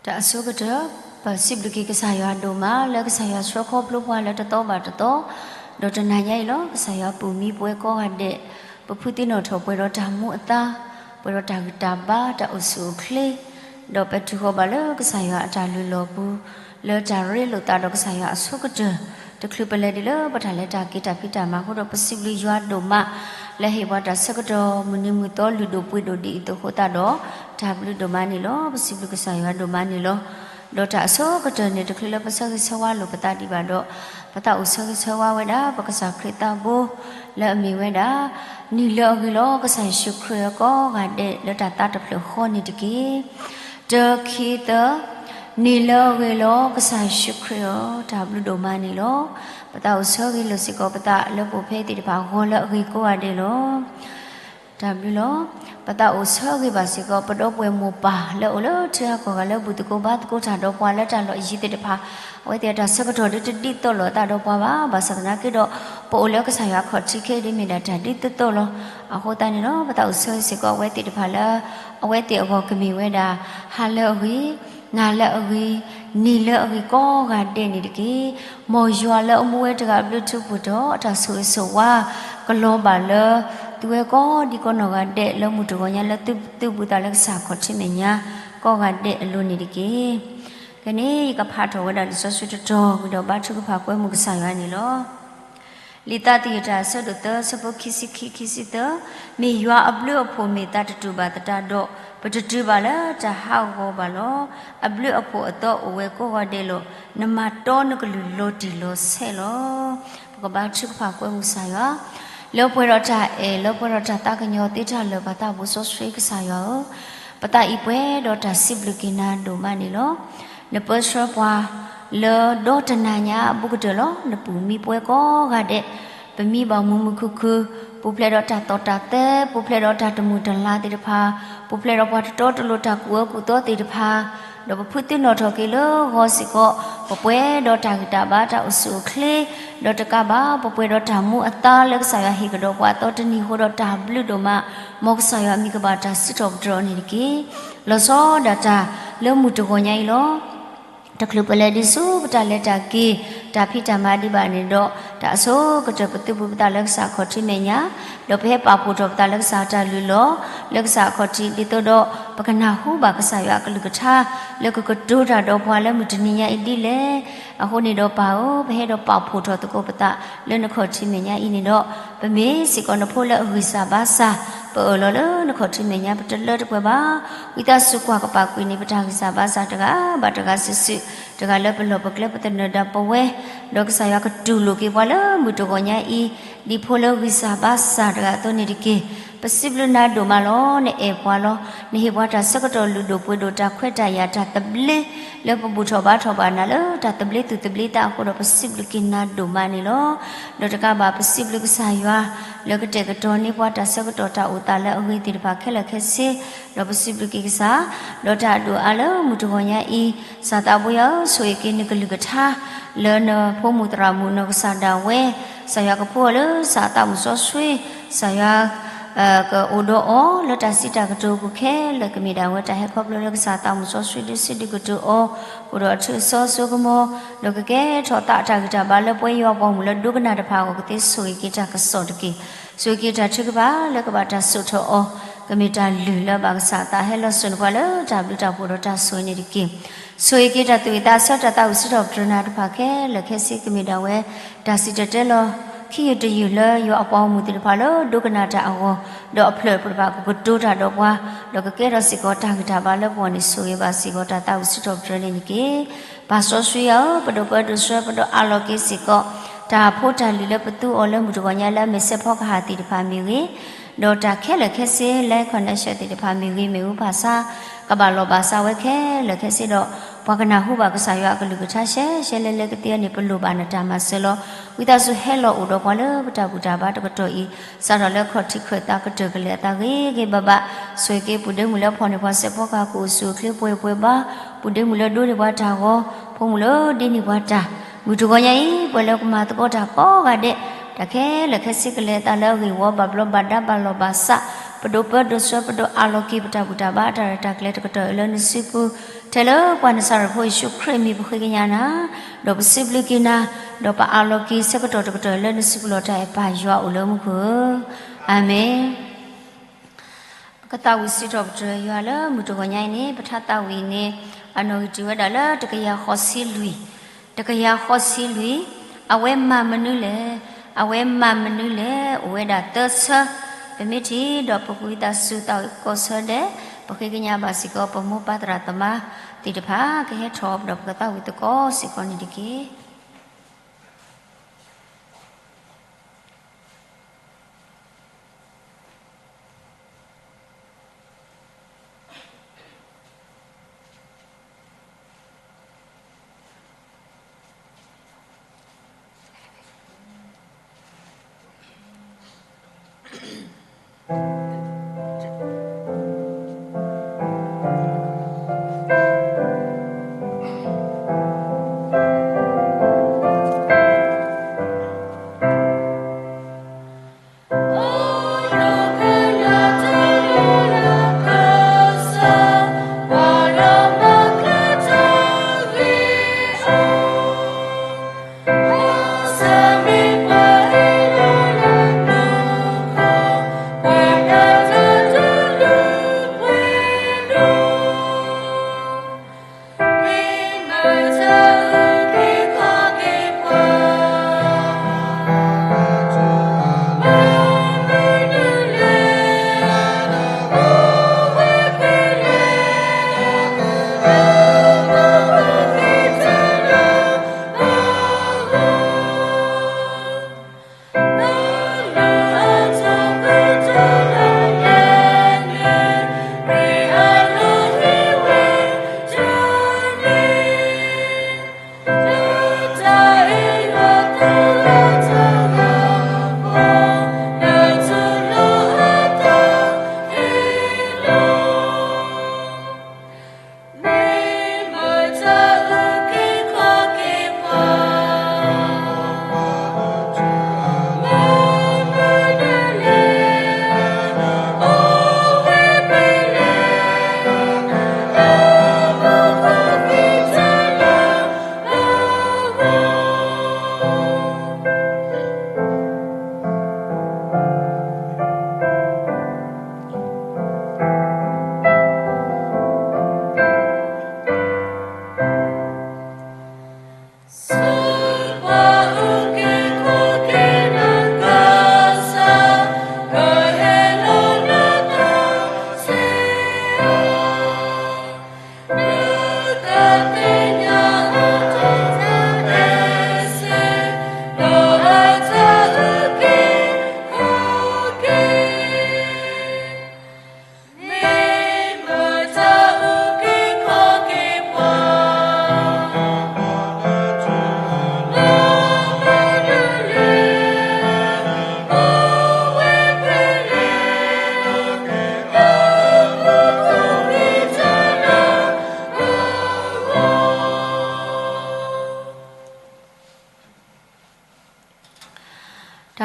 တၢ်အဆိကတၢၢ်, ပစံးဘျုးက့ၤကစၢ်ယွၤဒိၣ်မး လၢကစၢ်ယွၤဆှၢခီဖျိပှၤလၢတသီဘၣ်တသီ, ဒီးတနၤညါအံၤလီၤ ကစၢ်ယွၤပာ်မံပဝဲကိးဂၤဒဲး, ပဖုသံနီၣ်ထီၣ်ပှဲၤဒီးတၢ်မူအသါ, ပှဲၤဒီးတၢ်ဂံၢ်တၢ်ဘါ တၢ်အိၣ်ဆူၣ်အိၣ်ချ့, ဒီးပတုၤဃီၤဘၣ်လၢကစၢ်ယွၤအတၢ်လုၢ်လီၢ်ပူၤ, လၢတၢ်ရ့လိာ်သးဒီးကစၢ်ယွၤအဆိကတၢၢ်, တချုးပလဲၤဒံးလၢပတၢ်လဲၤတၢ်က့ၤတၢ်ဖံးတၢ်မၤအဃိဒီး ပစံးဘျုးယွၤဒိၣ်မး လၢဟ့ၣ်ပှၤတၢ်ဆၢကတီၢ် မုၢ်နံၤမုၢ်သီလုၢ်ဒိၣ်ပှ့ၤဒိၣ်ဒ်အံၤအသိးအဃိသတးဒီး တၢ်ဘျုးဒိၣ်မးန့ၣ်လီၤ. ပစံးဘျုးကစၢ်ယွၤဒိၣ်မးန့ၣ်လီၤ. ဒီးတၢ်အဆိကတၢၢ်န့ၣ် တချုးလၢပဆၢဂ့ၤဆၢဝါလိာ်ပသးဒံးဘၣ်ဒီး ပသးအိၣ်ဆၢဂ့ၤဆၢဝါဝဲဒၣ် ပကစၢ်ခရံာ်သးဘိ လၢအမ့ၢ်ဝဲဒၣ် နံၤလၢအဂ့ၤလီၤ ကစၢ်ယ့ၣ်ၡူးခရံာ်ဧၢ ကိးဂၤဒဲးလၢတၢ်သါတဖျၢၣ်ဃီန့ၣ်တက့ၢ်. တၢ ခံ သၢ, နံၤလၢအဂ့ၤလီၤ ကစၢ်ယ့ၣ်ၡူးခရံာ်ဧၢ, တၢ်ဘျုးဒိၣ်မးန့ၣ်လီၤ. ပသးအိၣ်ဆၢဂ့ၤလိာ်စ့ၢ်ကီးပသးလၢပအိၣ်ဖဲသ့ၣ်တဖၣ်အဂီၢ်လၢအဂ့ၤကိးဂၤဒဲးလီၤ. တၢ်ဘျုးလီၤ. ပသးအိၣ်ဆၢဂ့ၤဘၣ်စ့ၢ်ကီး ပဒီပုၢ်ဝဲၢ်မိၢ်ပၢ်လၢအိၣ်လၢထံဂၤကီၢ်ဂၤလၢဘူၣ်သကိးဘါသကိးတၢ်ဒီးပှၤလၢတၢ်လီၢ်ယံၤသ့ၣ်တဖၣ်, အဝဲသ့ၣ်အတၢ်ဆၢကတီၢ်ဒ်တဒ်သိးလိာ်အသးဒီးပှၤဘၣ်, ဘၣ်ဆၣ်သနာ်က့ဒီး ပအိၣ်လၢကစၢ်ယွၤအခီၣ်ထံးခဲအံၤဒ်မ့ၢ်ဒၣ်တၢ်ဒ်သိးသိးလီၤ. အဃိသတးန့ၣ်လီၤ ပသးအိၣ်ဆၢဂ့ၤစ့ၢ်ကီးအဝဲသ့ၣ်တဖၣ်လၢ အဝဲသ့ၣ်အဂီၢ်ကမ့ၢ်ဝဲဒၣ် ဟါလၢအဂ့ၤ, နၤလၢအဂ့ၤ, နံၤလၢအဂ့ၤကိးဂၤဒဲးန့ၣ်တက့ၢ်. မ်ယွၤလၢအမူဝဲတဂၤအဘျုးထူးဖှိၣ်ဒီး အတၢ်ဆိၣ်ဂ့ၤဆိၣ်ဝါ ကလီၤဘၣ်လၢ သုဝဲကိးဒံကိးနီၢ်ဂၤဒဲးလၢမုၢ်တဂီၤညါလၢသုသူၣ်ဘူၣ်သးလၢကစၢ်ခီၣ်ထံးမဲာ်ညါ ကိးဂၤဒဲးအလိၤန့ၣ်တက့ၢ်. ခဲန့ၣ် ယကဖးထီၣ်ဝဲဒၣ်လံာ်စီဆှံတတီၤ ဝံၤဒီးဘါထုကဖၣ်ကွဲမုာ်ကစၢ်ယွၤန့ၣ်လီၤ. လံာ်သးသယုၢ်တၢ်အဆၢဒိၣ်သၢ ဆၢဖိခံဆံခံ ခံဆံသၢ, မ့ၢ်ယွၤအဘျုးအဖှိၣ်မ့ၢ်သးတတူာ်ဘၣ်သတးဒီး ပတတုၤဘၣ်လၢတၢ်ဟးဂီၤဘၣ်လီၤ. အဘျုးအဖှိၣ်အသီအိၣ်ဝဲကိးဂၤဒဲးလီၤ. နမၤတီနကလုၢ်လီၤတံၢ်လီၤဆဲးလီၤ. ပကဘါထုကဖၣ်ကွဲမုာ်ကစၢ်ယွၤ လၢပှဲၤဒီးတၢ်အဲၣ် လၢပှဲၤဒီးတၢ်သးကညီၤသ့တၢ်လၢာ် ပသးဘိစီဆှံကစၢ်ယွၤဧၢ, ပသးအံၤပှဲၤဒီးတၢ်စံးဘျုးက့ၤနၤဒိၣ်မးန့ၣ်လီၤ. နပၢဆှၢပှၤလၢဒီတနၤညါအဘူးကတၢၢ်လီၤ. နပာ်မံပဝဲကိးဂၤဒဲး, ပမံဘၣ်မုာ်မုာ်ခုၣ်ခုၣ်, ပူၤဖျဲးဒီးတၢ်သီၣ်တၢ်သဲ, ပူၤဖျဲးဒီးတၢ်တမုာ်တလၤသ့ၣ်တဖၣ်, ပူၤဖျဲးဒီးပှၤတတီတလိၤတၢ်ကူၣ်အၢကူၣ်သီသ့ၣ်တဖၣ်, ဒီးပဖုသံနီၣ်ထီၣ်က့ၤလၢဂီၤစ့ၢ်ကီး, ပပှဲၤဒီးတၢ်ဂံၢ်တၢ်ဘါတၢ်အိၣ်ဆူၣ်အိၣ်ချ့, ဒီးတကးဘၣ် ပပှဲၤဒီးတၢ်မူအသါလၢကစၢ်ယွၤဟ့ၣ်ကဒီးပှၤအသီတနံၤအဃိဒီးတၢ်ဘျုးဒိၣ်မး, မ်ကစၢ်ယွၤအမံၤကဘၣ်တၢ်စံးထီၣ်ပတြၢၤအီၤန့ၣ်တက့ၢ်. လီၤဆီဒၣ်တၢ်လၢမုၢ်တဂီၤညါအံၤလီၤ. တချုးပလဲၤဒံးဆူပတၢ်လဲၤတၢ်က့ၤ တၢ်ဖံးတၢ်မၤဒံးဘၣ်န့ၣ်ဒီး တၢ်အဆိကတၢၢ်ပသုးဘူးပသးလၢကစၢ်ခီၣ်ထံးမဲာ်ညါ, ဒီးပဟဲပာ်ဖှိၣ်ထီၣ်ပသးလၢကစၢ်အတၢ်လုၢ်လီၢ် လၢကစၢ်အခီၣ်ထံး ဒ်သိးဒီး ပကနၢ်ဟူဘၣ်ကစၢ်ယွၤအကလုၢ်ကထါ လၢကကတိၤတၢ်ဒီးပှၤလၢမုၢ်တနံၤညါအံၤဒ်လဲၣ်. အဃိန့ၣ်ဒီးပၢ်ဧၢ, ပဟဲဒီးပာ်ဖှိၣ်ထီၣ်သကိးပသးလၢနခီၣ်ထံးမဲာ်ညါအံၤန့ၣ်ဒီး ပမ့ၢ်စ့ၢ်ကီးနဖိလၢအဂံၢ်စၢ်ဘါစၢ်, ပအၢၣ်လီၤလၢနခီၣ်ထံးမဲာ်ညါ ပတလၢတပှဲၤဘၣ်. ဝံသးစူၤကွၢ်ကပာ်ကွံာ်န့ၢ်ပတၢ်ဂံၢ်စၢ်ဘါစၢ်တဂၤဘၣ်တဂၤစုာ်စုာ်, တဂၤလၢပလီၢ်ပကျဲပသနၢၣ်ဒၣ်ပဝဲ, ဒီးကစၢ်ယွၤကတူၢ်လိာ်က့ၤပှၤလၢမုၢ်တဂီၤညါအံၤ, ဒ်ဖိလၢဂံၢ်စၢ်ဘါစၢ်တဂၤအသိးန့ၣ်တက့ၢ်. ပစံးဘျုးနၤဒိၣ်မးလီၤ. နအဲၣ်ပှၤလီၤ. နဟ့ၣ်ပှၤတၢ်ဆၢကတီၢ်လုၢ်ဒိၣ်ပှ့ၤဒိၣ် တၢ်ခွဲးတၢ်ယာ်တၢ်သဘျ့ လၢပဘူၣ်ထီၣ်ဘါထီၣ်ဘၣ်နၤလၢတၢ်သဘျ့သူၣ်သဘျ့သးအဃိဒီး ပစံးဘျုးက့ၤနၤဒိၣ်မးန့ၣ်လီၤ. ဒီးတကးဘၣ် ပစံးဘျုးကစၢ်ယွၤ လၢကတဲာ်ကတီၤန့ၢ်ပှၤတၢ်ဆၢကတီၢ်တၢ်အိၣ်သးလၢအဂ့ၤသ့ၣ်တဖၣ်ခဲလၢာ်ခဲဆ့, ဒီးပစံးဘျုးက့ၤကစၢ်, ဒီးတၢ်ဒိၣ်အါလၢမုၢ်တဂီၤညါအံၤ, ကစၢ်သးဘိယွၤဧၢ, ဆိၣ်ဂ့ၤက့ၤနကလုၢ်ကထါ လၢနဖိမုၣ်သရၣ်မုၣ်နီၢ်ကစၢ်ဒၣ်ဝဲ, ကစၢ်ယွၤကဖှူအီၤလၢကစၢ်အသးမုၢ်စီဆှံ, ကစၢ်ယွၤ ကအိၣ်ဒီးအီၤလၢတၢ်စံးတၢ်ကတိၤအပူၤခဲလၢာ် ကမ့ၢ်ဒၣ်ဝဲတၢ်ဟဲခီဖျိလၢကစၢ်အသးမုၢ်စီဆှံ ဒုးစံးဒုးကတိၤအီၤ, အိၣ်ဒီးအထူအစီအစိကမီၤ, ဒီးကကဲထီၣ်သးအတၢ်ဂံၢ်တၢ်ဘါလၢ ပဝဲယွၤအပှၤမုၣ်လၢဒိကနၣ်တဖၣ်အဂီၢ် ကသ့ဆိၣ်ဂ့ၤက့ၤတၢ်ကစီၣ်တက့ၢ်. ဆိၣ်ဂ့ၤက့ၤတၢ်ထုကဖၣ်လၢကဘၣ်တၢ်စိာ်ထီၣ်အီၤ, ကမ့ၢ်တၢ်လုၢ်လၢအဘၣ်ကစၢ်အသး ဟဲလီၤစိာ်န့ၢ်ပှၤလၢတၢ်ဘျုးတၢ်ဖှိၣ်ဒီးတၢ်ဆိၣ်ဂ့ၤန့ၣ်တက့ၢ်. ဆိၣ်ဂ့ၤက့ၤတၢ်သူၣ်ဝံၣ်သးဆၢ တၢ်သးဝံၣ်စံးထီၣ်ပတြၢၤနၤတဖၣ်ခဲလၢာ်ခဲဆ့ ကမ့ၢ်ဒၣ်ဝဲ တၢ်စံၣ်တဲၤတဲလီၤ ခံယုၢ်တယုၢ်လၢယွၤအပှၤဂီၢ်မုၢ်သ့ၣ်တဖၣ်လၢဒိကနၣ်တၢ်အဂီၢ်, ဒီးအဖျၢၣ်တဖၣ်ကကတိၤတၢ်ဒီးပှၤ, ဒီးကကဲထီၣ်စ့ၢ်ကီးတၢ်ဂံၢ်တၢ်ဘါလၢပဂီၢ်န့ၣ် ဆိၣ်ဂ့ၤဘၣ်စ့ၢ်ကီးတၢ်သးဝံၣ်စံးထီၣ်ပတြၢၤန့ၣ်တက့ၢ်. ပၢ်စီဆှံယွၤဧၢ, ပဒိၣ်ပၢဒိၣ်ဆှၢ ပဒိၣ်အးလီၤက့ၤစ့ၢ်ကီး တၢ်ဖိတၢ်လံၤလၢပသူအီၤလၢမုၢ်တဂီၤညါလၢအမ့ၢ်စဲးဖီကဟၣ်သ့ၣ်တဖၣ်မ့ၢ်ဂ့ၤ, ဒီးတၢ်ခဲလၢာ်ခဲဆ့ live connection သ့ၣ်တဖၣ်မ့ၢ်ဂ့ၤ မ့ၣ်အူဖးဆါ ကဘၣ်လီၤဘၣ်စးဝဲခဲလၢာ်ခဲဆ့ဒီး ပှၤကနၢ်ဟူဘၣ်ကစၢ်ယွၤအကလုၢ်ကထါရှဲရှဲလဲလဲကသ့န့ၣ် ပလိၣ်ဘၣ်နတၢ်မၤစၢၤလီၤ. ဝံသးစူၤဟဲလီၤအိၣ်ဒီးပှၤလၢပတၢ်ဘူၣ်တၢ်ဘါတကတီၢ်အံၤ, စးထီၣ်လၢခီၣ်ထံးခၢၣ်သးကတၢၢ်ကလဲာ်အသးဂ့ၤဂ့ၤဘၣ်ဘၣ်, ဆိၣ်ဂ့ၤက့ၤပုၢ်ဒ့မုၣ်လၢဖီၣ်န့ၢ်ပှၤစဲးဖီကဟၣ် ကအိၣ်ဆူၣ်အိၣ်ချ့ပှဲၤပှဲၤဘၣ်, ပုၢ်ဒ့မုၣ်လၢဒိးန့ၢ်ပှၤတၢ်ဂီၤ, ဖိမုၣ်လၢဒ့န့ၢ်ပှၤတၢ်, မုၢ်တဂီၤညါအံၤ ပှၤလၢကမၤသကိးတၢ်ကိးဂၤဒဲး, တၢ်ခဲလၢာ်ခဲဆ့ကလဲၤအသးလၢအဂ့ၢ်ဝီ ဘၣ်ဘျီဘၣ်ဒါ ဘၣ်လီၤဘၣ်စး, ပ ပဒိးပၢဒိးဆှၢ ပဒိးအးလီၤက့ၤ ပတၢ်ဘူၣ်တၢ်ဘါ တၢ်ရဲၣ်တၢ်ကျဲၤတကတီၢ်အံၤလၢနစုပူၤ, ထဲလၢပှၤနစၤရ့းဖိယ့ၣ်ၡူးခရံာ်အမံၤ ပဃ့ကညးနၤ, ဒီးပစံးဘျုးက့ၤနၤ, ဒီးပအးလီၤက့ၤဆၢကတီၢ်တကတီၢ်အံၤလၢနစုပူၤလီၤ. တၢ်အဲၣ်ပၢ်ယွၤအိၣ်လၢမူခိၣ်ဧၢ, အၤမ့ၣ်. ပကသးဝံၣ်စံးထီၣ်ပတြၢၤယွၤလၢမုၢ်တဂီၤညါအံၤန့ၣ် ပထါသးဝံၣ်န့ၣ် အနီၣ်ဂံၢ်တ့ၢ်ဝဲဒၣ်လၢတကယၤဃိးဆံလွံၢ်, တကယၤဃိးဆံလွံၢ်, အဝဲမၤမနုၤလဲၣ်, အဝဲမၤမနုၤလဲၣ်, အိၣ်ဝဲဒၣ်သၢဆၢ, ပမ့ၢ်ထံၣ်ဒီးပကဝံသးစူၤသးဝံၣ်ကိးဆၢဒဲး, ပဃ့ကညးဘၣ်စ့ၢ်ကီး ပမိၢ်ပၢ်သရၣ်သမါသ့ၣ်တဖၣ် ကဟဲထီၣ်ဒီးပကသးဝံၣ်သကိးစ့ၢ်ကီးန့ၣ်တက့ၢ်.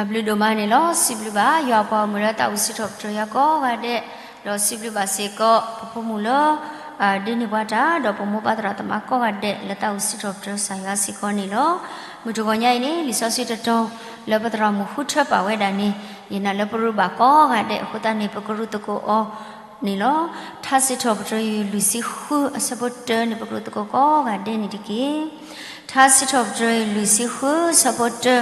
တၢ်ဘျုးဒိၣ်မးန့ၣ်လီၤ. စံးဘျုးဘၣ်ယွၤအပှၤဂီၢ်မုၢ်လၢသးဝံၣ်စံးထီၣ်ပတြၢၤယွၤကိးဂၤဒဲး, ဒီးစံးဘျုးဘၣ်စ့ၢ်ကီး ပဖိမုၣ်လၢ ဒ့န့ၢ်ပှၤတၢ် ဒီးပမိၢ်ပၢ်သရၣ်သမါကိးဂၤဒဲး လၢသးဝံၣ်စံးထီၣ်ပတြၢၤကစၢ်ယွၤစ့ၢ်ကီးန့ၣ်လီၤ. မုၢ်တဂီၤညါအံၤန့ၣ် လံာ်စီဆှံတတီၤ လၢပသရၣ်မုၣ်ဃုထၢပာ်ဝဲဒၣ်န့ၣ် ယနာ်လၢပရုဘၣ်ကိးဂၤဒဲးအဃိသတးန့ၣ် ပကရုၢ်သကိးအီၤန့ၣ်လီၤ. ထါစံးထီၣ်ပတြၢၤယွၤလွံၢ်ဆံဃုအဆၢဖိတၢန့ၣ် ပကရုၢ်သကိးကိးဂၤဒဲးန့ၣ်တက့ၢ်. ထါစံးထီၣ်ပတြၢၤယွၤလွံၢ်ဆံဃုအဆၢဖိတၢ,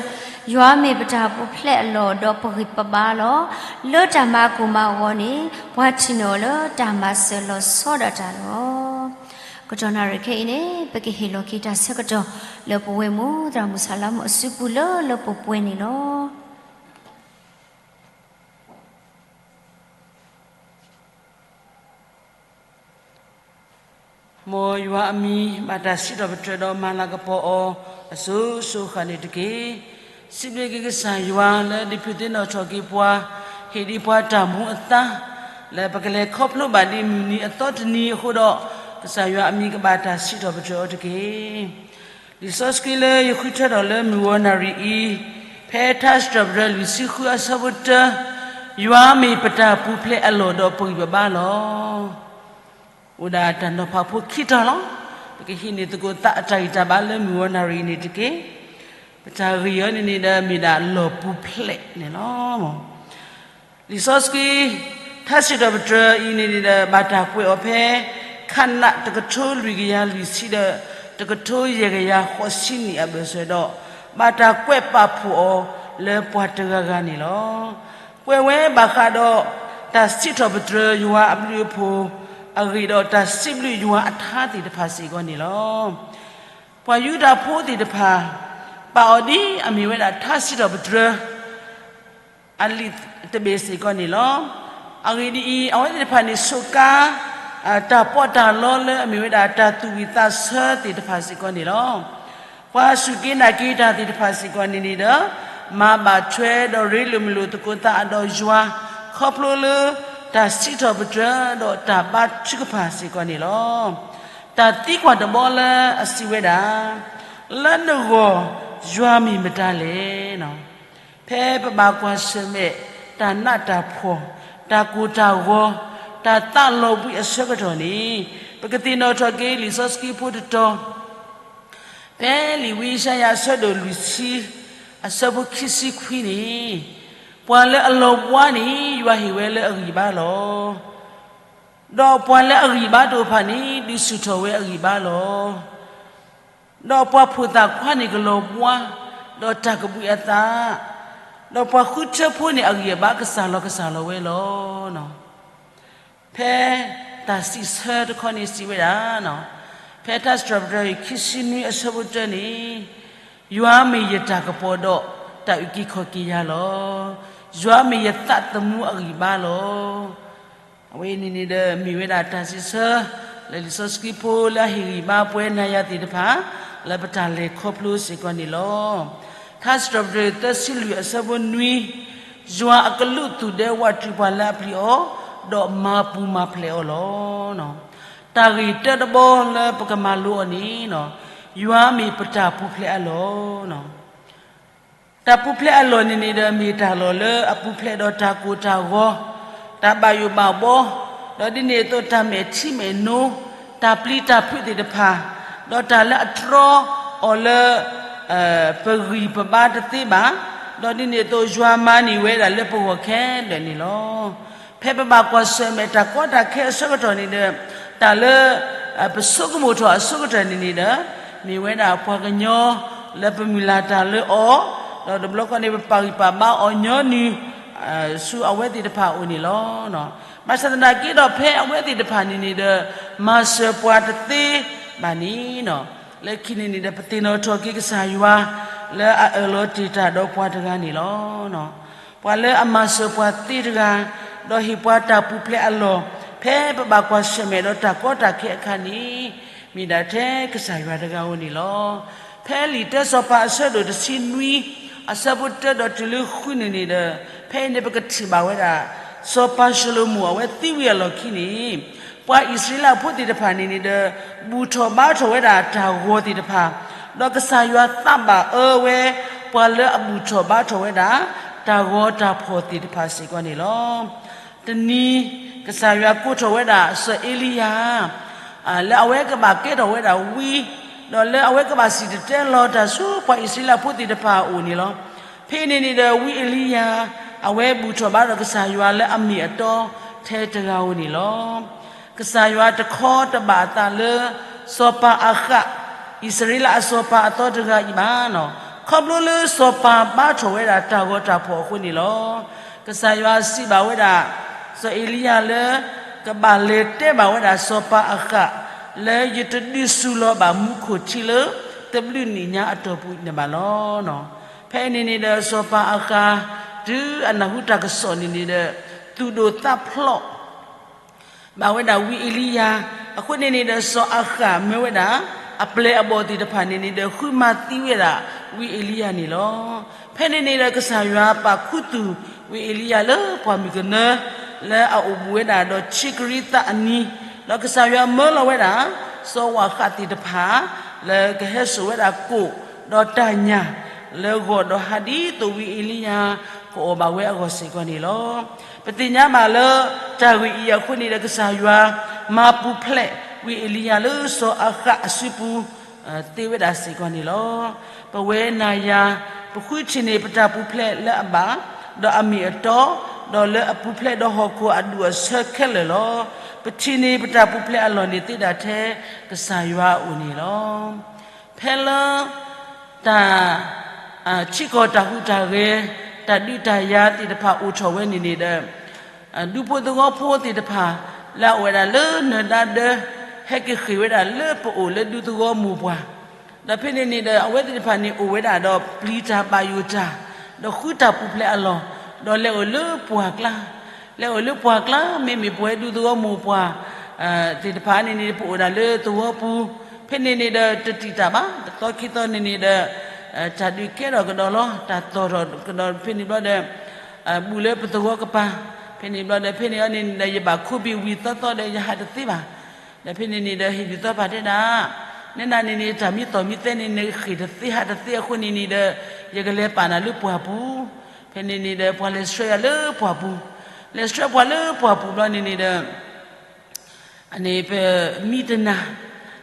ယွၤမ့ၢ်ပတၢ်ပူၤဖျဲးအလီၢ် ဒီးပဂံၢ်ပဘါလီၤ. လၢတၢ်မၤကိၢ်မၤဂီၤန့ၣ် ပှၤထံၣ်န့ၢ်အီၤလၢတၢ်မၤစၢၤလီၤဆီဒၣ်တၢ်လီၤ. ကတီၢ်နၣ်ရံၣ်ခဲအံၤန့ၣ် ပကဟ့ၣ်လီၤက့ၤတၢ်ဆၢကတီၢ် လၢပဝဲၢ်မုၢ်သရၣ်မုၣ်ဆၣ်လါမူအစုပူၤလၢလၢပှဲၤပှဲၤန့ၣ်လီၤ. မ်ယွၤအမံၤဘၣ်တၢ်စံးထီၣ်ပတြၢၤဒီးမၤလၤကပီၤအီၤ အစိၤစိၤအဃၣ်န့ၣ်တက့ၢ်. စံးဘျုးက့ၤကစၢ်ယွၤလၢဒုးဖုးသ့ၣ်နီၣ်ထီၣ်က့ၤပှၤ, ဟ့ၣ်ဒံးပှၤတၢ်မူအသါ, လၢပကလဲၤခီဖျိဘၣ်ဒံးမုၢ်နံၤအသီတနံၤအဃိဒီး, ကစၢ်ယွၤအမံၤကဘၣ်တၢ်စံးထီၣ်ပတြၢၤအီၤတက့ၢ်. လံာ်စီဆှံလၢယဃုထၢထီၣ်လၢမုၢ်ဂီၤနၣ်ရံၣ်အံၤ, ဖဲထါစံးထီၣ်ပတြၢၤလွံၢ်ဆံဃုအဆၢဖိတၢ ယွၤမ့ၢ်ပတၢ်ပူၤဖျဲးအလီၢ်ဒီးပဂံၢ်ပဘါလီၤ. အိၣ်ဒၣ်တၢ်နီၤဖးဖိခံတီၤလီၤ. ပကဟံးန့ၢ်သကိးသးအတၢ်ဂံၢ်တၢ်ဘါလၢမုၢ်ဂီၤနၣ်ရံၣ်အံၤန့ၣ်တက့ၢ်. ပတၢ်ဂ့ၢ်အံၤန့ၣ်ဒီးမ့ၢ်ဒၣ်လီၢ်ပူၤဖျဲးန့ၣ်လီၤ. လံာ်စီဆှံ ထါစံးထီၣ်ပတြၢၤအံၤန့ၣ်ဒီး ဘၣ်တၢ်ကွဲးအီၤဖဲ ခးနးတကထိလွံၢ်ကယၤလွံၢ်ဆံဒီး တကထိယဲၢ်ကယၤဃိးဆံနံၣ်အဘၢၣ်စၢၤဒီး ဘၣ်တၢ်ကွဲးပာ်ဖှိၣ်အီၤလၢပှၤတဂၤဂၤန့ၣ်လီၤ. ကွဲးဝဲဘၣ်ဃးဒီး တၢ်စံးထီၣ်ပတြၢၤယွၤအဘျုးအဖှိၣ် အဂ့ၢ်ဒီးတၢ်စံးဘျုးယွၤအထါသ့ၣ်တဖၣ်စ့ၢ်ကီးန့ၣ်လီၤ. ပှၤယူဒၤဖိသ့ၣ်တဖၣ် ပာ်အီၤဒ်အမ့ၢ်ဝဲဒၣ်ထါစံးထီၣ်ပတြၢၤ အလံာ်တဘ့ၣ်စ့ၢ်ကီးန့ၣ်လီၤ. အဂ့ၢ်ဒ်အံၤ, အဝဲသ့ၣ်တဖၣ်န့ၣ် ဆိးကါ တၢ်ပီးတၢ်လီလၢအမ့ၢ်ဝဲဒၣ်တၢ်သူၣ်ဝံၣ်သးဆၢသ့ၣ်တဖၣ်စ့ၢ်ကီးန့ၣ်လီၤ. ပှၤစူၢ်က့ၤနာ်က့ၤတၢ်သ့ၣ်တဖၣ်စ့ၢ်ကီးန့ၣ်န့ၣ်ဒီး မၤဘၣ်ထွဲဒီးရ့လိာ်မုာ်လိာ်သကိးသးအဒီးယွၤ ခီဖျိလၢတၢ်စံးထီၣ်ပတြၢၤဒီးတၢ်ဘါထုကဖၣ်စ့ၢ်ကီးန့ၣ်လီၤ. တၢ်သံကွၢ်တဘီလၢအစံးဝဲဒၣ်, လၢနဂီၢ်ယွၤမ့ၢ်မတၤလဲၣ်. ဖဲပဘၣ်ကွၢ်ဆၢၣ်မဲာ် တၢ်နးတၢ်ဖှီၣ်, တၢ်ကိၢ်တၢ်ဂီၤ, တၢ်သးလီၤဘှံးအဆၢကတီၢ်န့ၣ်, ပကသ့ၣ်နီၣ်ထီၣ်က့ၤလံာ်စီဆှံဖိတတီၤ, ဖဲလံာ်ဝံယၡါယၤအဆၢဒိၣ်လွံၢ်ဆံ, အဆၢဖိခံဆံခွံန့ၣ်, ပှၤလၢအလီၤဘှါန့ၣ် ယွၤဟ့ၣ်ဝဲလၢအဂံၢ်ဘါလီၤ. ဒီးပှၤလၢအဂံၢ်ဘါတအိၣ်တဖၣ်န့ၣ် ဒုးဆူၣ်ထီၣ်ဝဲအဂံၢ်ဘါလီၤ. ဒီးပှၤဖိသၣ်ခွါန့ၣ်ကလီၤဘှါ, ဒီးတၢ်ကဘှံးအသး, ဒီးပှၤဃုထၢဖိန့ၣ်အဂံၢ်အဘါကစၢ်လီၤကစၢ်လီၤဝဲလီၤ. ဖဲတၢ်စံးဆၢတခီန့ၣ်စံးဝဲဒၣ်, ဖဲထါစံးထီၣ်ပတြၢၤခံဆံနွံအဆၢဖိတၢန့ၣ်, ယွၤမ့ၢ်ယတၢ်ကပီၤဒီးတၢ်အုၣ်က့ၤခီၣ်က့ၤယၤလီၤ. ယွၤမ့ၢ်ယသးသမူအဂံၢ်ဘါလီၤ. အဝဲအံၤန့ၣ်န့ၣ်ဒီး မ့ၢ်ဝဲဒၣ်တၢ်စံးဆၢ လၢလံာ်စီဆှံဖိလၢအဟ့ၣ်ဂံၢ်ဘါပှၤနၤယၤသ့ၣ်တဖၣ် လၢပတၢ်လဲၤခီဖျိစ့ၢ်ကီးန့ၣ်လီၤ. ထါစံးထီၣ်ပတြၢၤသၢဆံလွံၢ်အဆၢဖိနွံ, ယွၤအကလူးသူၣ်ဒဲဝးတံၢ်ပှၤလၢအပျံၤအီၤ, ဒီးမၤပူၤမၤဖျဲးအီၤလီၤ. တၢ်ဂ့ၢ်တၢတဘီလၢပကမၤလိအီၤန့ၣ်, ယွၤမ့ၢ်ပတၢ်ပူၤဖျဲးအလီၢ် တၢ်ပူၤဖျဲးအလီၢ်န့ၣ်န့ၣ်ဒီး မ့ၢ်တၢ်လီၢ်လၢအပူၤဖျဲးဒီးတၢ်ကိၢ်တၢ်ဂီၤ, တၢ်ဘၣ်ယိၣ်ဘၣ်ဘှီ, ဒီးဒ်န့ၣ်အသိးတၢ်မဲာ်ထံမဲာ်နိ, တၢ်ပျံၤတၢ်ဖုးသ့ၣ်တဖၣ်, ဒီးတၢ်လၢအတြီအီၤလၢ ပဂံၢ်ပဘါတသ့ဘၣ်, ဒီးဒ်န့ၣ်အသိးယွၤမၤန့ၢ်ဝဲဒၣ်လၢပဂီၢ်ခဲလၢာ်န့ၣ်လီၤ. ဖဲပဘၣ်ကွၢ်ဆၢၣ်မဲာ်တၢ်ကီတၢ်ခဲအဆၢကတီၢ်န့ၣ်ဒီး တၢ်လၢ ပဆိကမိၣ်ထီၣ်အဆိကတၢၢ်န့ၣ်န့ၣ်ဒီး မ့ၢ်ဝဲဒၣ်ပှၤကညီလၢပမုၢ်လၢ်တၢ်လၢအီၤ, ဒီးတဘျီဃီန့ၣ် ပပာ်ဂံၢ်ပာ်ဘါအီၤညီနုၢ် ဆူအဝဲသ့ၣ်တဖၣ်အအိၣ်န့ၣ်လီၤ. ဘၣ်ဆၣ်သနာ်က့ဒီး ဖဲအဝဲသ့ၣ်တဖၣ်န့ၣ်န့ၣ်ဒီး မၤစၢၤပှၤတသ့ဘၣ်န့ၣ်, လၢခံန့ၣ်န့ၣ်ဒီး ပသ့ၣ်နီၣ်ထီၣ်က့ၤကစၢ်ယွၤ လၢအအၢၣ်လီၤတ့ၢ်တၢ်ဒီးပှၤတဂၤန့ၣ်လီၤ. ပှၤလၢအမၤစၢၤပှၤသ့တဂၤ, ဒီးဟ့ၣ်ပှၤတၢ်ပူၤဖျဲးအလီၢ်, ဖဲပဘၣ်ကွၢ်ဆၢၣ်မဲာ်ဒီးတၢ်ကီတၢ်ခဲအခါန့ၣ်, မ့ၢ်ဒၣ်ထဲကစၢ်ယွၤတဂၤဧိၤန့ၣ်လီၤ. ဖဲလံာ်တၢစီၤပၤအဆၢဒိၣ်တဆံနွံ, အဆၢဖိတၢဒီးတုၤလၢဃုန့ၣ်န့ၣ်ဒီး, ဖဲအံၤန့ၣ်ပကထံၣ်ဘၣ်ဝဲဒၣ် စီၤပၤၡလိၤမိၣ်အဝဲသံဝံၤအလီၢ်ခံန့ၣ်, ပှၤအံၣ်စရ့လးဖိသ့ၣ်တဖၣ်န့ၣ်န့ၣ်ဒီး ဘူၣ်ထီၣ်ဘါထီၣ်ဝဲဒၣ်တၢ်ဂီၤသ့ၣ်တဖၣ်, ဒီးကစၢ်ယွၤသးဘၣ်အၢဝဲ ပှၤလၢအဘူၣ်ထီၣ်ဘါထီၣ်ဝဲဒၣ် တၢ်ဂီၤတၢ်ဖှီၣ်သ့ၣ်တဖၣ်စ့ၢ်ကီးန့ၣ်လီၤ. တနံၤ, ကစၢ်ယွၤကိးထီၣ်ဝဲဒၣ်စီၤအ့လံယၤ လၢအဝဲကဘၣ်ကဲထီၣ်ဝဲဒၣ်ဝံ, ဒီးလၢအဝဲကဘၣ်စံၣ်တဲၤတဲလီၤတၢ်ဆူပှၤအံၣ်စရ့လးဖိသ့ၣ်တဖၣ်အအိၣ်န့ၣ်လီၤ. ဖဲအံၤန့ၣ်န့ၣ်ဒီး ဝံအ့လံယၤ အဝဲဘူၣ်ထီၣ်ဘါထီၣ်ကစၢ်ယွၤလၢအမ့ၢ်အတီထဲတဂၤဧိၤန့ၣ်လီၤ. ကစၢ်ယွၤတခီတဘၣ်အသးလၢ စီၤပၤအၤဃး, အံၣ်စရ့လးအစီၤပၤအသီတဂၤအံၤဘၣ်. ခီဖျိလၢစီၤပၤဘါထီၣ်ဝဲဒၣ်တၢ်ဂီၤတၢ်ဖှီၣ်အဃိန့ၣ်လီၤ. ကစၢ်ယွၤစံးဘၣ်ဝဲဒၣ် စီၤအ့လံယၤလၢ ကဘၣ်လဲၤတဲဘၣ်ဝဲဒၣ်စီၤပၤအၤဃး လၢယတဒုးစူၤလီၤဘၣ်မူခိၣ်ထံလၢ တဘျုးနံၣ်ညါအတီၢ်ပူၤန့ၣ်ဘၣ်လီၤ. ဖဲအံၤန့ၣ်န့ၣ်ဒီး စီၤပၤအၤဃး တုၤအနၢ်ဟူတၢ်ကစီၣ်န့ၣ်န့ၣ်ဒီး သူၣ်ဒိၣ်သးဖျိး ဘၣ်ဝဲဒၣ်ဝံအ့လံယၤ, အဃိန့ၣ်န့ၣ်ဒီး စီၤအၤဃးမၢဝဲဒၣ် အပျဲၢ်အဘီၣ်သ့ၣ်တဖၣ်န့ၣ်န့ၣ်ဒီး ဃုမၤသံဝဲဒၣ်ဝံအ့လံယၤန့ၣ်လီၤ. ဖဲန့ၣ်န့ၣ်ဒီး ကစၢ်ယွၤပာ်ခူသူၣ်ဝံအ့လံယၤလၢပှၢ်မုၢ်ကနၢ လၢအအိၣ်ဘူးဝဲဒၣ်ဒီးဆံကရံသးအနံၤ, ဒီးကစၢ်ယွၤမၢလီၤဝဲဒၣ် စီၤဝၣ်ဃးသ့ၣ်တဖၣ် လၢကဟဲစိာ်ဝဲဒၣ်ကိၣ်ဒီးတၢ်ညၣ်လၢဂီၢ်ဒီးဟးဒ်သိးဝံအ့လံယၤ အီၣ်ဘၣ်ဝဲအဂီၢ်စ့ၢ်ကီးန့ၣ်လီၤ. ပသ့ၣ်ညါဘၣ်လၢ တၢ်ဂ့ၢ်အံၤအဃိန့ၣ်ဒီး ကစၢ်ယွၤမၤပူၤဖျဲးဝံအ့လံယၤလၢစီၤအၤဃးအစုပူၤ သ့ဝဲဒၣ်စ့ၢ်ကီးန့ၣ်လီၤ. ပဝဲနၤယၤ ပဃုထံၣ်န့ၢ်ပတၢ်ပူၤဖျဲးလၢအဘၣ်, ဒီးအမ့ၢ်အတီ, ဒီးလၢအပူၤဖျဲးဒီးဟီၣ်ခိၣ်အဒူၣ်အဆၢခဲလၢာ်လီၤ. ပထံၣ်န့ၢ်ပတၢ်ပူၤဖျဲးအလီၢ်န့ၣ်သ့ဒၣ်ထဲ ကစၢ်ယွၤအအိၣ်န့ၣ်လီၤ. ဖဲလၢ တၢ် ထံကီၢ်တၢ်ဟူးတၢ်ဂဲၤ, တၢ်ဒုးတၢ်ယၤသ့ၣ်တဖၣ်အိၣ်ထီၣ်ဝဲန့ၣ်န့ၣ်ဒီး ဒူဖိသဝီဖိသ့ၣ်တဖၣ် လၢအအိၣ်ဝဲဒၣ်လၢနၢၤဒါဒၢ ဟဲက့ၤဃ့ၢ်ဝဲဒၣ်လၢပအိၣ်လၢဒူသဝီမိၢ်ပှၢ်, ဒီးဖဲန့ၣ်န့ၣ်ဒီး အဝဲသ့ၣ်တဖၣ်န့ၣ်အိၣ်ဝဲဒၣ်ဒီးပျံၤတၢ်ဘၣ်ယိၣ်တၢ်, ဒီးဃုတၢ်ပူၤဖျဲးအလီၢ်, ဒီးလဲၤအိၣ်လၢပှၢ်ကျါ, လဲၤအိၣ်လၢပှၢ်ကျါ မ့မ့ၢ်ပဝဲဒူသဝီမိၢ်ပှၢ် သ့ၣ်တဖၣ်န့ၣ်န့ၣ် ပအိၣ်ဒၣ်လၢသဝီပူၤ, ဖဲန့ၣ်န့ၣ်ဒီး တတံာ်တာ်ဘၣ် တသီခံသီန့ၣ်န့ၣ်ဒီး တၢ်ဒုးကဲထီၣ်ကဒီးလီၤ, တၢ်သီၣ်ထီၣ်ကဒီးဖဲန့ၣ်ဘျီဒီး ဘူးလၢပသဝီကပၤ, ဖဲန့ၣ်ဘျီဒီး ဖဲန့ၣ်အီၤန့ၣ်ဒီး ယဘၣ်ခိးဘ့ၣ်ဝံၤသီသီဒီး ယဟးတသ့ဘၣ်. ဒီးဖဲန့ၣ်န့ၣ်ဒီး ဟ့ၣ်ဒုးသီပာ်တဲဒၣ်, နဲဒၣ်န့ၣ်န့ၣ် တၢ်မံသီၣ်မံသဲန့ၣ် နဃ့ၢ်တသ့ဟးတသ့အဃိန့ၣ်န့ၣ်ဒီး ယကလဲၤပာ်နၤလၢပှၢ်ပူၤ, ဖဲန့ၣ်န့ၣ်ဒီး ပှၤလဲၤဆှၢယၤလၢပှၢ်ပူၤ, လဲၤဆှၢပှၤလၢပှၢ်ပူၤဘျီန့ၣ်န့ၣ်ဒီး အန့ၣ် ပမံတနၤ,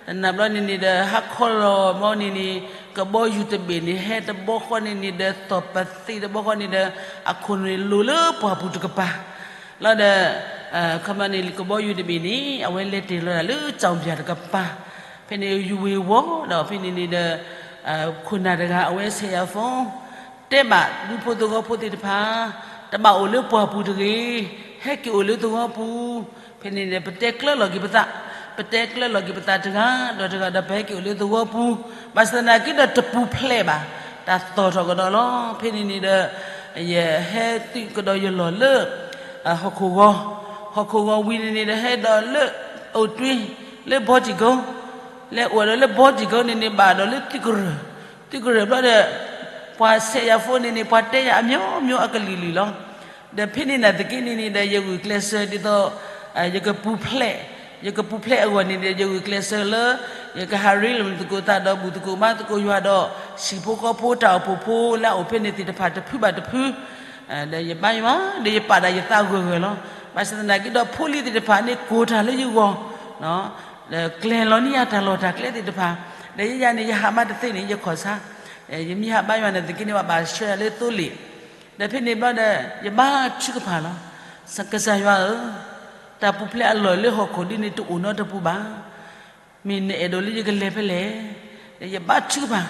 တနၤဘျီန့ၣ်န့ၣ်ဒီး ဟါခီလီၤဘျီန့ၣ်န့ၣ် ကဘီယူၤတဘ့ၣ်န့ၣ် ဟဲတဘီဃီန့ၣ်န့ၣ်ဒီး သီၣ်ပသ့ၣ်တဘီဃီန့ၣ်ဒီး အခိၣ်န့ၣ်လိၤလၢပှၢ်ပူၤတကပၤ, လီၤဒီး ခီမီန့ၣ် ကဘီယူၤတဘ့ၣ်န့ၣ် အဝဲလဲၤတ့ၢ်လီၤဒၣ်လၢကၠီၣ်ပၠၣ်တကပၤ, ဖဲန့ၣ်ယဝ့ၤဝီၤဒီးဖဲန့ၣ်န့ၣ်ဒီး ခိၣ်နၢ်တဂၤအဝဲဆဲးယၤဖိ တဲဘၣ်ဒူဖိသဝီဖိသ့ၣ်တဖၣ်, တဘၣ်အိၣ်လၢပှၢ်ပူၤတဂ့ၤ, ဟဲက့ၤအိၣ်လၢသဝီပူၤ, ဖဲန့ၣ်န့ၣ် ပတဲကျၢလီၤက့ၤပသး, ပတဲကျၢလီၤက့ၤပသးတဂၤဒီးတဂၤဒီး ပဟဲက့ၤအိၣ်လၢသဝီပူၤ, ဘၣ်ဆၣ်သနာ်က့ဒီးတပူၤဖျဲးဘၣ်, တၢ်သီၣ်ထီၣ်ကဒီးလီၤ. ဖဲန့ၣ်န့ၣ်ဒီး ယဟဲသုးကဒီးယလီၢ်လၢ ဟီၣ်ခိၣ်ဂီၤ, ဟီၣ်ခိၣ်ဂီၤဝံၤန့ၣ်န့ၣ်ဒီး ဟဲဒီးလၢ အိၣ်တွ့ လၢဘီတံၢ်ကိ, လဲၤအိၣ်ဒီးလၢဘီတံၢ်ကိန့ၣ်န့ၣ် ဘၣ်ဒီးလၢသုးကရၢၢ်, သုးကရၢၢ်ဘျီဒီး ပှၤဆဲးယၤဖိန့ၣ်န့ၣ် ပှၤတဲယၤအမျိုးမျိုးအကလုာ်လုာ်လီၤ. ဒီးဖဲန့ၣ်နာ်သက့န့ၣ်န့ၣ်ဒီး ယဂုာ်ကျဲးစၢးဒ်သိး ယကပူၤဖျဲး, ယကပူၤဖျဲးအဂီၢ်န့ၣ်ဒီး ယဂုာ်ကျဲးစၢးလၢ ယကဟးရ့လိာ်သကိးသးဒီးဘူၣ်သကိးဘါသကိးယွၤဒီး ဟံၣ်ဖိဃီဖိတၢ်အိၣ်ဖှိၣ်ဖိလၢအအိၣ်ဖဲန့ၣ်သ့ၣ်တဖၣ်တဖုဘၣ်တဖု ဒီးယဘါယွၤ ဒီးယပာ်ဒၣ်ယသးဂၢၢ်ဂၢၢ်လီၤ. ဘၣ်ဆၣ်သနာ်က့ဒီး ဖိလံၤသ့ၣ်တဖၣ်န့ၣ် ကိၢ်တၢ်လၢယဂီၢ်, ကျဲၤလီၤန့ၢ်ယၤတၢ်လီၢ်တၢ်ကျဲသ့ၣ်တဖၣ်, ဒီးယဲယၤန့ၣ် ယဟးမးတသ့န့ၣ် ယခီၣ်ဆါ, ယမ့ၢ်ဟးဘါယွၤနာ်သက့န့ၣ် ဘၣ်ဘၣ်ဆှၢယၤလၢသိလ့ၣ်, ဒီးဖဲန့ၣ်ဘျီဒီး ယဘါထုကဖၣ်လီၤ. ကစၢ်ယွၤဧၢ, တၢ်ပူၤဖျဲးအလီၢ်လၢဟီၣ်ခိၣ်ဒ်န့ၣ် တအိၣ်နီတပူၤဘၣ်. မ့ၢ်နအဲၣ်ဒိးလၢယကလဲၤဖဲလဲၣ်. ဒီးယဘါထုကဖၣ်,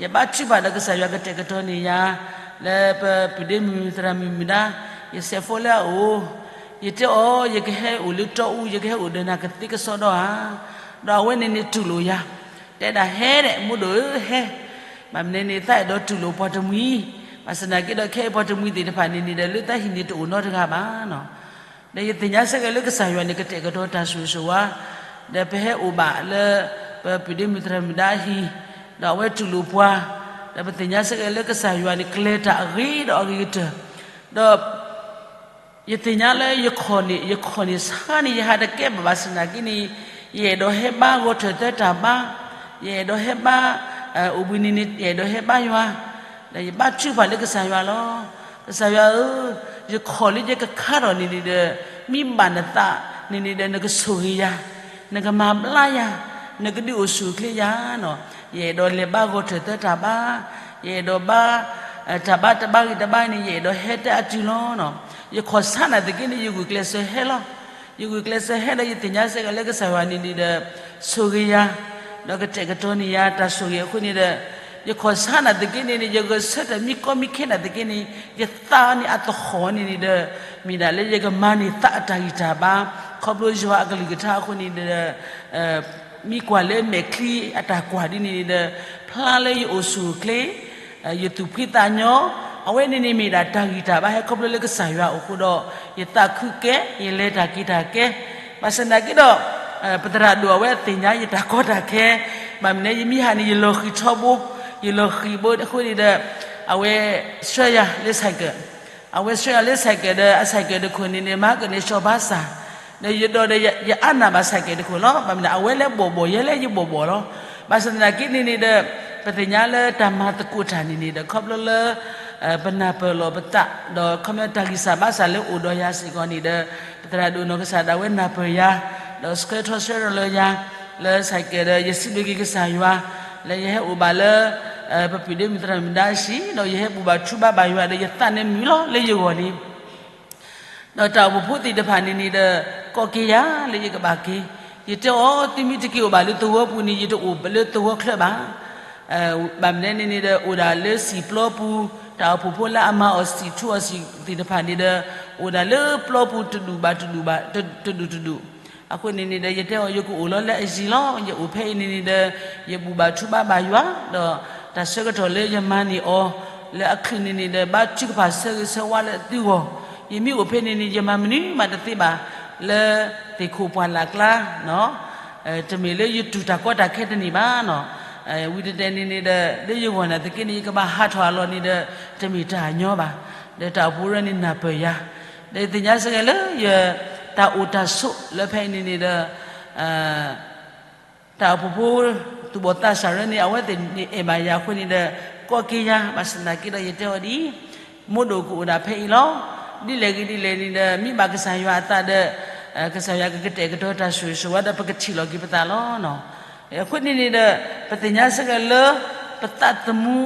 ယဘါထုကဖၣ်ဒီးကစၢ်ယွၤကတဲာ်ကတီၤန့ၢ်ယၤ လၢပပုၢ်ဒ့မုၣ်သရၣ်မုၣ်မုၣ်ဒါ ယစဲးဖိလၢအအိၣ်, ယတဲအီၤ ယကဟဲအိၣ်လၢတီအူ ယကဟဲအိၣ်ဒီးနၤကသ့ကစီဒီဧါ. ဒီးအဝဲန့ၣ်န့ၣ်တူၢ်လိာ်ယၤ, တဲဒၣ်ဟဲဒဲး မိၢ်ဒိၣ်ဧၢဟဲ, ဘၣ်မနုၤန့ၣ် သးအဲၣ်ဒိးတူၢ်လိာ်ပှၤတမှံၤ, ဘၣ်ဆၣ်သနာ်က့ဒီး ခဲအံၤပှၤတမှံၤသ့ၣ်တဖၣ်န့ၣ်န့ၣ်ဒီး လၢသးဟံၣ်န့ၣ်တအိၣ်နီတဂၤဘၣ်နီၤ. ဒီးယသ့ၣ်ညါစ့ၢ်ကီးလၢကစၢ်ယွၤန့ၣ် ကတဲာ်ကတီၤတၢ်ဆိၣ်ဂ့ၤဆိၣ်ဝါ, ဒီးပဟဲအိၣ်ဘၣ်လၢ ပပုၢ်ဒ့မုၣ်သရၣ်မုၣ်ဒါအဟံၣ်, ဒီးအဝဲတူၢ်လိာ်ပှၤ, ဒီးပသ့ၣ်ညါစ့ၢ်ကီးလၢကစၢ်ယွၤန့ၣ် ကျဲၤတၢ်အဂ့ၤဒီးအဂ့ၤကတၢၢ်, ဒီး ယသ့ၣ်ညါလၢယခီၣ်န့ၣ် ယခီၣ်န့ၣ်ဆါန့ၣ် ယဟးတကဲဘၣ်ဘၣ်ဆၣ်သနာ်က့န့ၣ်, ယအဲၣ်ဒိးဟဲဘါဂီၤထၢၣ်သၢတၢ်ဘါ, ယအဲၣ်ဒိးဟဲဘါ အိၣ်ဘှံးနံၤန့ၣ် ယအဲၣ်ဒိးဟဲဘါယွၤ, ဒီးယဘါထုကဖၣ်လၢကစၢ်ယွၤလီၤ. ကစၢ်ယွၤဧၢ, ယခီၣ်လၢယကခါထီၣ်န့ၣ်န့ၣ်ဒီး မ့ၢ်ဘၣ်နသးန့ၣ်န့ၣ်ဒီး နကဆိၣ်ဂ့ၤယၤ, နကမၤဘျါယၤ, နကဒုးအိၣ်ဆူၣ်အိၣ်ချ့ယၤနီၤ. ယအဲၣ်ဒိးလဲၤဘါဂီၤထၢၣ်သၢတၢ်ဘါ, ယအဲၣ်ဒိးဘါ တၢ်ဘါတဘါဂ့ၤတဘါန့ၣ် ယအဲၣ်ဒိးဟဲတၢ်အတုၤလီၤနီၤ. ယခီၣ်ဆါနာ်သက့န့ၣ် ယဂုာ်ကျဲးစၢးဟဲလီၤ. ယဂုာ်ကျဲးစၢးဟဲဒီး ယသ့ၣ်ညါစ့ၢ်ကီးလၢကစၢ်ယွၤန့ၣ်န့ၣ်ဒီး ဆိၣ်ဂ့ၤယၤ, ဒီးကတဲာ်ကတီၤန့ၢ်ယၤ တၢ်ဆိၣ်ဂ့ၤအဃိန့ၣ်ဒီး ယခီၣ်ဆါနာ်သက့န့ၣ်န့ၣ် ယဂဲၤဆၢထၢၣ်မံကီမံခဲနာ်သက့န့ၣ် ယသးန့ၣ်အသဟီၣ်န့ၣ်န့ၣ်ဒီး မ့ၢ်ဒၣ်လၢယကမၤန့ၢ်သးအတၢ်ဂံၢ်တၢ်ဘါ, ခီဖျိယွၤအကလုၢ်ကထါအဃိန့ၣ်ဒီး မ့ၢ်ကွၢ်လၢမဲာ်ချံအတၢ်ကွၢ်ဒ်န့ၣ်န့ၣ်ဒီး ဖျါလၢယအိၣ်ဆူၣ်အိၣ်ချ့, ယသူၣ်ဖှံသးညီ, အဝဲန့ၣ်န့ၣ်မ့ၢ်ဒၣ်တၢ်ဂံၢ်တၢ်ဘါဟဲခီဖျိလၢကစၢ်ယွၤအအိၣ်အဃိဒီး ယသးခုကဲ, ယလဲၤတၢ်က့ၤတၢ်ကဲ, ဘၣ်ဆၣ်သနာ်က့ဒီး ပသရၣ်ဒိၣ်အဝဲသ့ၣ်ညါယတၢ်ကီတၢ်ခဲ, ဘၣ်မနုၤလဲၣ် ယမ့ၢ်ဟးန့ၣ် ယလီၤဃံၤထီဘိ, ယလီၤဃံၤဘိအဃိန့ၣ်ဒီး အဝဲဆှၢယၤလၢ cycle, အဝဲဆှၢယၤလၢ cycle ဒီး အ cycle တခိၣ်န့ၣ်န့ၣ် မၤကန့ၢ် ရှော့ဘါစၢ်, ဒီးယဒိးဒီးယအါနၢ်ဘၣ် cycle တခိၣ်လီၤ. ဘၣ်မနုၤ အဝဲလၢဘီၣ်ဘီၣ် ယဲလၢယဘီၣ်ဘီၣ်လီၤ. ဘၣ်ဆၣ်သနာ်က့န့ၣ်န့ၣ်ဒီး ပသ့ၣ်ညါလၢတၢ်မၤသကိးတၢ်န့ၣ်န့ၣ်ဒီး ခီဖျိလၢ ပနၢ်ပၢၢ်လီၤပသး ဒီးခီဖျိတၢ်ဂံၢ်စၢ်ဘါစၢ်လၢအိၣ်ဒီးယၤစ့ၢ်ကီးန့ၣ်ဒီး ပသရၣ်ဒိၣ်နီၢ်ကစၢ်ဒၣ်ဝဲနၢ်ပၢၢ်ယၤ ဒီးဆှၢထီၣ်ဆှၢထီၣ်လၢယၤ လၢ cycle ဒီး ယစံးဘျုးက့ၤကစၢ်ယွၤ လၢယဟဲအိၣ်ဘၣ်လၢ ပပုၢ်ဒ့မုၣ်သရၣ်မုၣ်ဒါအဟံၣ် ဒီးယဟဲဘူၣ်ဘၣ်ထူဘါဘၣ်ယွၤဒီးယသးန့ၣ်မုာ်လီၤလၢယဂီၢ်န့ၣ် ဒီးတၢ်အိၣ်ဖှိၣ်ဖိသ့ၣ်တဖၣ်န့ၣ်န့ၣ်ဒီး ကိးက့ၤယၤလၢယကဘၣ်က့ၤ, ယတဲအီၤ သုမ့ၢ်တက့ၤအိၣ်ဘၣ်လၢသဝီပူၤန့ၣ် ယတအိၣ်လၢသဝီချၢဘၣ်. ဘၣ်မနုၤန့ၣ်န့ၣ်ဒီး အိၣ်ဒၣ်လၢစံာ်ပျီပူၤ, တၢ်အိၣ်ဖှိၣ်ဖိလၢအမၤအီၣ်စံာ်ထူအီၣ်စံာ်သ့ၣ်တဖၣ်န့ၣ်ဒီး အိၣ်ဒၣ်လၢပျီပူၤတဒူၣ်ဘၣ်တဒူၣ်ဘၣ်, တဒူၣ်တဒူၣ်. အဃိန့ၣ်န့ၣ်ဒီး ယတဲအီၤ ယကအိၣ်လီၤလၢအယံၤလီၤ. ယအိၣ်ဖဲအံၤန့ၣ်န့ၣ်ဒီး ယဘူၣ်ဘၣ်ထူဘါဘၣ်ယွၤ, ဒီးတၢ်ဆၢကတီၢ်လၢယမၤန့ၢ်အီၤ လၢအချုးန့ၣ်န့ၣ်ဒီး ဘါထုကဖၣ်ဆၢဂ့ၤဆၢဝါလၢအသုဂီၢ်, ယမ့ၢ်အိၣ်ဖဲန့ၣ်န့ၣ် ယမၤမနုၤမးတသ့ဘၣ် လၢသ့ၣ်ခိၣ်ပှၢ်လၢ်ကျါ တမ့ၢ်လၢယတူၢ်တၢ်ကီတၢ်ခဲတန့ၢ်ဘၣ်နီၤ. ဝံၤတတဲာ်န့ၣ်န့ၣ်ဒီး လၢယဂီၢ်နာ်သက့န့ၣ် ယကဘၣ်ဟးထီၣ်အလီၢ်န့ၣ်ဒီး တမ့ၢ်တၢ်ညီဘၣ်. ဒီးတၢ်အိၣ်ဖှိၣ်ရၢန့ၣ်နၢ်ပၢၢ်ယၤ, ဒီးယသ့ၣ်ညါစ့ၢ်ကီးလၢယ တၢ်အိၣ်တၢ်ဆိးလၢဖဲအံၤန့ၣ်န့ၣ်ဒီး တၢ်အိၣ်ဖှိၣ်ဖိ သူၣ်ဘီၣ်သးစၢ်ရၢန့ၣ် အဝဲသ့ၣ်န့ၣ်အဲၣ်ဘၣ်ယၤအဃိန့ၣ်ဒီး ကိးက့ၤယၤ, ဘၣ်ဆၣ်သနာ်က့ဒီးယတဲအီၤဒ်အံၤ, မိၢ်ဒိၣ်ကအိၣ်ဒၣ်ဖဲအံၤလီၤ. ဒ်လဲၣ်ဂ့ၤဒ်လဲၣ်န့ၣ်ဒီး မ့ၢ်ဘၣ်ကစၢ်ယွၤအသးဒီး ကစၢ်ယွၤကကတဲာ်ကတီၤတၢ်ဆိၣ်ဂ့ၤဆိၣ်ဝါဒီး ပကထံၣ်လီၤက့ၤပသးလီၤ. အဃိန့ၣ်န့ၣ်ဒီး ပသ့ၣ်ညါစ့ၢ်ကီးလၢ ပသးသမူ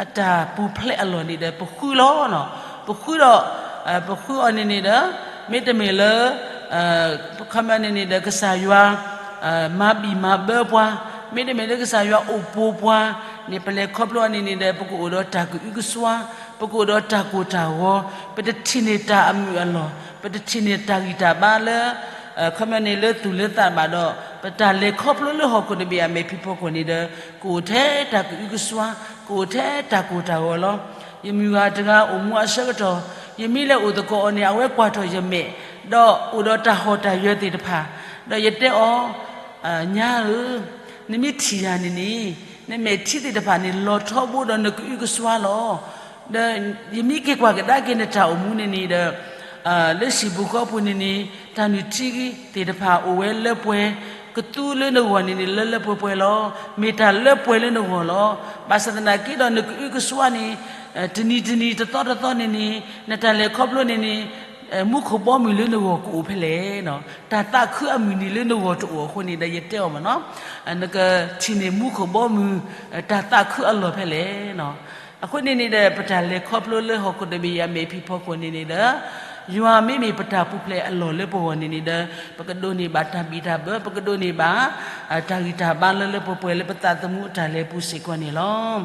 အတၢ်ပူၤဖျဲးအလီၢ်န့ၣ်ဒီး ပဃုလီၤ. ပဃုဒီး ပဃုအီၤန့ၣ်န့ၣ်ဒီး မ့တမ့ၢ်လၢ ခီပညီန့ၣ်န့ၣ်ဒီး ကစၢ်ယွၤ မၤဘံၣ်မၤဘၢပှၤ, မ့တမ့ၢ်လၢကစၢ်ယွၤအိၣ်ပိာ်ပှၤန့ၣ် ပလဲၤခီဖျိအီၤန့ၣ်န့ၣ်ဒီး ပကအိၣ်ဒီးတၢ်ကအုကစွါ, ပကအိၣ်ဒီးတၢ်ကိၢ်တၢ်ဂီၤ, ပတထံၣ်န့ၢ်တၢ်အမုာ်အလီၢ်, ပတထံၣ်န့ၢ်တၢ်ဂံၢ်တၢ်ဘါလၢ ခီပညီန့ၣ်လၢသူၣ်လၢသးဘၣ်ဒီး ပတၢ်လဲၤခီဖျိလၢဟီၣ်ခိၣ်တဘ့ၣ်အမဲာ်ဖံးဖီခိၣ်န့ၣ်ဒီး ကအိၣ်ထဲတၢ်ကအုကစွါ, ကအိၣ်ထဲတၢ်ကိၢ်တၢ်ဂီၤလီၤ. ယမုၢ်ဂၤတဂၤအိၣ်မူအဆၢကတီၢ်, ယမ့ၢ်လဲၤအိၣ်သကိးအီၤန့ၣ် အဝဲကွၢ်ထီၣ်ယမဲာ်, ဒီးအိၣ်ဒီးတၢ်ဟီၣ်တၢ်ယၢၤသ့ၣ်တဖၣ်, ဒီးယတဲအီၤ, ညါဧၢ, နမ့ၢ်ထံၣ်ယၤန့ၣ်န့ၣ် နမဲာ်ထံသ့ၣ်တဖၣ်န့ၣ် လီၤထီဘိဒီးနကအုကစွါလီၤ. ဒီးယမ့ၢ်က့ၤကွၢ်ကဒါက့ၤနတၢ်အိၣ်မူန့ၣ်န့ၣ်ဒီး လၢဟံၣ်ပူၤဃီပူၤန့ၣ်န့ၣ် တၢ်နုၢ်ထံသ့ၣ်တဖၣ်အိၣ်ဝဲလၢပှဲၤ, ကသူလၢနဂီၢ်န့ၣ်န့ၣ် လၢလၢပှဲၤပှဲၤလီၤ. မ့ၢ်တၢ်လၢပှဲၤလၢနဂီၢ်လီၤ. ဘၣ်ဆၣ်သနာ်က့ဒီးနကအုကစွါန့ၣ် တနံၤတနံၤတသီတသီန့ၣ်န့ၣ် နတၢ်လဲၤခီဖျိန့ၣ်န့ၣ် မူခိၣ်ဘီမုၢ်လၢနဂီၢ်ကအိၣ်ဖဲလဲၣ်, တၢ်သးခုအမုၢ်နံၤလၢနဂီၢ်တအိၣ်အဃိန့ၣ်ဒီး ယတဲအီၤမ့ၢ်နီၤ, နကထံၣ်န့ၢ်မူခိၣ်ဘီမုၢ် တၢ်သးခုအလီၢ်ဖဲလဲၣ်. အဃိန့ၣ်န့ၣ်ဒီး ပတၢ်လဲၤခီဖျိလၢဟီၣ်ခိၣ်တဘ့ၣ်အံၤအမဲာ်ဖံးဖီခိၣ်န့ၣ်န့ၣ်ဒီး ယွၤမ့မ့ၢ်ပတၢ်ပူၤဖျဲးအလီၢ်လၢပဂီၢ်န့ၣ်န့ၣ်ဒီး ပကဒိးန့ၢ်ဘၣ်တၢ်ဘံၣ်တၢ်ဘၢ, ပကဒိးန့ၢ်ဘၣ် တၢ်ဂံၢ်တၢ်ဘါလၢလၢပှဲၤပှဲၤလၢပသးသမူအတၢ်လဲၤပူၤစ့ၢ်ကီးန့ၣ်လီၤ.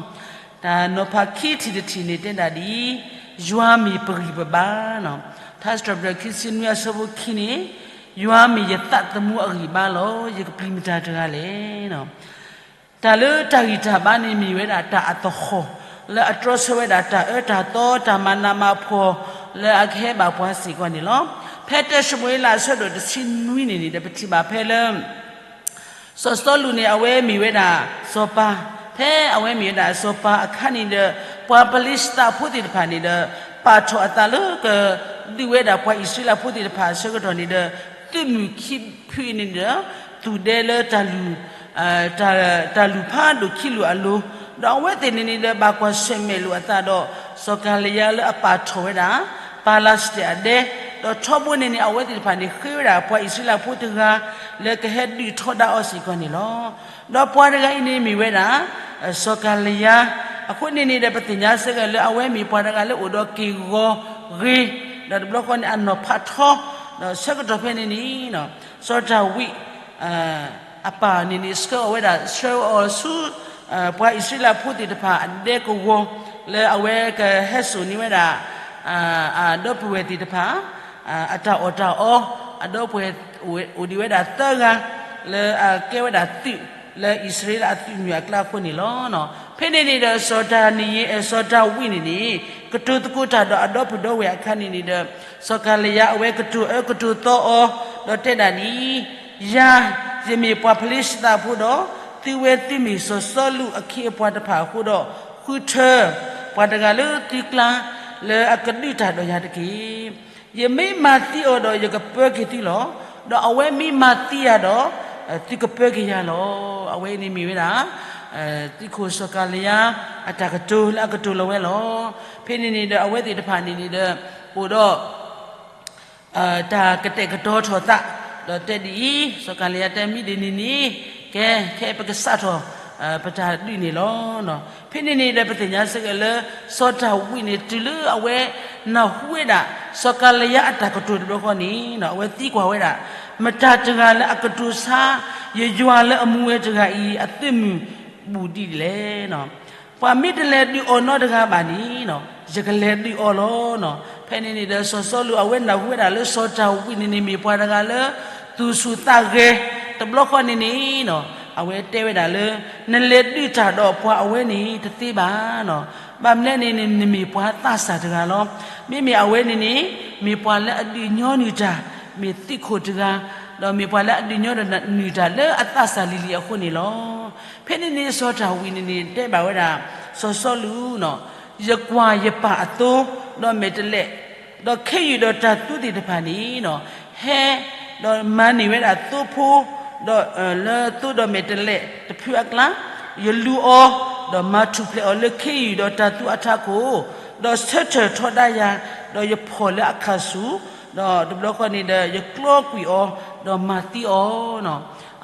တၢ်နီၤဖးခံထံၣ်တထံၣ်န့ၣ်တဲဒၣ်ဒ်အံၤ, ယွၤမ့ၢ်ပဂံၢ်ပဘါ, ထါစံးထီၣ်ပတြၢၤခံဆံနွံအဆၢဖိခံန့ၣ်, ယွၤမ့ၢ်ယသးသမူအဂံၢ်ဘါလီၤ. ယကပျံၤမတၤတဂၤလဲၣ်. တၢ်လၢတၢ်ဂံၢ်တၢ်ဘါန့ၣ်မ့ၢ်ဝဲဒၣ်တၢ်အသဟီၣ် လၢအတြီဆၢဝဲဒၣ်တၢ်အၢတၢ်သီ တၢ်မၤနးမၤဖှီၣ် လၢအကဟဲဘၣ်ပှၤစ့ၢ်ကီးန့ၣ်လီၤ. ဖဲတၢၡမူၤအ့လးအဆၢဒိၣ်တဆံနွံန့ၣ်န့ၣ်ဒီး ပထံၣ်ဘၣ်ဖဲလၢ စီၤစီလူးန့ၣ် အဝဲမ့ၢ်ဝဲဒၣ်စီၤပၤ, ဖဲအဝဲမ့ၢ်ဝဲဒၣ်စီၤပၤအခါန့ၣ်ဒီး ပှၤပလ့ၡသးဖိသ့ၣ်တဖၣ်န့ၣ်ဒီး ပာ်ထီၣ်အသးလၢကဒုးဝဲဒၣ်ပှၤအံၣ်စရ့လးဖိသ့ၣ်တဖၣ်အဆၢကတီၢ်န့ၣ်ဒီး သုးမုၢ်ခံဖုအံၤန့ၣ်ဒီး သူၣ်ဒဲလၢတၢ်လူၢ် တၢ်လူၢ်ဖးဒိၣ်ခံလူၢ်အလိၤ, ဒီးအဝဲသ့ၣ်န့ၣ်န့ၣ်ဒီး ဘၣ်ကွၢ်ဆၢၣ်မဲာ်လိာ်အသးဒီး စီၤကၤလံယါလၢအပာ်ထီၣ်ဝဲဒၣ် ပၤလၤစတဲာ်အဒဲ, ဒီးထီဘိန့ၣ်န့ၣ် အဝဲသ့ၣ်တဖၣ်န့ၣ် ဃ့ဝဲဒၣ်ပှၤအံၣ်စရ့လးဖိတဂၤ လၢကဟဲဒုးထီဒါအီၤစ့ၢ်ကီးန့ၣ်လီၤ. ဒီးပှၤတဂၤအံၤန့ၣ်မ့ၢ်ဝဲဒၣ် စီၤကၤလံယါ, အဃိန့ၣ်န့ၣ်ဒီး ပသ့ၣ်ညါစ့ၢ်ကီးလၢအဝဲမ့ၢ်ပှၤတဂၤလၢအိၣ်ဒီးက့ၢ်ဂီၤဂ့ၤ, ဒီးတဘျီဃီန့ၣ် အနီၢ်ဖးထီ, ဒီးဆၢကတီၢ်ဖဲန့ၣ်န့ၣ် စီၤဒၤဝံး အပၢ်န့ၣ်န့ၣ် ဆှၢအီၤဝဲဒၣ် ဆှၢအီၤဆူ ပှၤအံၣ်စရ့လးဖိသ့ၣ်တဖၣ်အဒဲကဝီၤ လၢအဝဲကဟဲစိာ်န့ၢ်ဝဲဒၣ် အဒီပုၢ်ဝဲၢ်သ့ၣ်တဖၣ် အတၢ်အီၣ်တၢ်အီ, အဒီပုၢ်ဝဲၢ်အိၣ်ဒံးဝဲဒၣ်သၢဂၤ လၢအကဲဝဲဒၣ်သုး လၢအံၣ်စရ့လးအသုးမုၢ်အကျါအဃိန့ၣ်လီၤ. ဖဲန့ၣ်န့ၣ်ဒီး စီၤဒၤနံယ့ စီၤဒၤဝံးန့ၣ်န့ၣ် ကတိၤသကိးတၢ်ဒီးအဒီပုၢ်ဒီဝဲၢ်အခါန့ၣ်န့ၣ်ဒီး စီၤကၤလံယါအဝဲကတိၤအၢကတိၤသီအီၤ ဒီးတဲဒၣ်ဒ်အံၤ, ယၤ ယမ့ၢ်ပှၤဖလ့ၡသးဖိဒီး သုဝဲသုမ့ၢ်စီၤစီလူးအခ့အပှၤတဖၣ်အဃိဒီး ဃုထၢ ပှၤတဂၤလၢသုကျါ လၢအကဒုးတၢ်ဒီးယၤတက့ၢ်. ယမ့ၢ်မၤသံအီၤဒီး ယကပၢက့ၤသုလီၤ. ဒီးအဝဲမ့ၢ်မၤသံယၤဒီး သုကပၢက့ၤယၤလီၤ. အဝဲအံၤန့ၣ်မ့ၢ်ဝဲဒၣ် သုးခိၣ်စီၤကၤလံယါ အတၢ်ကတိၤလၢအကတိၤလီၤဝဲလီၤ. ဖဲန့ၣ်န့ၣ်ဒီး အဝဲသ့ၣ်တဖၣ်န့ၣ်န့ၣ်ဒီး အိၣ်ဒီး တၢ်ကတဲာ်ကတီၤထီၣ်သး, ဒီးတဲဒ်အံၤ, စီၤကၤလံယါတဲ မ့ၢ်ဒ်န့ၣ်န့ၣ် ကဲ ခဲအံၤပကစးထီၣ် ပတၢ်ဒုးန့ၣ်လီၤ. ဖဲန့ၣ်န့ၣ်ဒီး ပသ့ၣ်ညါစ့ၢ်ကီးလၢ စီၤဒၤဝံးန့ၣ် တုၤလၢအဝဲနၢ်ဟူဝဲဒၣ် စီၤကၤလံယါအတၢ်ကတိၤတဘျီဃီန့ၣ် အဝဲသံကွၢ်ဝဲဒၣ်, မတၤတဂၤလၢအကတိၤဆါ ယယွၤလၢအမူဝဲတဂၤအံၤ အသုးမုၢ်ဘူးဒ်လဲၣ်. ပှၤမ့ၢ်တလဲၤဒုးအီၤနီတဂၤဘၣ်န့ၣ် ယကလဲၤဒုးအီၤလီၤ. ဖဲန့ၣ်န့ၣ်ဒီး စီၤစီလူးအဝဲနၢ်ဟူဝဲဒၣ်လၢ စီၤဒၤဝံးန့ၣ်န့ၣ် မ့ၢ်ပှၤတဂၤလၢ သူၣ်ဆူၣ်သးဂဲၤတဘျီဃီန့ၣ်န့ၣ် အဝဲတဲဝဲဒၣ်လၢ နလဲၤဒုးတၢ်ဒီးပှၤအဝဲန့ၣ်တသ့ဘၣ်. ဘၣ်မနုၤလဲၣ်န့ၣ်န့ၣ် နမ့ၢ်ပှၤသးစၢ်တဂၤလီၤ. မ့မ့ၢ်အဝဲန့ၣ်န့ၣ် မ့ၢ်ပှၤလၢအဒုးညီနုၢ်တၢ်, မ့ၢ်သုးခိၣ်တဂၤ, ဒီးမ့ၢ်ပှၤလၢအဒုးညီနုၢ်တၢ်လၢအသးစၢ်လံၤလံၤအဃိန့ၣ်လီၤ. ဖဲန့ၣ်န့ၣ် စီၤဒၤဝံးန့ၣ်န့ၣ် တဲဘၣ်ဝဲဒၣ် စီၤစီလူး, ယကွၢ်ယပၢ်အသိ ဒီးမဲာ်တဲးလဲး, ဒီးခ့ယုၢ်ဒီးတၢ်သူသ့ၣ်တဖၣ်န့ၣ် ဟဲ ဒီးမၤန့ၢ်ဝဲဒၣ်သိဖိ ဒီးလၢသိဒီးမဲာ်တဲးလဲးတဖုအကျါ, ယလူၤအီၤ, ဒီးမၤထူၣ်ဖျဲးအီၤလၢခ့ယုၢ်ဒီးတၢ်သူအထးခိၣ်, ဒီးဆၢထၢၣ်ထီဒါယၤ, ဒီးယဖီၣ်လၢအခၣ်ဆူၣ်, ဒီးတဘျီဃီန့ၣ်ဒီး ယကျီကွံာ်အီၤ, ဒီးမၤသံအီၤ.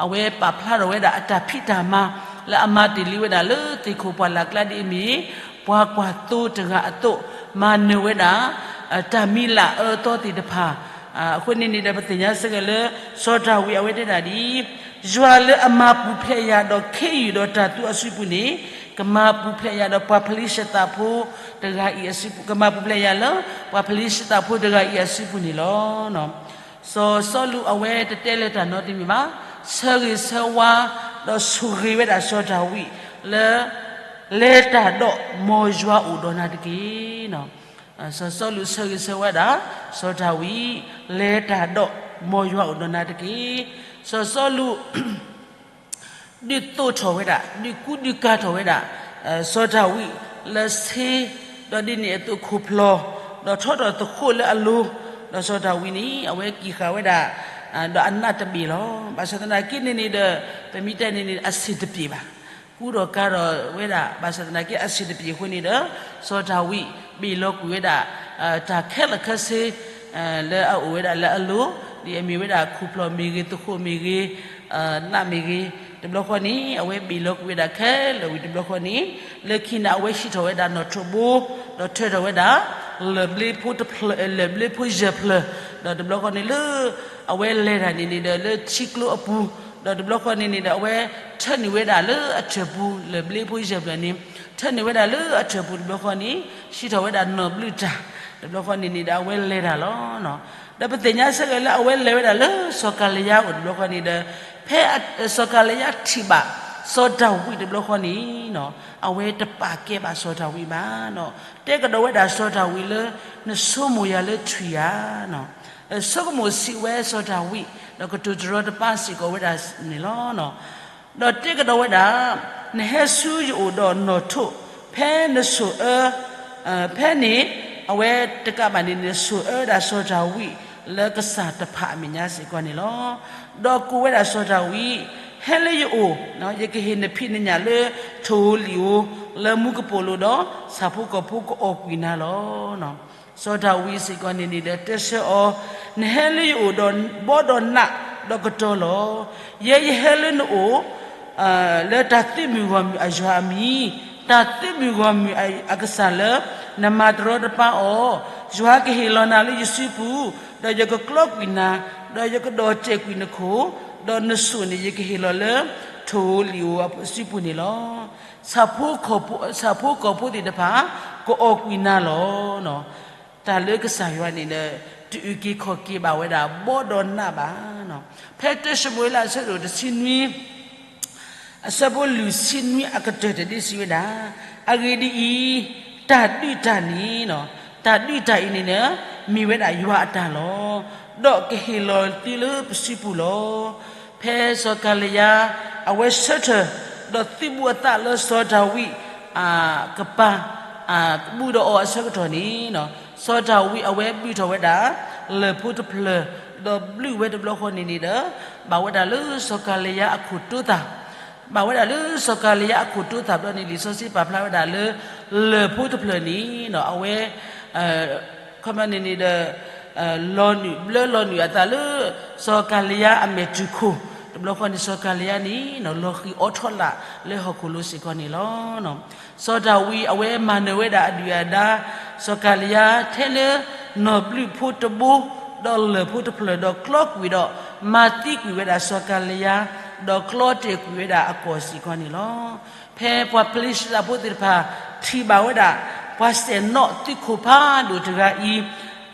အဝဲပာ်ဖျါထီၣ်ဝဲဒၣ်အတၢ်ဖံးတၢ်မၤ လၢအမၤတ့ၢ်လံဝဲဒၣ်လၢသ့ၣ်ခိၣ်ပှၢ်လၢ်ကျါဒ်အမ့ၢ် ပှၤကွၢ်သိတဂၤအသိး, မၤနၢၤဝဲဒၣ် တၢ်မံၤလၢ်အၢသီသ့ၣ်တဖၣ်, အဃိန့ၣ်န့ၣ်ဒီး ပသ့ၣ်ညါစ့ၢ်ကီးလၢ စီၤဒၤဝံးအဝဲတဲဒၣ်ဒ်အံၤ, ယွၤလၢအမၤပူၤဖျဲးယၤဒီးခ့ယုၢ်ဒီးတၢ်သူအစုပူၤန့ၣ် ကမၤပူၤဖျဲးယၤဒီးပှၤဖလံးၡသးဖိတဂၤအံၤအစုပူၤ, ကမၤပူၤဖျဲးယၤလၢ ပှၤဖလံးၡသးဖိတဂၤအံၤအစုပူၤန့ၣ်လီၤ. စီၤစီလူးအဝဲတတဲလၢတၢ်နီတမံၤဘၣ်, ဆၢဂ့ၤဆၢဝါ, ဒီးဆိၣ်ဂ့ၤဝဲဒၣ်စီၤဒၤဝံးလၢ လဲၤတၢ်ဒီးမ်ယွၤအိၣ်ဒီးနၤတက့ၢ်. စီၤစီလူးဆၢဂ့ၤဆၢဝါဒၣ် စီၤဒၤဝံး, လဲၤတၢ်ဒီး မ်ယွၤအိၣ်ဒီးနၤတက့ၢ်. စီၤစီလူး ဒုးသိးထီၣ်ဝဲဒၣ်, ဒုးကူဒုးကၤထီၣ်ဝဲဒၣ် စီၤဒၤဝံးလၢဆ့, ဒီးဒ်န့ၣ်အသိးခိၣ်ဖျီၣ်, ဒီးထီထီၣ်သဃိးလၢအလိၤ, ဒီးစီၤဒၤဝံးန့ၣ် အဝဲက့ၤဃာ်ဝဲဒၣ် ဒီးအနးတဘ့ၣ်လီၤ. ဘၣ်ဆၣ်သနာ်က့န့ၣ်န့ၣ်ဒီး ပမ့ၢ်တဲန့ၣ်န့ၣ် အဆံးတပျ့ၤဘၣ်. ကူဒီးကၤထီၣ်ဝဲဒၣ် ဘၣ်ဆၣ်သနာ်က့အဆံးတပျ့ၤအဃိန့ၣ်ဒီး စီၤဒၤဝံးဘ့ၣ်လီၤကွံာ်ဝဲဒၣ် တၢ်ခဲလၢာ်ခဲဆ့ လၢအအိၣ်ဝဲဒၣ်လၢအလိၤ, ဒ်အမ့ၢ်ဝဲဒၣ်ခိၣ်ဖျီၣ်မ့ၢ်ဂ့ၤ, သဃိးမ့ၢ်ဂ့ၤ, နးမ့ၢ်ဂ့ၤ, တဘျီဃီန့ၣ် အဝဲဘ့ၣ်လီၤကွံာ်ဝဲဒၣ်ခဲလၢာ်ဝံၤတဘျီဃီန့ၣ် လၢခံန့ၣ် အဝဲဟံးထီၣ်ဝဲဒၣ်နီၣ်ထိးဘိ, ဒီးထၢထီၣ်ဝဲဒၣ် လၢၢ်ဘျ့ဖိတဖျၢၣ်, လၢၢ်ဘျ့ဖိယဲၢ်ဖျၢၣ်, ဒီးတဘျီဃီန့ၣ်လၢ အဝဲလဲၤတၢ်န့ၣ်န့ၣ်ဒီး လၢထံကျိအပူၤ, ဒီးတဘျီဃီန့ၣ်န့ၣ်ဒီး အဝဲထၢနုာ်ဝဲဒၣ်လၢအထၢၣ်ပူၤ, လၢၢ်ဘျ့ဖိယဲၢ်ဖျၢၣ်န့ၣ် ထၢနုာ်ဝဲဒၣ်လၢအထၢၣ်ပူၤတဘျီဃီန့ၣ် ဟံးထီၣ်ဝဲဒၣ်နီၣ်ဘျုးတၢ်, တဘျီဃီန့ၣ်န့ၣ်ဒီး အဝဲလဲၤတၢ်လီၤ. ဒီးပသ့ၣ်ညါစ့ၢ်ကီးလၢအဝဲလဲၤဝဲဒၣ်လၢ စီၤကၤလံယါအိၣ်တဘျီဃီန့ၣ်ဒီး ဖဲစီၤကၤလံယါထံၣ်ဘၣ် စီၤဒၤဝံးတဘျီဃီန့ၣ် အဝဲတပာ်ကဲဘၣ်စီၤဒၤဝံးဘၣ်. တဲကဒီးဝဲဒၣ်စီၤဒၤဝံးလၢ နဆိကမိၣ်ယၤလၢထွံၣ်ဧါ. ဆိကမိၣ်စံးဝဲစီၤဒၤဝံး ဒီးကတိၤတရီတပါစ့ၢ်ကီးဝဲဒၣ်န့ၣ်လီၤ. ဒီးတဲကဒီးဝဲဒၣ်, နဟဲဆူယအိၣ်ဒီးနီၣ်ထိး ဖဲနဆိၣ်အၢ, ဖဲန့ၣ် အဝဲတကးဘၣ်န့ၣ် နဆိၣ်အၢဒၣ်စီၤဒၤဝံးလၢကစၢ်တဖၣ်အမဲာ်ညါစ့ၢ်ကီးန့ၣ်လီၤ. ဒီးကိးဝဲဒၣ်စီၤဒၤဝံး, ဟဲလၢယအိၣ်, ယကဟ့ၣ်နဖံးနညၣ်လၢထိၣ်ဧိၤလံၣ်ဧိၤ လၢမူကပိာ်လိၤဒီး ဆၣ်ဖိကီၢ်ဖိကအီၣ်ကွံာ်နၤလီၤ. စီၤဒၤဝံးစ့ၢ်ကီးန့ၣ်န့ၣ်ဒီးတဲဆၢအီၤ, နဟဲလၢယအိၣ်ဒီးဘီဒီးနးဒီးကတီၤလီၤ. ယဲယဟဲလၢနအိၣ် လၢတၢ်သုးမုၢ်ဂီၢ်မုၢ်အယွၤအမံၤ, တၢ်သုးမုၢ်ဂီၢ်မုၢ်အကစၢ်လၢ နမၤတရီတပါအီၤ, ယွၤကဟ့ၣ်လီၤနၤလၢယစုပူၤ, ဒီးယကကျီကွံာ်နၤ, ဒီးယကဒီၣ်တဲာ်ကွံာ်နခိၣ်, ဒီးနစိၣ်န့ၣ် ယကဟ့ၣ်လီၤလၢ ထိၣ်ဧိၤလံၣ်ဧိၤအစုပူၤန့ၣ်လီၤ. ဆၣ်ဖိကီၢ်ဖိသ့ၣ်တဖၣ် ကအီၣ်ကွံာ်နၤလီၤ. တၢ်လၢကစၢ်ယွၤန့ၣ်ဒီး တအုၣ်က့ၤခီၣ်က့ၤဘၣ်ဝဲဒၣ် ဘီဒီးနးဘၣ်. ဖဲတၢၡမူၤအ့လးအဆၢဒိၣ်တဆံနွံ အဆၢဖိလွံၢ်ဆံနွံအကတၢၢ်တဒ့စံးဝဲဒၣ်, အဂ့ၢ်ဒ်အံၤ, တၢ်ဒုးတၢ်န့ၣ်, တၢ်ဒုးတၢ်အံၤန့ၣ်န့ၣ် မ့ၢ်ဝဲဒၣ်ယွၤအတၢ်လီၤ. ဒီးကဟ့ၣ်လီၤသုလၢပစုပူၤလီၤ. ဖဲစီၤကၤလံယါ အဝဲဆၢထၢၣ် ဒီးသုးဘူးအသးလၢစီၤဒၤဝံး ကပၤ ဘူးဒီးအီၤအဆၢကတီၢ်န့ၣ်, စီၤဒၤဝံးအဝဲဘုၣ်ထီၣ်ဝဲဒၣ် လၢၢ်ဖိတဖျၢၣ် ဒီးဘျုးဝဲတဘျီဃီန့ၣ်န့ၣ်ဒီး ဘၣ်ဝဲဒၣ်လၢစီၤကၤလံယါအခိၣ်တိသၣ် ဘၣ်ဝဲဒၣ်လၢစီၤကၤလံယါအခိၣ်တိသၣ်ဘျီန့ၣ် လံာ်စီဆှံပာ်ဖျါဝဲဒၣ်လၢ လၢၢ်ဖိတဖျၢၣ်န့ၣ် အဝဲ ခီပညီန့ၣ်န့ၣ်ဒီး လီၤနုာ်ဘျၢလီၤနုာ်အသးလၢ စီၤကၤလံယါအမဲာ်တူၢ်ခိၣ်, တဘျီဃီန့ၣ် စီၤကၤလံယါန့ၣ် လီၤဃံၤအိးထီၣ်လာ်လၢဟီၣ်ခိၣ်လိၤစ့ၢ်ကီးန့ၣ်လီၤ. စီၤဒၤဝံးအဝဲမၤနၢၤဝဲဒၣ်အဒုၣ်အဒါ စီၤကၤလံယါထဲလၢ နီၢ်ဘျုးဖိတဘိ ဒီးလၢၢ်ဖိတဖျၢၣ် ဒီးကျီကွံာ်ဒီး မၤသံကွံာ်ဝဲဒၣ်စီၤကၤလံယါ ဒီးကျီတဲာ်ကွံာ်ဝဲဒၣ်အကီၢ်စ့ၢ်ကီးန့ၣ်လီၤ. ဖဲပှၤဖလံးစတံဖိသ့ၣ်တဖၣ် ထံၣ်ဘၣ်ဝဲဒၣ် ပှၤစဲၣ်နီၣ်သုးခိၣ်ဖးဒိၣ်တဂၤ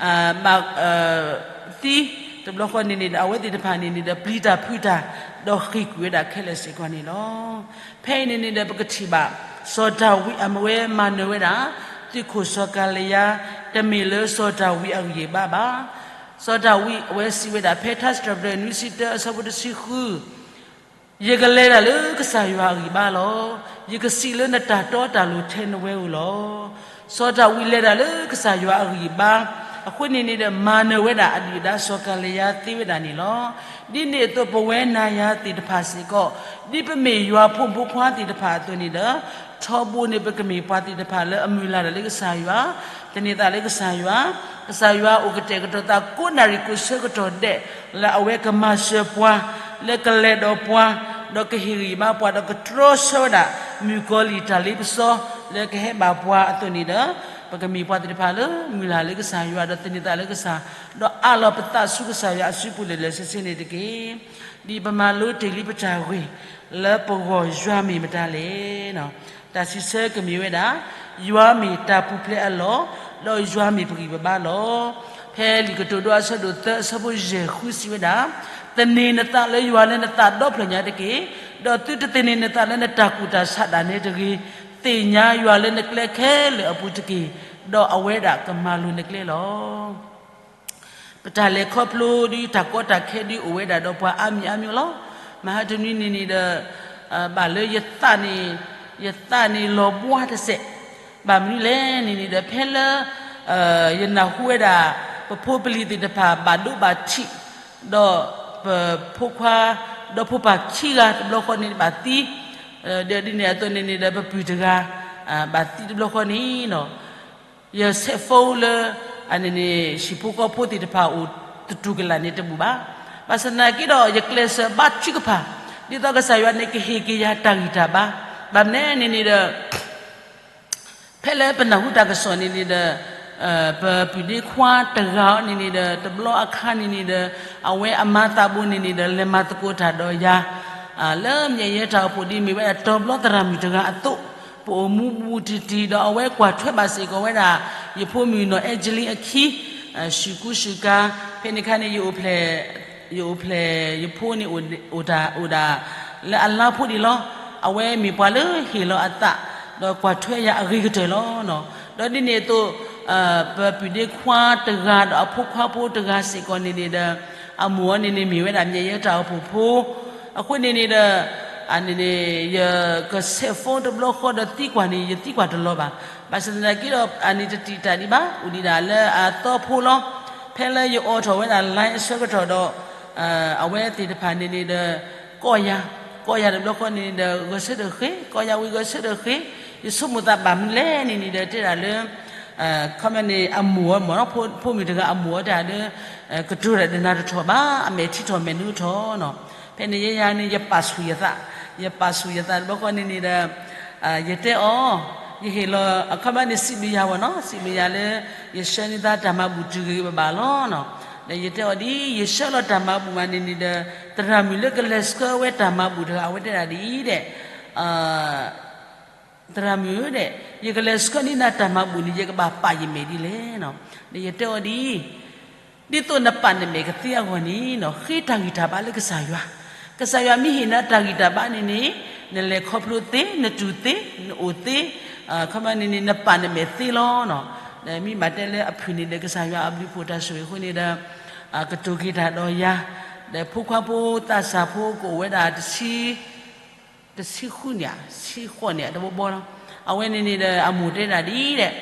အံၤ ဘၣ် သံ တဘျီဃီန့ၣ်န့ၣ်ဒီး အဝဲသ့ၣ်တဖၣ်န့ၣ်န့ၣ်ဒီး ပျံၤတၢ်ဖုးတၢ် ဒီးဃ့ၢ်ကွံာ်ဝဲဒၣ်ခဲလၢာ်စ့ၢ်ကီးန့ၣ်လီၤ. ဖဲအံၤန့ၣ်န့ၣ်ဒီး ပကထံၣ်ဘၣ် စီၤဒၤဝံးအဝဲမၤနၢၤဝဲဒၣ် သုးခိၣ်စီၤကၤလံယါ တမ့ၢ်လၢစီၤဒၤဝံးအဂံၢ်အဘါဘၣ်. စီၤဒၤဝံးအဝဲစံးဝဲဒၣ် ဖဲထါစံးထီၣ်ပတြၢၤနွံဆံတၢ အဆၢဖိတဆံဃု ယကလဲၤဒၣ်လၢကစၢ်ယွၤအဂံၢ်ဘါလီၤ. ယကစံးလၢနတၢ်တီတၢ်လိၤထဲနဝဲဧိၤလီၤ. စီၤဒၤဝံးလဲၤဒၣ်လၢကစၢ်ယွၤအဂံၢ်ဘါ, အဃိန့ၣ်န့ၣ်ဒီး မၤနၢၤဝဲဒၣ်အဒုၣ်အဒါစီၤကၤလံယါသ့ဝဲဒၣ်န့ၣ်လီၤ. ဒ်န့ၣ်အသိးပဝဲနၤယၤသ့ၣ်တဖၣ်စ့ၢ်ကီး, ဒ်ပမ့ၢ်ယွၤဖိမုၣ်ဖိခွါသ့ၣ်တဖၣ်အသိးန့ၣ်ဒီး, ထီဘိန့ၣ်ပကမ့ၢ်ပှၤသ့ၣ်တဖၣ်လၢအမုၢ်လၢ်တၢ်လၢကစၢ်ယွၤ, သန့ၤသးလၢကစၢ်ယွၤ, ကစၢ်ယွၤအိၣ်ကတဲာ်ကတီၤသးကိးနၣ်ရံၣ်ကိးဆၢကတီၢ်ဒဲး လၢအဝဲကမၤစၢၤပှၤ, လၢကလဲၤဒီးပှၤ, ဒီးကဟ့ၣ်ဂံၢ်ဘါပှၤ ဒီးကတြီဆၢဝဲဒၣ် မုၣ်ကီၤလံၢ်တၢ်လ့ပစီ လၢကဟဲဘၣ်ပှၤအသိးန့ၣ်ဒီး, ပကမ့ၢ်ပှၤသ့ၣ်တဖၣ်လၢမုၢ်လၢ်လၢကစၢ်ယွၤ ဒီးသန့ၤသးလၢကစၢ်, ဒီးအးလီၤပသးဆူကစၢ်ယွၤအစုပူၤလၢာ်လၢာ်ဆ့ဆ့န့ၣ်တက့ၢ်. ဒ်ပမၤလိတ့ၢ်လံပတၢ်ဂ့ၢ် လၢပဂီၢ်ယွၤမ့ၢ်မတၤလဲၣ်. တၢ်စံးဆၢကမ့ၢ်ဝဲဒၣ်, ယွၤမ့ၢ်တၢ်ပူၤဖျဲးအလီၢ်, ဒီးယွၤမ့ၢ်ပဂံၢ်ပဘါလီၤ. ဖဲလံာ်ကတိၤဒိအဆၢဒိၣ်သၢအဆၢဖိယဲၢ်ဃုစံးဝဲဒၣ်, သန့ၤနသးလၢယွၤလၢနသးဒီဖျၢၣ်ညါတက့ၢ်. ဒီးသုတသန့ၤနသးလၢနတၢ်ကူၣ်တၢ်ဆးဒၣ်နဲတဂ့ၤ. သ့ၣ်ညါယွၤလၢနကျဲခဲလၢာ်အပူၤတက့ၢ်. ဒီးအဝဲဒၣ်ကမၤလိၤနကျဲလီၤ. ပတၢ်လဲၤခီဖျိဒ်တၢ်ကီတၢ်ခဲဒ်အိၣ်ဝဲဒၣ်ဒီးပှၤအါမံၤအါမံၤလီၤ. မဟါတနွံန့ၣ်န့ၣ်ဒီး ဘၣ်လၢယသးန့ၣ်, ယသးန့ၣ်လီၤဘှါတစဲး, ဘၣ်မနုၤလဲၣ်န့ၣ်န့ၣ်ဒီး ဖဲလၢ ယနၢ်ဟူဝဲဒၣ် ပဖိပလံၤသ့ၣ်တဖၣ်ဘၣ်ဒိဘၣ်ထံး, ဒီးပဖိခွါ ဒီဖိပၢ်ခံဂၤတဘျီဃီန့ၣ်ဘၣ်သံ, ဒီးဒ်န့ၣ်အသိးန့ၣ်န့ၣ်ဒီး ပပုၢ်တဂၤ ဘၣ်သံတဘျီဃီန့ၣ် ယဆဲးဖိလၢ အန့ၣ်န့ၣ် ဟံၣ်ဖိဃီဖိသ့ၣ်တဖၣ်အိၣ်တတူၢ်ကလာ်န့ၣ်တဘူၣ်ဘၣ်. ဘၣ်ဆၣ်သနာ်က့ဒီး ယကျဲးစၢးဘါထုကဖၣ်, ဒ်သိးကစၢ်ယွၤန့ၣ်ကဟ့ၣ်က့ၤယၤတၢ်ဂံၢ်တၢ်ဘါ, ဘၣ်မနုၤန့ၣ်န့ၣ်ဒီး ဖဲလၢပနၢ်ဟူတၢ်ကစီၣ်န့ၣ်န့ၣ်ဒီး ပပုၢ်ဒ့ခွါတဂၤအံၤန့ၣ်န့ၣ်ဒီး တဘျီအခါန့ၣ်န့ၣ်ဒီး အဝဲအမါသးဘိန့ၣ်န့ၣ်ဒီး လဲၤမၤသကိးတၢ်ဒီးယၤ လၢမၠဲၣ်ယဲတၢ်အိၣ်ဖှိၣ်ဒ်မ့ၢ်ဝဲဒၣ်တီၤဘျီသရၣ်မုၣ်တဂၤအသိး, ပအိၣ်မူမူတံၢ်တံၢ်ဒီး အဝဲကွၢ်ထွဲဘၣ်စ့ၢ်ကီးဝဲဒၣ် ယဖိမုၣ်နီၢ်အဲကလံအခံ ဆူၣ်ကူဆူၣ်ကၤ, ဖဲန့ၣ်အခါန့ၣ် ယအိၣ်ဖျဲၣ် ယဖိန့ၣ် အိၣ်တၢ်အိၣ်ဒၣ် လၢအလါဖိဒံးလီၤ. အဝဲမ့ၢ်ပှၤလၢဟ့ၣ်လီၤအသး ဒီးကွၢ်ထွဲယၤအဂ့ၤကတၢၢ်လီၤ. ဒီးဒ်န့ၣ်အသိး ပပုၢ်ဒ့ခွါတဂၤဒီးအဖိခွါဖိတဂၤစ့ၢ်ကီးန့ၣ်န့ၣ်ဒီး အမိၢ်အီၤန့ၣ်န့ၣ်မ့ၢ်ဝဲဒၣ်မၠဲၣ်ယဲတၢ်အိၣ်ဖှိၣ်ဖိ, အဃိန့ၣ်န့ၣ်ဒီး အန့ၣ်န့ၣ် ယကဆဲးဖိတဘျီဃီဒီးသံကွၢ်န့ၣ် ယသံကွၢ်တလီၤဘၣ်. ဘၣ်ဆၣ်သနာ်က့ဒီး အန့ၣ်တတံာ်တာ်ဒံးဘၣ်, အိၣ်ဒံးဒၣ်လၢအသီဖိလီၤ. ဖဲလၢယအိးထီၣ်ဝဲဒၣ် line အဆၢကတီၢ်ဒီး အဝဲသ့ၣ်တဖၣ်န့ၣ်န့ၣ်ဒီး ကိးယၤ, ကိးယၤတဘျီဃီန့ၣ်န့ၣ်ဒီး ဂဲၤဆၢထၢၣ်ဃ့, ကိးယၤဝံၤဂဲၤဆၢထၢၣ်ဃ့, ယဆိကမိၣ်သးဘၣ်မနုၤလဲၣ်န့ၣ်န့ၣ်ဒီး တဲဒၣ်လၢ ခီမ့ၢ်န့ၣ် အမိၢ်အီၤမ့ၢ်နီၤ, ဖိမုၣ်တဂၤအမိၢ်အီၤတဲဒၣ်လၢ ကတိၤတၢ်ဒီးနၤတထီၣ်ဘၣ်, အမဲာ်ထံထီၣ်မဲာ်နုာ်ထီၣ်နီၤ. ဖဲန့ၣ်ယဲယၤန့ၣ် ယပာ်ဆူၣ်ယသး, ယပာ်ဆူၣ်ယသးတဘျီဃီန့ၣ်န့ၣ်ဒီး ယတဲအီၤ, ယဟ့ၣ်လီၤ အခီပညီန့ၣ် စံးဘျုးယၤဝဲနီၤ, စံးဘျုးယၤလၢ ယဆှၢန့ၢ်သးတၢ်မၤဘူၣ်တုၤဂ့ၤဂ့ၤဘၣ်ဘၣ်လီၤနီၤ. ဒီးယတဲအီၤဒ်အံၤ, ယဆှၢလီၤတၢ်မၤဘူၣ်မးန့ၣ်န့ၣ်ဒီး သရၣ်မုၣ်လၢကလဲၤဆှၢဝဲတၢ်မၤဘူၣ်တဂၤ အဝဲတဲဒၣ်ဒ်အံၤဒဲး သရၣ်မုၣ်ဧၢ, ယကလဲၤဆှၢန့ၢ်နၤတၢ်မၤဘူၣ်န့ၣ် ယကဘၣ်ပာ်ယမဲာ်ဒ်လဲၣ်နီၤ. ဒီးယတဲအီၤဒ်အံၤ, ဒ်သိးနပာ်နမဲာ်ကသ့အဂီၢ်န့ၣ်နီၤ, ဃ့တၢ်ဂံၢ်တၢ်ဘါလၢကစၢ်ယွၤ, ကစၢ်ယွၤမ့ၢ်ဟ့ၣ်နၤတၢ်ဂံၢ်တၢ်ဘါန့ၣ်န့ၣ် နလဲၤခီဖျိသ့, နတူၢ်သ့, နအိၣ်သ့, ခီပညီန့ၣ်န့ၣ် နပာ်နမဲာ်သ့လီၤနီၤ. ဒီးမ့ၢ်ဘၣ်တဲလၢအဖုၣ်န့ၣ်ဒီး ကစၢ်ယွၤအဘျုးဖှိၣ်တၢ်ဆိၣ်ဂ့ၤအဃိန့ၣ်ဒီး ကတိၤက့ၤတၢ်ဒီးယၤ, ဒီးဖိခွါဖိသးစၢ်ဖိကအိၣ်ဝဲဒၣ် တဆံဃုန့ၣ်ဧါ, ဆံဃိးန့ၣ်ဧါ, တဘီဘီလီၤ. အဝဲန့ၣ်န့ၣ်ဒီး အမိၢ်တဲဒၣ်ဒ်အံၤဒဲး,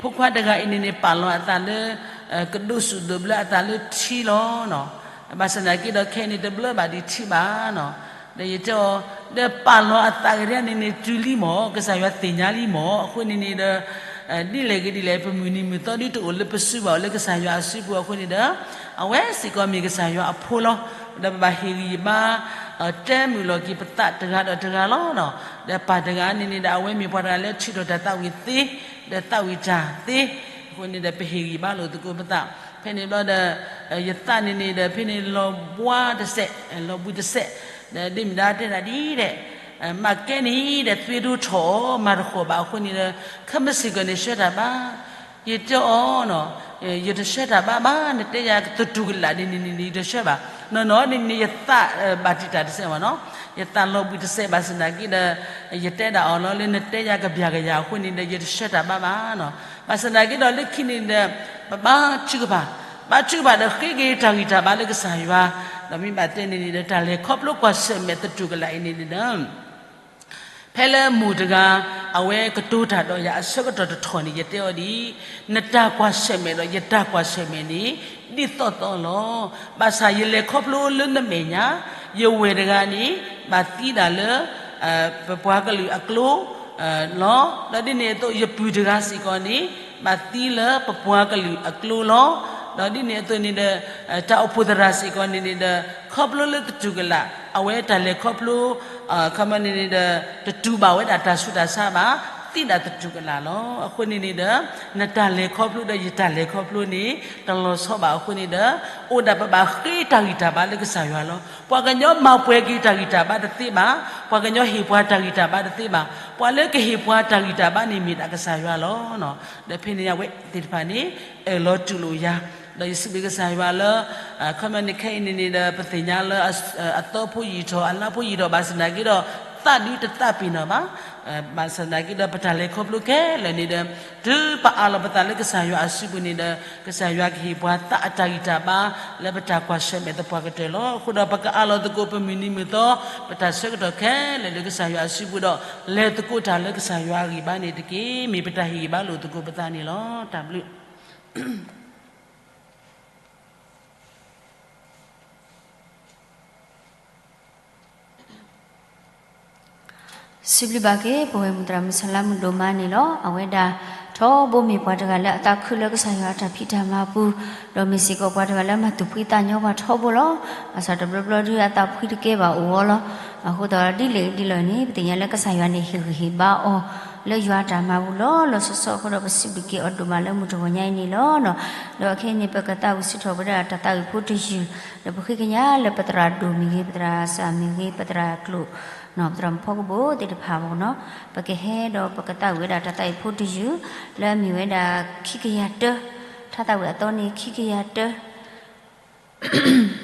ဖိခွါတဂၤအံၤန့ၣ်န့ၣ် ပာ်လီၤအသးလၢ ကဒိးစူၣ်ဒိးဘျၢအသးလၢထံလီၤနီၤ. ဘၣ်ဆၣ်သနာ်က့ဒီး ခဲအံၤန့ၣ် တဘျၢဘၣ်ဒံးထံဘၣ်နီၤ. ဒီးယတဲအီၤ, ဒီးပာ်လီၤအသးကဒဲန့ၣ်န့ၣ် တုၤလံမၢ်, ကစၢ်ယွၤသ့ၣ်ညါလံမၢ်. အဃိန့ၣ်န့ၣ်ဒီး ဒ်လဲၣ်ဂ့ၤဒ်လဲၣ် ပမုၢ်နံၤမုၢ်သီဒုးတအိၣ်လၢပစုဘၣ်အီၤလၢကစၢ်ယွၤအစုပူၤအဃိန့ၣ်ဒီး အဝဲစ့ၢ်ကီးမ့ၢ်ကစၢ်ယွၤအဖိလီၤ. ဒီးပဘၣ်ဟ့ၣ်ဂံၢ်ဘါ တဲမုာ်လီၤက့ၤပသးတဂၤဒီးတဂၤလီၤ. ဒီးပၢ်တဂၤန့ၣ်န့ၣ်ဒီး အဝဲမ့ၢ်ပှၤတဂၤလၢထံၣ်ထီၣ်တၢ်သးဝံၣ်သ့, ဒီးသးဝံၣ်တၢ်သ့, အဃိန့ၣ်ဒီး ပဟ့ၣ်ဂံၢ်ဘါလိာ်သကိးပသး. ဖဲန့ၣ်ဘျီဒီး ယသးန့ၣ်န့ၣ်ဒီး ဖဲန့ၣ်လီၤဘှါတစဲး, လီၤဘှံးတစဲး, ဒီးဒ့မုၣ်ဒါတဲဒၣ်ဒ်လဲၣ်, မၤကဲန့ၣ်ဒီး သွံၣ်ဒိၣ်ထီၣ်အီၤ မၤတဃီၤဘၣ်အဃိန့ၣ်ဒီး ခဲမုၢ်ဆ့ၣ်ကီးန့ၣ်ဆှၢတၢ်ဘၣ်. ယတဲအီၤ, ယတဆှၢတၢ်ဘၣ်ဘၣ်, နတဲယၤကသတူၢ်ကလာ်ဒ်န့ၣ်န့ၣ် ယတဆှၢဘၣ်. နီၢ်နီၢ်န့ၣ်န့ၣ် ယသးဘၣ်တံာ်တာ်တစဲးမၢ်နီၤ, ယသးလီၤဘှံးတစဲးဘၣ်ဆၣ်သနာ်က့ဒီး ယတဲဒၣ်အီၤလီၤလၢ နတဲယၤကဘျၣ်ကယၤအဃိန့ၣ်ဒီး ယတဆှၢတၢ်ဘၣ်ဘၣ်နီၤ. ဘၣ်ဆၣ်သနာ်က့ဒီး လၢခံန့ၣ်ဒီး ပဘါထုကဖၣ်, ဘါထုကဖၣ်ဒီးဃ့က့ၤတၢ်ဂံၢ်တၢ်ဘါလၢကစၢ်ယွၤ, ဒီးမ့ၢ်ဘၣ်တဲန့ၣ်န့ၣ်ဒီး တၢ်လဲၤခီဖျိကွၢ်ဆၢၣ်မဲာ်သတူၢ်ကလာ်အံၤန့ၣ်န့ၣ်ဒီး ဖဲလၢမိၢ်တဂၤ အဝဲကတိၤတၢ်ဒီးယၤအဆၢကတီၢ်တထီၣ်န့ၣ် ယတဲအီၤဒ်အံၤ, နတၢ်ကွၢ်ဆၢၣ်မဲာ်ဒီးယတၢ်ကွၢ်ဆၢၣ်မဲာ်န့ၣ် ဒ်သိးသိးလီၤ. ဘၣ်ဆၣ်ယလဲၤခီဖျိလၢနမဲာ်ညါ, ယဝဲၢ်တဂၤန့ၣ် ဘၣ်သံဒၣ်လၢ ပပှၤကလုာ်အကျိ လီၤ. ဒီးဒ်န့ၣ်အသိး ယပုၢ်တဂၤစ့ၢ်ကီးန့ၣ် ဘၣ်သံလၢပပှၤကလုာ်အကျိလီၤ. ဒီးဒ်န့ၣ်အသိးန့ၣ်ဒီး တၢ်အိၣ်ဖှိၣ်သရၣ်စ့ၢ်ကီးန့ၣ်န့ၣ်ဒီး ခီဖျိလၢသတူၢ်ကလာ် အဝဲတၢ်လဲၤခီဖျိ ခီမီန့ၣ်န့ၣ်ဒီး တတူၢ်ဘၣ်ဝဲဒၣ်တၢ်ဆူးတၢ်ဆါဘၣ်, သံဒၣ်သတူၢ်ကလာ်လီၤ. အဃိန့ၣ်န့ၣ်ဒီး နတၢ်လဲၤခီဖျိဒီးယတၢ်လဲၤခီဖျိန့ၣ် တလီၤဆီဘၣ်အဃိန့ၣ်ဒီး အိၣ်ဒၣ်ပဘၣ်ဃ့တၢ်ဂံၢ်တၢ်ဘါလၢကစၢ်ယွၤလီၤ. ပှၤကညီမၤပှဲၤက့ၤတၢ်ဂံၢ်တၢ်ဘါတသ့ဘၣ်, ပှၤကညီဟ့ၣ်ပှၤတၢ်ဂံၢ်တၢ်ဘါတသ့ဘၣ်, ပှၤလၢကဟ့ၣ်ပှၤတၢ်ဂံၢ်တၢ်ဘါန့ၣ်မ့ၢ်ဒၣ်ကစၢ်ယွၤလီၤ. ဒီးဖဲန့ၣ်အဝဲသ့ၣ်တဖၣ်န့ၣ် အၢၣ်လီၤတူၢ်လိာ်ယၤ, ဒီးယစံးဘျုးကစၢ်ယွၤလၢ ခီမီန့ၣ်ခဲအံၤန့ၣ်န့ၣ်ဒီး ပသ့ၣ်ညါလၢ အသီဖိယံာ်ထီၣ်အလါဖိယံာ်ထီၣ်ဘၣ်ဆၣ်သနာ်က့ဒီး သးဒုးတသးပ့ၤနီၣ်ဘၣ်. ဘၣ်ဆၣ်သနာ်က့ဒီး ပတၢ်လဲၤခီဖျိခဲလၢာ်န့ၣ်ဒီး တုၤပအးလီၤပသးလၢကစၢ်ယွၤအစုပူၤန့ၣ်ဒီး ကစၢ်ယွၤကဟ့ၣ်ပှၤသးအတၢ်ဂံၢ်တၢ်ဘါ လၢပတၢ်ကွၢ်ဆၢၣ်မဲာ်သပှၢ်ကတၢၢ်လီၤ. အဃိဒီးပကအးလီၤသကိးပမုၢ်နံၤမုၢ်သီ ပတၢ်ဆၢကတီၢ်ခဲလၢာ်လၢကစၢ်ယွၤအစုပူၤဒီး လဲၤသကိးတၢ်လၢကစၢ်ယွၤအဂံၢ်ဘါန့ၣ်တက့ၢ်. မ့ၢ်ပတၢ်ဟ့ၣ်ဂံၢ်ဘါလိာ်သကိးပသးန့ၣ်လီၤ. တၢ်ဘျုး စံးဘျုးဘၣ်က့ၤ ပဝဲမုၢ်သရၣ်မုၢ်ဆါလါမုၢ်ဒိၣ်မးန့ၣ်လီၤ. အဝဲဒၣ် ထီဘိမ့ၢ်ပှၤတဂၤလၢအသးခုလၢကစၢ်ယွၤအတၢ်ဖံးတၢ်မၤပူၤ, ဒီးမ့ၢ်စ့ၢ်ကီးပှၤတဂၤလၢမၤသူၣ်ဖှံသးညီပှၤထီဘိလီၤ. ဘၣ်ဆၣ်တဘျီဘျီဒုးအသးဖှံတကဲဘၣ်အိၣ်အီၤလီၤ. အဃိသတးဒ်လဲၣ်ဒ်လဲၣ်န့ၣ် ပသ့ၣ်ညါလၢကစၢ်ယွၤန့ၣ် ဟ့ၣ်ဂံၢ်ဟ့ၣ်ဘါအီၤ လၢယွၤအတၢ်မၤပူၤလီၤ. လီၤဆီဆီအဃိဒီး ပစံးဘျုးက့ၤအီၤဒိၣ်မးလၢမုၢ်တဂီၤညါအံၤန့ၣ်လီၤ. ဒီးခဲအံၤန့ၣ် ပကသးဝံၣ်စံးထီၣ်ပဝဲဒၣ်တၢ်သးဝံၣ်ဖိတယုၢ်, ဒီးပဃ့ကညးလၢပသရၣ်ဒိၣ်မ့ၢ်ဂ့ၤ, ပသရၣ်စၢ်မ့ၢ်ဂ့ၤ, ပသရၣ်ကျိာ်, ပသရၣ်မုၣ်ဖီကဘိၣ်သ့ၣ်တဖၣ်အဂီၢ်နီၤ, ပကဟဲဒီးပကသးဝံၣ်ဝဲဒၣ်တၢ်သးဝံၣ်ဖိတယုၢ် လၢအမ့ၢ်ဝဲဒၣ်ခံကယၤတၢ, ထါသးဝံၣ်အသီန့ၣ်ခံကယၤတၢ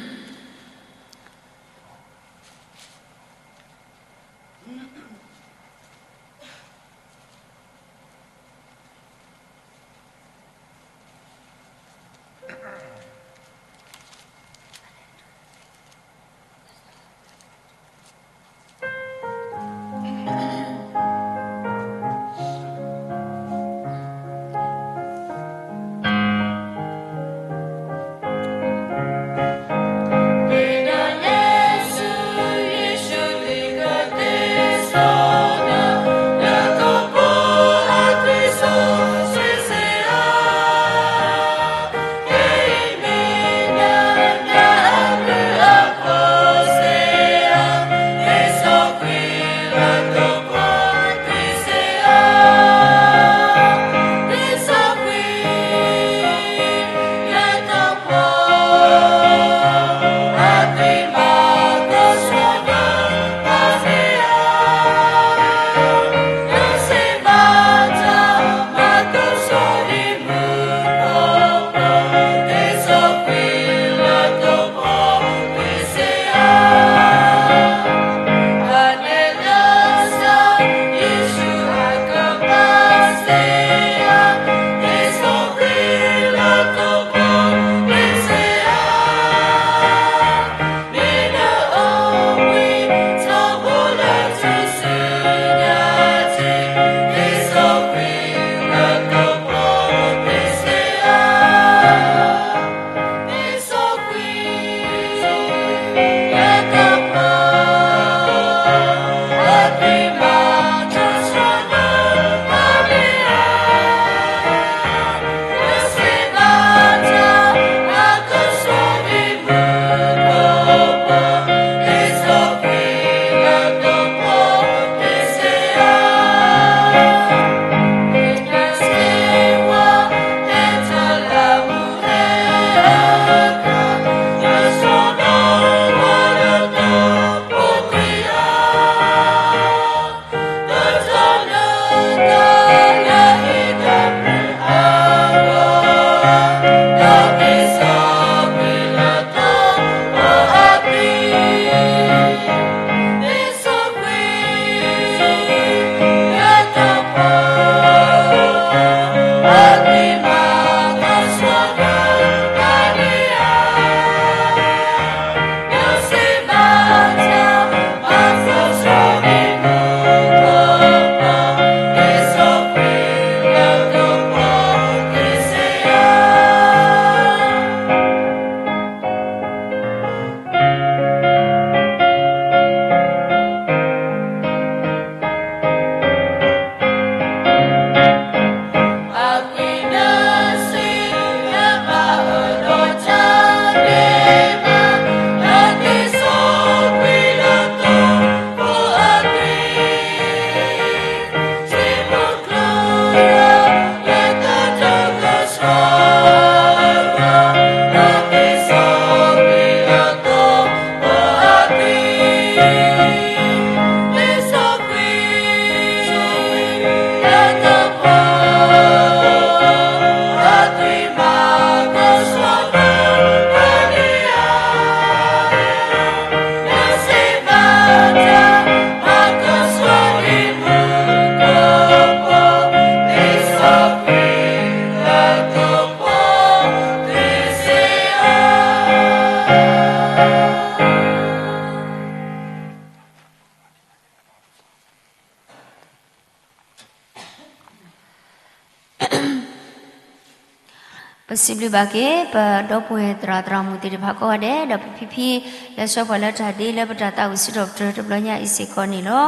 ပစံးဘျုးဘၣ်က့ၤ ပဒီပုၢ်ဝဲၢ်သရၣ်သရၣ်မုၣ်သ့ၣ်တဖၣ်ကိးဂၤဒဲး ဒီးပဖံဖံလၢဆှၢပှၤလၢတၢ်ဒ့လၢပတၢ်သးဝံၣ်စံးထီၣ်ပတြၢၤတဘျီညါအံၤစ့ၢ်ကီးန့ၣ်လီၤ.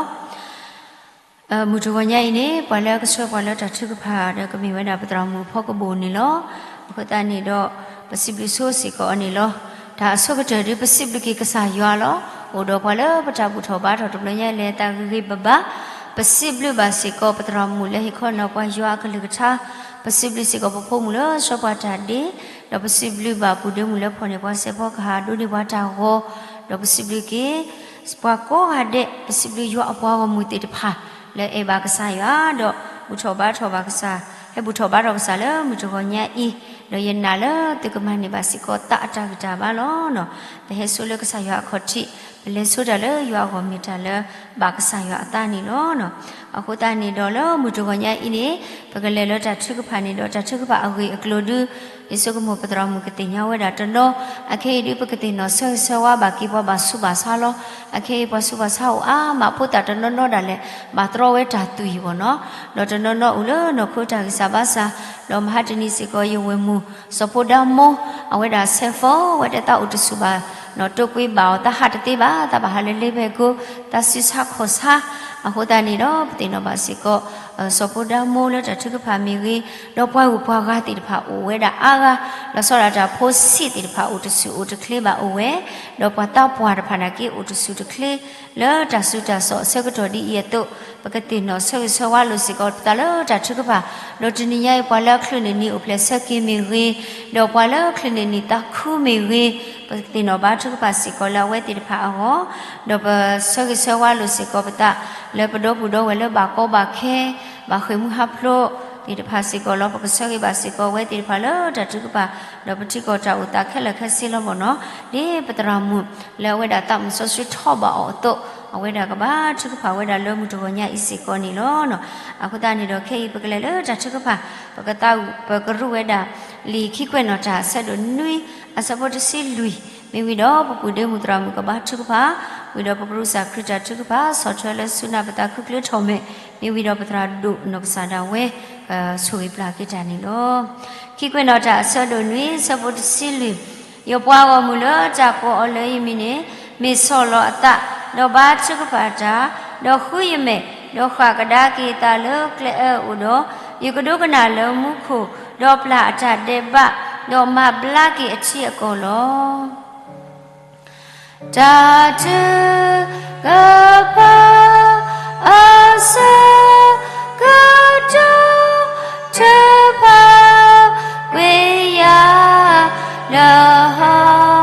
မုၢ်တဂီၤညါအံၤန့ၣ် ပှၤလၢကဆှၢပှၤလၢတၢ်ထုကဖၣ်ဒီးကမ့ၢ်ဝဲဒၣ်ပသရၣ်မုၣ်ဖီကဘိၣ်န့ၣ်လီၤ. အဃိသတးန့ၣ်ဒီး ပစံးဘျုးဆိစ့ၢ်ကီးအီၤန့ၣ်လီၤ. တၢ်အဆိကတၢၢ်ဒုး ပစံးဘျုးက့ၤကစၢ်ယွၤလီၤ. အိၣ်ဒီးပှၤလၢပတၢ်ဘူၣ်ထီၣ်ဘါထီၣ်တဘျီညါလဲၤသးဂ့ၤဂ့ၤဘၣ်ဘၣ်, ပစံးဘျုးဘၣ်စ့ၢ်ကီးပသရၣ်မုၣ်လၢဟ့ၣ်ခီနီၤပှၤယွၤအကလုၢ်ကထါ, ပစံးဘျုးစ့ၢ်ကီးပဖိမုၣ်လၢဆှၢပှၤတၢ်ဒ့, ဒီးပစံးဘျုးဘၣ်ပူၤဒ့မုၣ်လၢဖီၣ်န့ၢ်ပှၤစဲးဖီကဟၣ်ဒိးန့ၢ်ပှၤတၢ်ဂီၤ, ဒီးပစံးဘျုးက့ၤ ပှၤကိးဂၤဒဲး, ပစံးဘျုးယွၤအပှၤဂီၢ်မုၢ်သ့ၣ်တဖၣ် လၢအဲၣ်ဘၣ်ကစၢ်ယွၤ, ဒီးဘူၣ်ထီၣ်ဘါထီၣ်ဘၣ်ကစၢ်, ဟဲဘူၣ်ထီၣ်ဘါထီၣ်ကစၢ်လၢမုၢ်တဂီၤညါအံၤ, ဒီးယနာ်လၢသုကမၤန့ၢ်ဘၣ်စ့ၢ်ကီးသးအတၢ်ဂံၢ်တၢ်ဘါလီၤ. ပဟဲဆိလၢကစၢ်ယွၤအခီၣ်ထံး, ပလဲၤဆိတၢ်လၢယွၤအဂီၢ်မ့ၢ်တၢ်လၢဘၣ်ကစၢ်ယွၤအသးန့ၣ်လီၤ. အဃိသတးန့ၣ်ဒီးလၢမုၢ်တဂီၤညါအံၤန့ၣ်, ပကလဲၤလၢတၢ်ထုကဖၣ်န့ၣ်ဒီး တၢ်ထုကဖၣ်အဂ့ၢ်အကျိၤဒုး ယဆိကမိၣ်ပသရၣ်မုၣ်ကသ့ၣ်ညါဝဲဒၣ်တနီၤ, အခဲအံၤဒုး ပကသ့ၣ်နီၣ်ဆၢဂ့ၤဆၢဝါဘၣ်က့ၤပှၤဘၣ်ဆူးဘၣ်ဆါလီၤ. အခဲအံၤပှၤဆူးဘၣ်ဆါအိၣ်အါမး ဖိသၣ်တနီၤနီၤဒၣ်လဲာ် ဘၣ်တြီဝဲတၢ်သွံၣ်အံၤဘၣ်နီၤ, ဒီးတနီၤနီၤအိၣ်လၢနီၢ်ခိတၢ်ဂံၢ်စၢ်ဘါစၢ်, ဒီးမဟါတနံၤစ့ၢ်ကီး ယဝဲၢ်မုၣ် စီၤဖိဒါမိ, အဝဲဒၣ်ဆဲးဖီဝဲတသးအိၣ်တဆူၣ်ဘၣ်, နီၣ်တိာ်ကွံဘၣ်အီၤ သးဟးတသ့ဘၣ်, သးဘၣ်ဟးလၢလ့ဖဲကိ, သးဆူးဆါခီၣ်ဆါ, အဃိသတးန့ၣ်ဒီး ပသ့ၣ်နီၣ်ဘၣ်စ့ၢ်ကီး စီၤဖိဒါမိလၢတၢ်ထုကဖၣ်မ့ၢ်ဂ့ၤ, ဒီးပှၤဂုၤပှၤဂၤသ့ၣ်တဖၣ်အိၣ်ဝဲဒၣ်အါဂၤ, လီၤဆီဒၣ်တၢ်ဖိဆံးသ့ၣ်တဖၣ်အိၣ်တဆူၣ်အိၣ်တချ့ဘၣ်အိၣ်ဝဲ, ဒီးပှၤသးပှၢ်တဖၣ်နာ်က့အိၣ်တဆူၣ်တချ့, လၢတၢ်ဆူးတၢ်ဆါအဆၢကတီၢ်ဒ်အံၤအသိး, ပကသ့ၣ်နီၣ်ဆၢဂ့ၤဆၢဝါလိာ်စ့ၢ်ကီးပသးလၢတၢ်ထုကဖၣ်, ဒီးတနံၤညါအံၤပှၤလၢအချုးန့ၢ်နံၤအိၣ်ဖျဲၣ်ဆၢက့ၤမ့ၢ်ဂ့ၤ, ဒီးပှၤလၢချုးန့ၢ်နံၤသးခုမ့ၢ်ဂ့ၤ, ပကသ့ၣ်နီၣ်ဘါထုကဖၣ်စ့ၢ်ကီးလၢအဝဲသ့ၣ်တဖၣ်အဂီၢ်, ဒီးပဆၢဂ့ၤဆၢဝါလိာ်စ့ၢ်ကီးပသး လၢပဒီပုၢ်ဒီဝဲၢ်လၢဘၣ်ကီဘၣ်ခဲ, ဘၣ်ဃ့ၢ်မှံဟးဖျိးသ့ၣ်တဖၣ်စ့ၢ်ကီးလီၤ. ပကဆၢဂ့ၤဘၣ်စ့ၢ်ကီးအဝဲသ့ၣ်တဖၣ်လၢတၢ်ထုကဖၣ်, ဒီးပထံကီၢ်တၢ်အိၣ်သးခဲလၢာ်ခဲဆ့လီၤမ့ၢ်နီၤ, ဒ်ပသရၣ်မုၣ်လၢအဝဲဒၣ်သးမုၣ်စီဆှံထီၣ်ဘၣ်အီၤအသိး, အဝဲဒၣ်ကဘၣ်ထုကဖၣ်ဝဲဒၣ်လၢမုၢ်တဂီၤညါအံၤစ့ၢ်ကီးန့ၣ်လီၤ. အဃိသတးန့ၣ်ဒီး ခဲအံၤပကလဲၤလၢတၢ်ထုကဖၣ်, ပကသး, ပကရူၢ်ဝဲဒၣ် လံာ်ခံကွဲးနီၣ်တၢ်အဆၢဒိၣ်နွံ, အဆၢဖိတဆံလွံၢ်, မ့ၢ်ဝံၤဒီးပကူၣ်ဒ့မုၣ်သရၣ်မုၣ်ကဘါထုကဖၣ်, ဝံၤဒီးပကရူၢ်စၢ်ခရံာ်တၢ်ထုကဖၣ် ဆီၣ်ထွဲလၢဆူနၢ်ပသးခုချ့ထီၣ်မဲာ်, မ့ၢ်ဝံၤဒီးပသရၣ်ဒိၣ်နီၢ်ကစၢ်ဒၣ်ဝဲ ကဆိၣ်ဂ့ၤပျၢ်က့ၤတၢ်န့ၣ်လီၤ. ခံကွဲးနီၣ်တၢ်အဆၢဒိၣ်နွံ ဆၢဖိတဆံလွံၢ်, ယပှၤဂီၢ်မုၢ်လၢတၢ်ကိးအီၤလၢယမံၤန့ၣ်, မ့ၢ်ဆီၣ်လီၤအသး, ဒီးဘါထုကဖၣ်တၢ်, ဒီးဃုယမဲာ်, ဒီးဃၣ်ကဒါက့ၤအသးလၢကျဲအၢအအိၣ်ဒီး, ယကဒိကနၣ်လၢမူခိၣ်, ဒီးပျၢ်အတၢ်ဒဲးဘး, ဒီးမၤဘျါက့ၤအထံအကီၢ်လီၤ. တၢ်ထုကဖၣ်အဆၢကတီၢ် ထုးဖးကွံာ်ယၤလၢဟီၣ်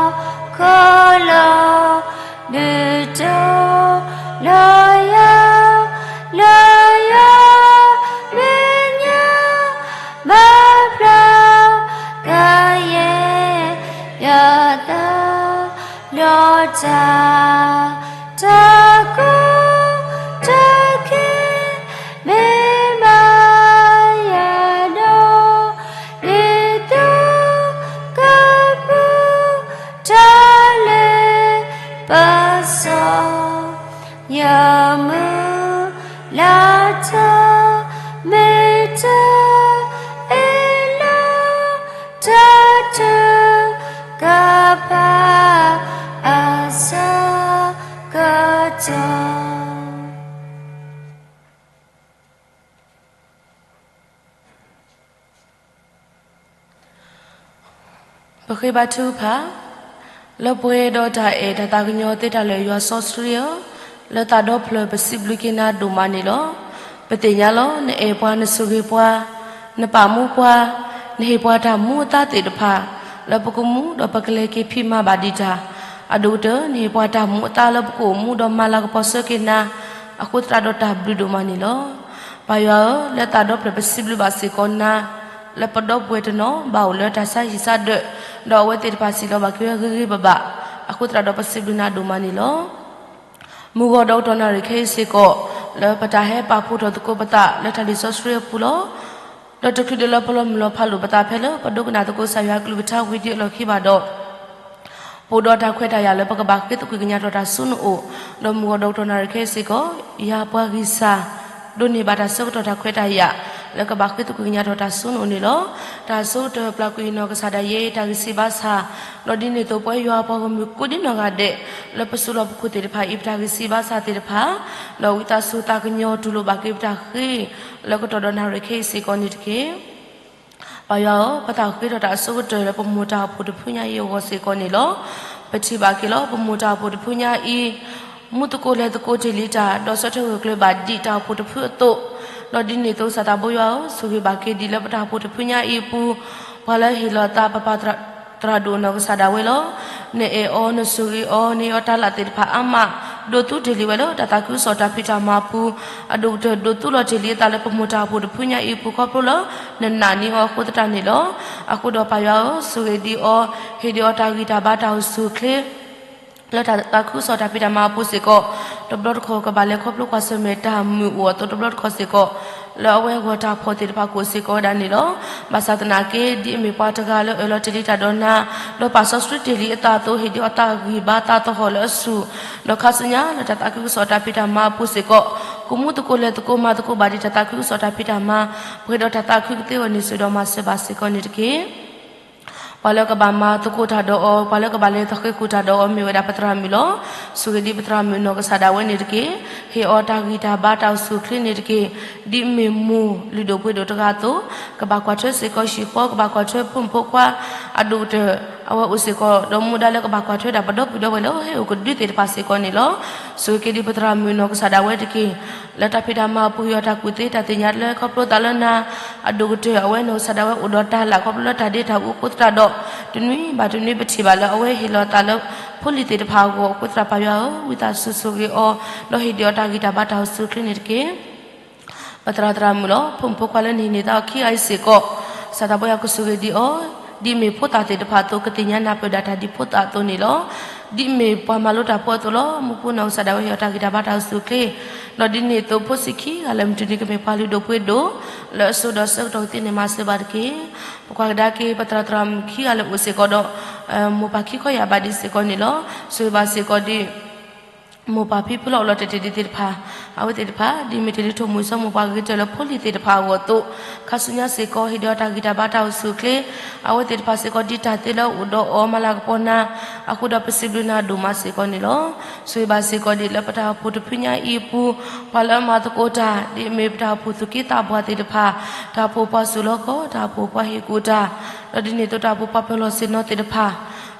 ခိၣ်လီၤ. ဒုးတီၤလီၤယၤ လၢယမဲာ်ညါ ဘၣ်ဖျါကယဲၢ်ယသး ဒီးတၢ်, တၢ်ကူၣ်တၢ်ခဲ မ့ၢ်ဘၣ်ယၤဒီး ဒ်သိးကပူၤ တၢ်လ့ပစီ ယမုၢ်လၢ်တၢ် မ့ၢ်တၢ်အ့ၣ်လိာ် တၢ်ထုကဖၣ်အဆၢကတီၢ် ပဃ့ဘါထုကဖၣ်, လၢပှဲၤဒီးတၢ်အဲၣ်တၢ်သးကညီၤသ့တၢ်လၢာ် ယွၤစီဆှံဧၢ, လၢသးဒီဖျၢၣ်ပစံးဘျုးက့ၤနၤဒိၣ်မးန့ၣ်လီၤ. ပသ့ၣ်ညါလီၤ နအဲၣ်ပှၤ နဆိၣ်ဂ့ၤပှၤ, နပာ်မူပှၤ, နဟ့ၣ်ပှၤတၢ်မူအသါသ့ၣ်တဖၣ် လၢပကမူဒီးပကလဲၤက့ၤဖံးမၤဘၣ်ဒံးတၢ်, အဒိၣ်ကတၢၢ် နဟ့ၣ်ပှၤတၢ်မူအသါလၢပကအိၣ်မူဒီးမၤလၤကပီၤဆၢက့ၤနၤ, အဃိသတးဒီးတၢ်ဘျုးဒိၣ်မးန့ၣ်လီၤ. ပၢ်ယွၤဧၢ, လၢသးဒီဖျၢၣ်ပစံးဘျုးဘၣ်စ့ၢ်ကီးနၤ, လၢပဒီပုၢ်ဝဲၢ်တနီၤ ဘၣ်အိၣ်လၢတၢ်ဆါဟံၣ်ဆါဒၢး, ဒီးအဝဲသ့ၣ်တဖၣ်စံၣ်လီၤဘၣ်က့ၤဝဲဂ့ၤဂ့ၤဘၣ်ဘၣ်, အဃိသတးဒီးပစံးဘျုးနၤဒိၣ်မးန့ၣ်လီၤ. မုၢ်ဂီၤဒီးကတီၢ်နၣ်ရံၣ်ခဲအံၤစ့ၢ်ကီး, လၢပတၢ်ဟဲပာ်ဖှိၣ်ထီၣ်သကိးပသးလၢတၢ်လံာ်စီဆှံအပူၤလီၤ. ဒီးတချုးဒၣ်လၢပလီၤမုၢ်လီၤဖးလိာ်ပသးဖဲလၢ ပဒိကနၣ်သကိးကစၢ်ယွၤကလုၢ်ကထါဝံၤဒံးအလီၢ်ခံဘၣ်ဒီး ပအိၣ်ဒီးတၢ်ခွဲးတၢ်ယာ်လၢပကဘၣ်ဃ့သကွံၢ်ကညးထီၣ်တၢ်ဆူနအိၣ်, ဒီးမုၢ်ဂီၤဒီးကတီၢ်နၣ်ရံၣ်ခဲအံၤစ့ၢ်ကီး, ယၤပှၤဂံၢ်စၢ် ဒိးန့ၢ်ဘၣ်တၢ်ဆၢကတီၢ်တၢ်ခွဲးတၢ်ယာ်, လၢကဘၣ်ဃ့သကွံာ်ကညးထီၣ်တၢ်စိန့ၣ်အိၣ်န့ၣ်လီၤ. တၢ်စိကတၢၢ်ပျၢ်ကွံာ်နီၢ်ကစၢ်ဒၣ်ယဲ တၢ်ဂံၢ်စၢ်ဘါစၢ်, ဒီးဒ်န့ၣ်အသိးပဝဲယွၤပှၤဂီၢ်မုၢ်ကိးဒ်နီၢ်ဂၤဒဲး လၢပစိၤလီၤပခိၣ်သ့ၣ်တဖၣ်အံၤ ပတၢ်ဂံၢ်စၢ်ဘါစၢ်သ့ၣ်တဖၣ်, ဒီးဝံသးစူၤသးကညီၤတူၢ်လိာ်ဘၣ်က့ၤပတၢ်ဃ့ လၢကတီၢ်ဒီးနၣ်ရံၣ်ခဲအံၤစ့ၢ်ကီးန့ၣ်တက့ၢ်. ပၢ်ယွၤဧၢ, ပသးဃ့ထီၣ်တၢ်အဆိကတၢၢ်လၢပမိၢ်တၢ်အိၣ်ဖှိၣ်တဖုညါအံၤအဂီၢ်စ့ၢ်ကီးန့ၣ်လီၤ. ပထံၣ်ဘၣ်က့ၤလီၤ ပမိၢ်တၢ်အိၣ်ဖှိၣ်တဖုညါအံၤ မူသကိးလဲၤသကိးတ့ၢ်လံတၢ် ဒီးဆၢထၢၣ်ဂၢၢ်ကျၢၤဘၣ်ဒ်တၢ်အိၣ်ဖှိၣ်တဖုအသိး, ဒီးဒ်န့ၣ်အသိးစၢ်သးဘိယွၤဧၢ, ဆိၣ်ဂ့ၤဘၣ်က့ၤဒံးလၢပတၢ်အိၣ်ဖှိၣ်တဖုညါအံၤအပူၤ, ပှၤလၢဟ့ၣ်လီၤအသးပပၢ်သရၣ်ဒိၣ်နီၢ်ကစၢ်ဒၣ်ဝဲလီၤ. နအဲၣ်အီၤ နဆိၣ်ဂ့ၤအီၤ နဟ့ၣ်အီၤတၢ်လၢ်သ့ၣ်တဖၣ်အါမး, ဒိးသူတ့ၢ်လံဝဲလၢတၢ်သးခုကစီၣ်တၢ်ဖံးတၢ်မၤအပူၤ, အဒိၣ်ကတၢၢ်ဒိးသူလီၤတ့ၢ်လံအသးလၢပမိၢ်တၢ်အိၣ်ဖှိၣ်တဖုညါအံၤအပူၤခီဖျိလၢ နနာ်န့ၢ်အီၤအဃိသတးန့ၣ်လီၤ. အဃိဒီးပၢ်ယွၤဧၢ, ဆိၣ်ဂ့ၤဒံးအီၤ, ဟ့ၣ်ဒံးအီၤတၢ်ဂံၢ်တၢ်ဘါတၢ်အိၣ်ဆူၣ်အိၣ်ချ့ လၢတၢ်သးခုကစီၣ်တၢ်ဖံးတၢ်မၤအပူၤစ့ၢ်ကီး, တဘျီတခီၣ်ကဘၣ်လဲၤခီဖျိကွၢ်ဆၢၣ်မဲာ်တၢ်မုာ်အိၣ်အသိးတဘျီတခီၣ်စ့ၢ်ကီး, လၢအဝဲဂီၢ်တၢ်ဖှီၣ်သ့ၣ်တဖၣ်ကအိၣ်စ့ၢ်ကီးဝဲဒၣ်န့ၣ်လီၤ. ဘၣ်ဆၣ်သနာ်က့ ဒ်အမ့ၢ်ပှၤတဂၤလၢအၢၣ်လီၤတ့ၢ်လံတၢ်ဒီးနၤ, ဒီးပာ်စီဆှံတ့ၢ်လံအသးအသိး ဟ့ၣ်ဒံးအီၤတၢ်ဂံၢ်ဘါသးသဟီၣ်လၢအဆူၣ်, ဒီးခါဆူညါလၢတၢ်သးခုကစီၣ်တၢ်ဖံးတၢ်မၤအပူၤစ့ၢ်ကီး, ကမူသကိးလဲၤသကိးမၤသကိးဘၣ်ဒ်တၢ်သးခုကစီၣ်တၢ်ဖံးတၢ်မၤ, ပှဲၤဒီးတၢ်သးခုကသ့အဂီၢ်န့ၣ် ဆိၣ်ဂ့ၤဒီးမၤစၢၤဘၣ်စ့ၢ်ကီးန့ၣ်တက့ၢ်. ပှၤလၢကဘၣ်မၤသကိးတၢ်ဒီးအီၤ, ပှၤလၢကဘၣ်လဲၤသဃ့ၢ်ကွံာ်တၢ်ဒီးအီၤ မ့ၢ်ဝဲဒၣ်ပသရၣ်မုၣ်လီၤ. ဆိၣ်ဂ့ၤဒံးပသရၣ်မုၣ်နီၢ်ကစၢ်ဒၣ်ဝဲန့ၣ်တက့ၢ်. ဟ့ၣ်အီၤတၢ်ဂံၢ်တၢ်ဘါတၢ်အိၣ်ဆူၣ်အိၣ်ချ့န့ၣ်တက့ၢ်. ဒ်အမ့ၢ်မိၢ်လုၢ်ဒိၣ်ပှ့ၤဒိၣ်တဂၤအသိး, ကဘၣ်ကွၢ်ထွဲစ့ၢ်ကီးဟံၣ်ဃီ, ကဘၣ်ကွၢ်ထွဲဖိမုၣ်ဖိခွါ, အဒိၣ်ကတၢၢ်အဝဲအိၣ်စ့ၢ်ကီး, ဒီးမူဒါလၢကဘၣ်ကွၢ်ထွဲဒၣ်ပဒီပုၢ်ဒီဝဲၢ်လၢဟဲအိၣ်ကဒုသ့ၣ်တဖၣ်စ့ၢ်ကီးန့ၣ်လီၤ. ဆိၣ်ဂ့ၤက့ၤဒံးပသရၣ်မုၣ်နီၢ်ကစၢ်ဒၣ်ဝဲတက့ၢ်. လၢတၢ်ဖံးတၢ်မၤအပူၤ ဟ့ၣ်အီၤတၢ်ကူၣ်သ့တၢ်သ့ၣ်ညါလၢခီဖျိသးလၢနၤ, အဒိၣ်ကတၢၢ်အဝဲနီၢ်ကစၢ်ဒၣ်ဝဲအိၣ်ဒီးတၢ်လၢ်ခီဖျိလၢတၢ်ဒ့တၢ်အူအဃိသတးဒီး, တနွံဘၣ်တနွံပထံၣ်ဘၣ်လၢအဝဲဟ့ၣ်လီၤအသးလၢဖိလံၤသ့ၣ်တဖၣ်အဂီၢ်အဃိသတး ပၢ်ယွၤဧၢ, ဝံသးစူၤဆိၣ်ဂ့ၤအီၤ, ဒီးဟ့ၣ်ဒံးအီၤတၢ်ဂံၢ်တၢ်ဘါတၢ်အိၣ်ဆူၣ်အိၣ်ချ့န့ၣ်တက့ၢ်. ပသရၣ်သရၣ်မုၣ်လီၤ. ဖိမုၣ်ဖိခွါလၢနဟံးန့ၢ်သးအီၤခံဂၤအံၤစ့ၢ်ကီး, စၢ်သးဘိယွၤကဆိၣ်ဂ့ၤဒံးအီၤ, ဒ်အမ့ၢ်ဖိသၣ်သ့ၣ်တဖၣ်အသိး ကသ့ၣ်ညါနၢ်ပၢၢ်ဒၣ်တၢ်ဒ်ဖိသၣ်အသိးန့ၣ်လီၤ. ဒ်အမ့ၢ်ပှၤမၤလိတၢ်ဖိအသိးလီၤ. မူဖိနီၢ်ကစၢ်ဒၣ်ဝဲဟ့ၣ်အီၤတၢ်ဂံၢ်တၢ်ဘါတၢ်အိၣ်ဆူၣ်အိၣ်ချ့, ဒီးဒ်န့ၣ်အသိးဖိဆံးခံဂၤလၢမုၢ်တနံၤကမ့ၢ်ပှၤလုၢ်ဒိၣ်ပှ့ၤဒိၣ်, လၢအစိၤဒီးဆၢကတီၢ်ကသ့န့ၣ်မၤစၢၤဘၣ်တက့ၢ်. ပကွၢ်ကဒါက့ၤပသရၣ်သရၣ်မုၣ်ခံဂၤလၢအိၣ်စ့ၢ်ကီးဒီး မိၢ်ပၢ်ခံခီယာ်ဘၣ်ဒံးစ့ၢ်ကီးန့ၣ်လီၤ. ဆိၣ်ဂ့ၤဘၣ်စ့ၢ်ကီးဒံး မိၢ်ပၢ်ဖံဖုလၢအိၣ်လီၤတဲာ်တဲာ်ဒံးသ့ၣ်တဖၣ်, အဝဲသ့ၣ်တဖၣ် ဒ်မ့ၢ်တ့ၢ်လံထိၣ်မူၤစီမူၤ ပှၤဂ့ၤတၢၢ်လၢဖိလံၤသ့ၣ်တဖၣ်အဂီၢ်အသိး, ခါဆူညါစ့ၢ်ကီး ဟ့ၣ်ဒံးအီၤတၢ်ဂံၢ်တၢ်ဘါတၢ်အိၣ်ဆူၣ်အိၣ်ချ့, အဝဲသ့ၣ်တဖၣ်စ့ၢ်ကီး ဒ်တၢ်သ့လၢအအိၣ်ဒီးအီၤမၤလၤကပီၤနၤ, အဃိဒီးပစံးဘျုးနၤဒိၣ်မးစ့ၢ်ကီးန့ၣ်လီၤ. ဆိၣ်ဂ့ၤဘၣ်စ့ၢ်ကီးဒံးလၢပတၢ်အိၣ်ဖှိၣ်တဖုညါအံၤအပူၤ, ပှၤလၢအမၤသကိးတၢ် ဒ်အမ့ၢ်ပတၢ်အိၣ်ဖှိၣ်သူၣ်က့သးပှၢ်သ့ၣ်တဖၣ်, တၢ်အိၣ်ဖှိၣ်ပှၤစိာ်လီၤကီၢ်, တၢ်အိၣ်ဖှိၣ်ပှၤဟ့ၣ်ကူၣ်တၢ်, ဒီးဒ်န့ၣ်အသိးတၢ်အိၣ်ဖှိၣ်ပှၤပၢၤလီၢ်ဆ့ၣ်နီၤသ့ၣ်တဖၣ်,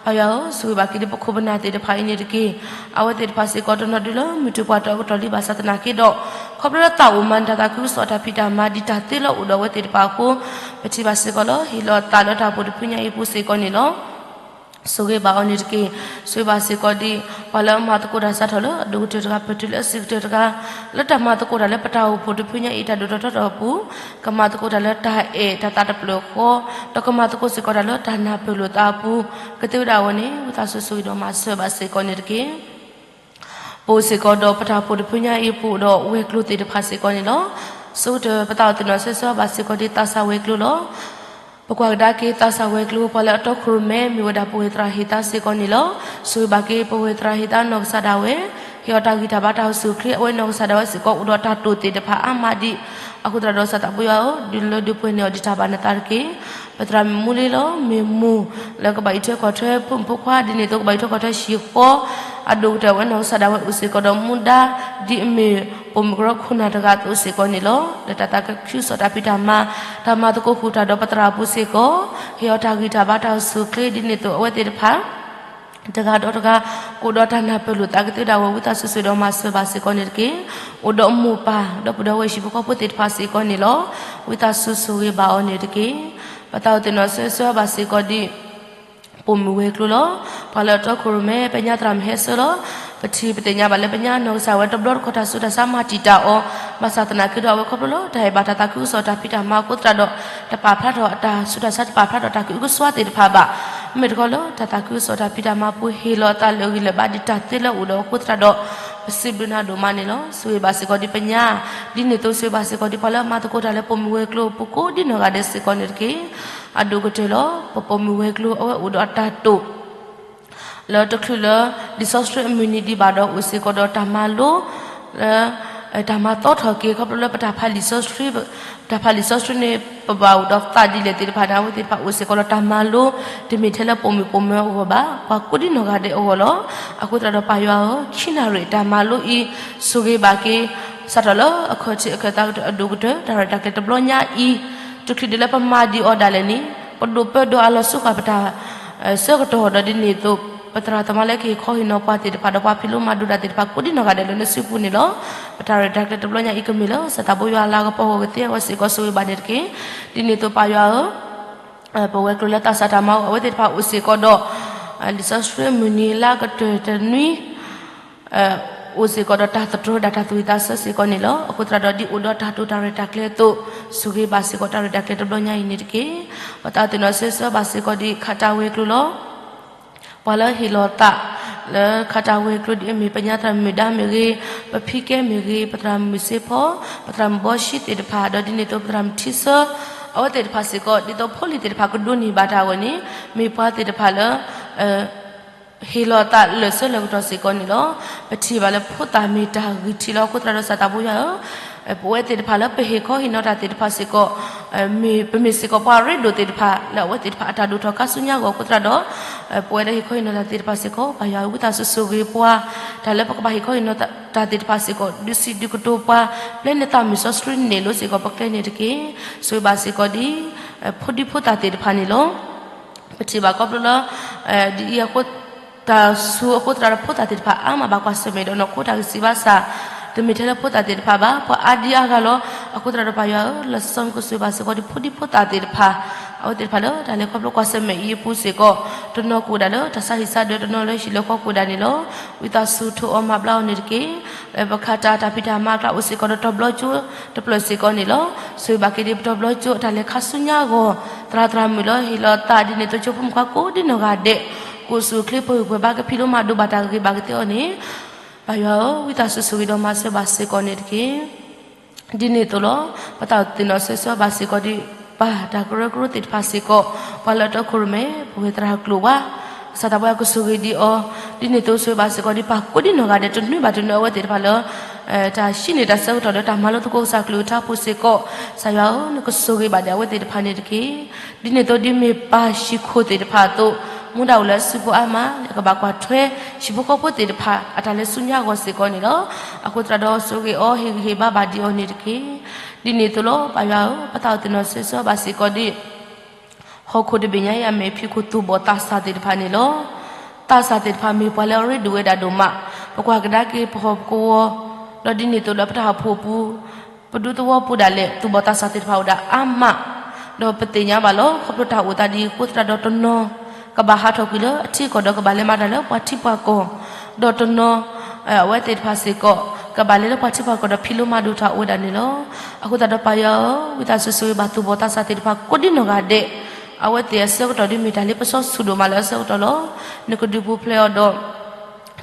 ပၢ်ယွၤဧၢ, ဆိၣ်ဂ့ၤဘၣ်က့ၤဒံးပခိၣ်ပနၢ်သ့ၣ်တဖၣ်အံၤန့ၣ်တက့ၢ်. အဝဲသ့ၣ်တဖၣ်စ့ၢ်ကီးတနီၤဒုးလၢမုၢ်တပှၢ်တၢၢ်အကတီၢ်လံဘၣ်ဆၣ်သနာ်က့ဒီး, ခီဖျိလၢသးအိၣ်မၤန့ၢ်တၢ်သးခုကစီၣ်တၢ်ဖံးတၢ်မၤ ဒ်တၢ်သ့လၢအအိၣ်ဒီးအဝဲသ့ၣ်တဖၣ်အဃိ, ပထံၣ်ဘၣ်စ့ၢ်ကီးလၢ ဟ့ၣ်လီၤအသးလၢတၢ်အိၣ်ဖှိၣ်တဖုညါအံၤအပူၤစ့ၢ်ကီးန့ၣ်လီၤ. ဆိၣ်ဂ့ၤဘၣ်အီၤန့ၣ်တက့ၢ်. ဆိၣ်ဂ့ၤဘၣ်စ့ၢ်ကီးဒံး ပှၤလၢအမၤသကိးတၢ်စးထီၣ်လၢ အဒိၣ်ကတၢၢ်တဂၤ ပတုၤလၢအဆံးကတၢၢ်တဂၤ, လၢတၢ်မၤသကိးတၢ်လၢပတၢ်အိၣ်ဖှိၣ်တဖုညါအံၤ တၢ်ဒိၣ်ထီၣ်ထီထီၣ်အပူၤ, ကမၤသကိးတၢ်လၢတၢ်အဲၣ်တၢ်သးတဖျၢၣ်ဃီ, ဒီးကမၤသကိးစ့ၢ်ကီးတၢ်လၢတၢ်နၢ်ပၢၢ်လိာ်သးအပူၤ, ကသ့ဝဲဒၣ်အဂီၢ်န့ၣ် ဝံသးစူၤဆိၣ်ဂ့ၤဒီးမၤစၢၤဘၣ်စ့ၢ်ကီးန့ၣ်တက့ၢ်. ပအိၣ်စ့ၢ်ကီးဒီးပတၢ်အိၣ်ဖှိၣ်တဖုညါအံၤ ပအိၣ်ဒီးဝဲၤကျိၤသ့ၣ်တဖၣ်စ့ၢ်ကီးန့ၣ်လီၤ. ဆိကတၢၢ်ပသးအိၣ်သ့ၣ်နီၣ်ဆၢဆၢဘၣ်စ့ၢ်ကီးဒ်သးစၢ်ဝဲၤကျိၤလီၤ. ပကွၢ်ကဒါက့ၤသးစၢ်ဝဲၤကျိၤ ပှၤလၢအတီခိၣ်ရိၣ်မဲ မ့ၢ်ဝဲဒၣ်ပဝဲၢ်သရၣ်ဟ့ၣ်သါစ့ၢ်ကီးန့ၣ်လီၤ. ဆိၣ်ဂ့ၤဘၣ်က့ၤပဝဲၢ်သရၣ်ဟ့ၣ်သါနီၢ်ကစၢ်ဒၣ်ဝဲ, ဟ့ၣ်အီၤတၢ်ဂံၢ်တၢ်ဘါတၢ်အိၣ်ဆူၣ်အိၣ်ချ့, အဝဲနီၢ်ကစၢ်ဒၣ်ဝဲစ့ၢ်ကီး အိၣ်ဒီးတၢ်တိာ်သ့ၣ်တဖၣ်အါမးဒံး, အဃိသတးဒီးစၢ်သးဘိယွၤဧၢ, ဒုးလၢဒုးပှဲၤန့ၢ်အီၤဒံးတၢ်ဘၣ်နသးတက့ၢ်. ပသရၣ်မုၣ်မူလ့လီၤ, မ့ၢ်မိၢ်လၢကဘၣ်အံးထွဲကွၢ်ထွဲဖိမုၣ်ဖိခွါ ဒ်န့ၣ်အသိးကဘၣ်အံးထွဲကွၢ်ထွဲဟံၣ်ဃီ, အဒိၣ်ကတၢၢ်အဝဲနီၢ်ကစၢ်ဒၣ်ဝဲအိၣ်စ့ၢ်ကီးဒီးမူဒါ ဒ်အမ့ၢ်ပိာ်မုၣ်ကရၢခိၣ်နၢ်တဂၤအသိးစ့ၢ်ကီးန့ၣ်လီၤ. လၢတၢ်သးခုကစီၣ်တၢ်ဖံးတၢ်မၤ, တၢ်မၤသကိးဃုာ်တၢ်ဒီးပသရၣ်အပူၤစ့ၢ်ကီး, ဟ့ၣ်အီၤတၢ်ဂံၢ်တၢ်ဘါတၢ်အိၣ်ဆူၣ်အိၣ်ချ့ ဒ်န့ၣ်အသိးအဝဲသ့ၣ်တဖၣ် တဂၤဒီးတဂၤ ကအိၣ်ဒီးတၢ်နၢ်ပၢၢ်လိာ်သးကသ့ဝဲဒၣ်အဂီၢ် ဝံသးစူၤဆိၣ်ဂ့ၤဒီးမၤစၢၤဘၣ်စ့ၢ်ကီးန့ၣ်တက့ၢ်. အိၣ်ဒီးမိၢ်ပၢ် ဒီပုၢ်ဒီဝဲၢ်ဟံၣ်ဖိဃီဖိသ့ၣ်တဖၣ်စ့ၢ်ကီးန့ၣ်လီၤ. ဝံသးစူၤဆိၣ်ဂ့ၤဘၣ်အီၤန့ၣ်တက့ၢ်. ပသးအိၣ်သ့ၣ်နီၣ်ဆၢဆၢဘၣ်စ့ၢ်ကီးဒ် ပိာ်မုၣ်ဝဲၤကျိၤလီၤ. ပှၤလၢအတီခိၣ်ရိၣ်မဲ ပညါသရၣ်မုၣ်ဟဲဆၢလီၤ. ပထံၣ်ပသ့ၣ်ညါဘၣ်လၢပညါနီၢ်ကစၢ်ဝဲတဘျီတခီၣ်တၢ်ဆူးတၢ်ဆါမၤတံာ်တာ်အီၤ, ဘၣ်ဆၣ်သနာ်က့ဒီးအဝဲခီဖျိလၢ တၢ်ဟ့ၣ်ဘၣ်တၢ်သးခုကစီၣ်တၢ်ဖံးတၢ်မၤအဃိသတးဒီး တပာ်ဖျါထီၣ်အတၢ်ဆူးတၢ်ဆါ တပာ်ဖျါထီၣ်တၢ်ကအုကစွါသ့ၣ်တဖၣ်ဘၣ်. မ့မ့ၢ်တခီလၢတၢ်သးခုကစီၣ်တၢ်ဖံးတၢ်မၤအပူၤ ဟ့ၣ်လီၤအသးလၢာ်ဂံၢ်လၢာ်ဘါဒ်တၢ်သ့လၢအအိၣ်ဒီးအဃိသတးဒီး ပစံးဘျုးနၤဒိၣ်မးန့ၣ်လီၤ. ဆိၣ်ဂ့ၤဘၣ်စ့ၢ်ကီးဒ်ပညါ, ဒ်န့ၣ်အသိးဆိၣ်ဂ့ၤဘၣ်စ့ၢ်ကီးဒ်ပှၤလၢအမၤသကိးတၢ်လၢပိာ်မုၣ်ဝဲၤကျိၤအပူၤကိးဒ်နီၢ်ဂၤဒဲးစ့ၢ်ကီးန့ၣ်တက့ၢ်. အဒိၣ်ကတၢၢ်လီၤ. ပပိာ်မုၣ်ဝဲၤကျိၤအဝဲအိၣ်ဒီးအတၢ်တိာ် လၢတချုးလၢ လံာ်စီဆှံအမုၢ်နံၤဒံးဘၣ်ဒီးအိၣ်စ့ၢ်ကီးဒီးတၢ်မၤလိ လၢ တၢ်မၤသီထီၣ်က့ၤ ခီဖျိလၢပတၢ်ဖးလံာ်စီဆှံ, ပတၢ်ဖးလံာ်စီဆှံန့ၣ် ပဘၣ်အိၣ်ဒီးသးဒ်လဲၣ်သ့ၣ်တဖၣ်န့ၣ် အဝဲသ့ၣ်တဖၣ်အိၣ်စ့ၢ်ကီးဒီးတၢ်မၤလိ, တမ့ၢ်ထဲလၢပိာ်မုၣ်ပိာ်မၢၤအဂီၢ်ဘၣ်, ပှၤကိးဒံနီၢ်ဂၤဒဲးအဂီၢ်လီၤ. အဃိသတးဒီးပၢ်ယွၤဧၢ, ခံနၣ်ရံၣ်တၢ်မၤလိအံၤ ဆိၣ်ဂ့ၤဘၣ်က့ၤ စးထီၣ်လၢအခၢၣ်ထံးအခၢၣ်သးကတၢၢ်အဒိၣ်ကတၢၢ် တၢ်ရဲၣ်တၢ်ကျဲၤတဘျီညါအံၤ, တချုးဒံးလၢပမၤဒံးအီၤဒၣ်လဲာ်န့ၣ် ပဒိၣ်ပၢဒီးအလီၤစူၢ်ဃာ်ပတၢ် ဆၢကတီၢ်ဒီးဒ်န့ၣ်အသိး ပသရၣ်သမါလၢကဟ့ၣ်ခီဟ့ၣ်နီၤပှၤသ့ၣ်တဖၣ် ဒီးပှၤဖံးလိမၤဒိးတၢ်သ့ၣ်တဖၣ် ကိးဒံနီၢ်ဂၤဒဲးလၢနစုပူၤန့ၣ်လီၤ. ပတၢ်ရဲၣ်တၢ်ကျဲၤတဘျီညါအံၤကမ့ၢ်လၢ စီၤသးဘိယွၤအလၤကပီၤအဂီၢ်ကသ့အဂီၢ်စ့ၢ်ကီး ဆိၣ်ဂ့ၤဘၣ်န့ၣ်တက့ၢ်. ဒ်န့ၣ်အသိးပၢ်ယွၤဧၢ, ပဝဲၤကျိၤလၢသးစၢ်တၢ်မၤအီၤ အဝဲသ့ၣ်တဖၣ်အိၣ်စ့ၢ်ကီးဒီး လံာ်စီဆှံမုၢ်နံၤလါကတၢၢ်တနွံ အိၣ်စ့ၢ်ကီးဒီးတၢ်သတြီၤဒၣ်တၢ်သူၣ်ဝံၣ်သးဆၢစ့ၢ်ကီးန့ၣ်လီၤ. အဃိသတးဒီးဒ်အိၣ်ဒီးတၢ်တိာ်တၢ်ရဲၣ်တၢ်ကျဲၤအသိး ဆိၣ်ဂ့ၤဘၣ်စ့ၢ်ကီးတၢ်ရဲၣ်တၢ်ကျဲၤတဘျီညါအံၤန့ၣ်တက့ၢ်. ပသးအိၣ်သ့ၣ်နီၣ်ဆၢဆၢဘၣ်စ့ၢ်ကီးဒ်ခးတၢ်ဝဲၤကျိၤလီၤ. ပှၤလၢဟ့ၣ်လီၤသး လၢခးတၢ်ဝဲၤကျိၤဒ်အမ့ၢ် ပညါသရၣ်မုၣ်ဒါမ့ၢ်ဂ့ၤ, ပဖံကဲမ့ၢ်ဂ့ၤ, ပသရၣ်မုၣ်စ့ဖီ, ပသရၣ်မုၣ်ဘီၡံသ့ၣ်တဖၣ် ဒီးဒ်န့ၣ်အသိးပသရၣ်မုၣ်ထံဆၢ အဝဲသ့ၣ်တဖၣ်စ့ၢ်ကီး ဒ်သိးဖိလံၤသ့ၣ်တဖၣ်ကဒိးန့ၢ်ဘၣ်တၢ်အဂီၢ်န့ၣ် မ့ၢ်ပှၤသ့ၣ်တဖၣ်လၢ ဟ့ၣ်လီၤသးလၢာ်ဆၢလၢာ်ကတီၢ်စ့ၢ်ကီးန့ၣ်လီၤ. ပထံၣ်ဘၣ်လၢဖိသၣ်မ့ၢ်တၢ်ဂံၢ်ထံးလီၤ. အဃိသတးဒီးစီၤသးဘိယွၤဧၢ, ပဝဲသ့ၣ်တဖၣ်လၢပဟ့ၣ်ခီဟ့ၣ်နီၤတၢ်သ့ၣ်တဖၣ်စ့ၢ်ကီး မ့ၢ်ပမ့ၢ်စ့ၢ်ကီးပှၤရ့ဒိၣ်သ့ၣ်တဖၣ် လၢအဝဲသ့ၣ်တဖၣ်အတၢ်ဒိၣ်ထီၣ်ခါဆူညါအဂီၢ်အဃိသတးဒီး ပဝဲလၢဟ့ၣ်ခီဟ့ၣ်နီၤတၢ်သ့ၣ်တဖၣ်စ့ၢ်ကီး ပၢ်ယွၤဧၢ ဝံသးစူၤဆိၣ်ဂ့ၤပှၤ တၢ်လၢပကဘၣ်ဟ့ၣ်ခီဟ့ၣ်နီၤတၢ်သ့ၣ်တဖၣ်စ့ၢ်ကီး ဒုးစံးဒုးကတိၤပှၤ ပျဲနသးမုၢ်စီဆှံန့ၣ်လိၤစ့ၢ်ကီးပကျဲန့ၣ်တက့ၢ်. ဆိၣ်ဂ့ၤဘၣ်စ့ၢ်ကီးဒ် ဖိဒံဖိသၣ်သ့ၣ်တဖၣ်န့ၣ်လီၤ. ပထံၣ်ဘၣ်ခီဖျိလၢ ဒ်အံၤအဃိ တၢ်ဆူအဃိသတးဒီးဖိသၣ်သ့ၣ်တဖၣ်အါမးဘၣ်ကွၢ်ဆၢၣ်မဲာ်ဒီးနီၢ်ခိတၢ်ဂံၢ်စၢ်ဘါစၢ် တမ့ၢ်ထဲလၢဖိသၣ်သ့ၣ်တဖၣ်ဘၣ် ပှၤအါဒံအါဂၤလီၤ. အဃိသတးဒီးပၢ်ယွၤဧၢ လီၤဆီမံၤကစၢ်ဘၣ်စ့ၢ်ကီးဒ်ဖိဒံဖိသၣ်သ့ၣ်တဖၣ် အဝဲသ့ၣ်တဖၣ်လၢတၢ်လဲၤခီဖျိကွၢ်ဆၢၣ်မဲာ်အံၤအပူၤစ့ၢ်ကီး တနီၤကအိၣ်ဒၣ်လၢတၢ်ဆါဟံၣ်ဆါဒၢး တနီၤလၢဟံၣ်လၢဃီကအိၣ်ဒၣ်န့ၣ်လီၤ. ဝံသးစူၤထိးအီၤမၤဘျါအီၤန့ၣ်တက့ၢ်. လၢပခးတၢ်တၢ်ဖံးတၢ်မၤအကျါအိၣ်စ့ၢ်ကီးဒီးတီၤဘျီကၠိတဖျၢၣ်စ့ၢ်ကီးန့ၣ်လီၤ. ဆိၣ်ဂ့ၤဘၣ်က့ၤဒ်ပတီၤဘျီကၠိအတၢ်လဲၤခါဆူညါအဂီၢ် သရၣ်သရၣ်မုၣ်လၢဟ့ၣ်လီၤသးဒ်န့ၣ် သိကၠိဖိမုၣ်ခွါကိးဒ်နီၢ်ဂၤဒဲး ကိးဆူၣ်ချ့ပှဲၤဂံၢ်ပှဲၤဘါကဖံးလိမၤဒိးဘၣ်တၢ်ဂ့ၤဘၣ်ကသ့အီၤန့ၣ် ပၢ်ယွၤဧၢ ဝံသးစူၤဆိၣ်ဂ့ၤဒီးမၤစၢၤဘၣ်စ့ၢ်ကီးန့ၣ်တက့ၢ်. ဒ်န့ၣ်အသိးလီၤ. ပသးအိၣ်သ့ၣ်နီၣ်ဆၢဆၢဘၣ်စ့ၢ်ကီးဒ် ပၢ်တၢ်ကရၢကရိသ့ၣ်တဖၣ်စ့ၢ်ကီး ပှၤလၢအတီခိၣ်ရိၣ်မဲ ပဝဲသရၣ်ကျိၤဝါ ကစၢ်သးပှၢ်ကဆိၣ်ဂ့ၤဒံးအီၤ ဒ်န့ၣ်အသိးဆိၣ်ဂ့ၤဘၣ်စ့ၢ်ကီးဒ်ပၢ်ကိးဒ်နီၢ်ဂၤဒဲး တနွံဘၣ်တနွံအဝဲသ့ၣ်တဖၣ်လၢ တၢ်ဟံးန့ၢ်တၢ်ဆၢကတီၢ်လၢတၢ်မၤလိသကိးကစၢ်ကလုၢ်ကထါအပူၤစ့ၢ်ကီး ကစၢ်ယွၤဧၢ နကဆိၣ်ဂ့ၤဘၣ်ဒံးအဝဲသ့ၣ်တဖၣ်န့ၣ်တက့ၢ်. ဒ်န့ၣ်အသိးဒ်မ့ၢ်ပၢ်ဟံၣ်ခိၣ်သ့ၣ်တဖၣ်အသိး မူဒါအိၣ်လၢအစုပူၤအါမး လၢကဘၣ်ကွၢ်ထွဲ ဟံၣ်ဖိဃီဖိသ့ၣ်တဖၣ် အတၢ်လဲၤဆူညါအဂီၢ်စ့ၢ်ကီးန့ၣ်လီၤ. အဃိသတးဒီးဆိၣ်ဂ့ၤအီၤ ဟ့ၣ်ဂံၢ်ဟ့ၣ်ဘါဘၣ်ဒံးအီၤန့ၣ်တက့ၢ်. ဒ်န့ၣ်အသိးလီၤ. ပၢ်ယွၤဧၢ ပသးအိၣ်သ့ၣ်နီၣ်ဆၢဆၢဘၣ်စ့ၢ်ကီးဒ် ဟီၣ်ခိၣ်တဘ့ၣ်ညါအံၤအမဲာ်ဖံးခိၣ်သူၣ်ဘီၣ်သးစၢ်သ့ၣ်တဖၣ်န့ၣ်လီၤ. သးစၢ်သ့ၣ်တဖၣ်မ့ၢ်ပှၤလၢအရ့ဒိၣ်ဝဲဒၣ်ဒိၣ်မး, ပကွၢ်ကဒါက့ၤပဟီၣ်ပကဝီၤ, ဒီးဒ်န့ၣ်အသိးဒီးပတၢ်အိၣ်ဖှိၣ်အပူၤ, ပဒူသဝီပူၤဒၣ်လဲာ် သူၣ်ဘီၣ်သးစၢ်သ့ၣ်တဖၣ်အိၣ်ဒၣ်အါမး, ဒီးပသ့ၣ်ညါဘၣ်လီၤ. ခီဖျိတၢ်အိၣ်သးဒ်အံၤအဃိသတးဒီးတနီၤ ကဘၣ်ဟးထီၣ်ကွံာ်လၢအထံအကီၢ်ဒီးကဘၣ်လဲၤမၤတၢ်လၢပှၤထံပှၤကီၢ်, ဒီးတနီၤ အဝဲသ့ၣ်တဖၣ်စ့ၢ်ကီး ကဘၣ်လဲၤလၢပှၤထံပှၤကီၢ်ဒီးဖံးလိမၤဒိးတၢ်အိၣ်ဝဲဒၣ်န့ၣ်လီၤ. အဃိသတးဒီးပၢ်ယွၤဧၢ, ဝံသးစူၤဆိၣ်ဂ့ၤဘၣ်သူၣ်ဘီၣ်သးစၢ်သ့ၣ်တဖၣ်ကိးဒ်နီၢ်ဂၤဒဲး, အဝဲသ့ၣ်အဆၢကတီၢ်ဒ်မ့ၢ်တၢ်လၢပစီဆူၣ်ဒိၣ်မးလၢအဆၢကတီၢ်လီၤ. နကဒုးပူၤဖျဲးအီၤဒီး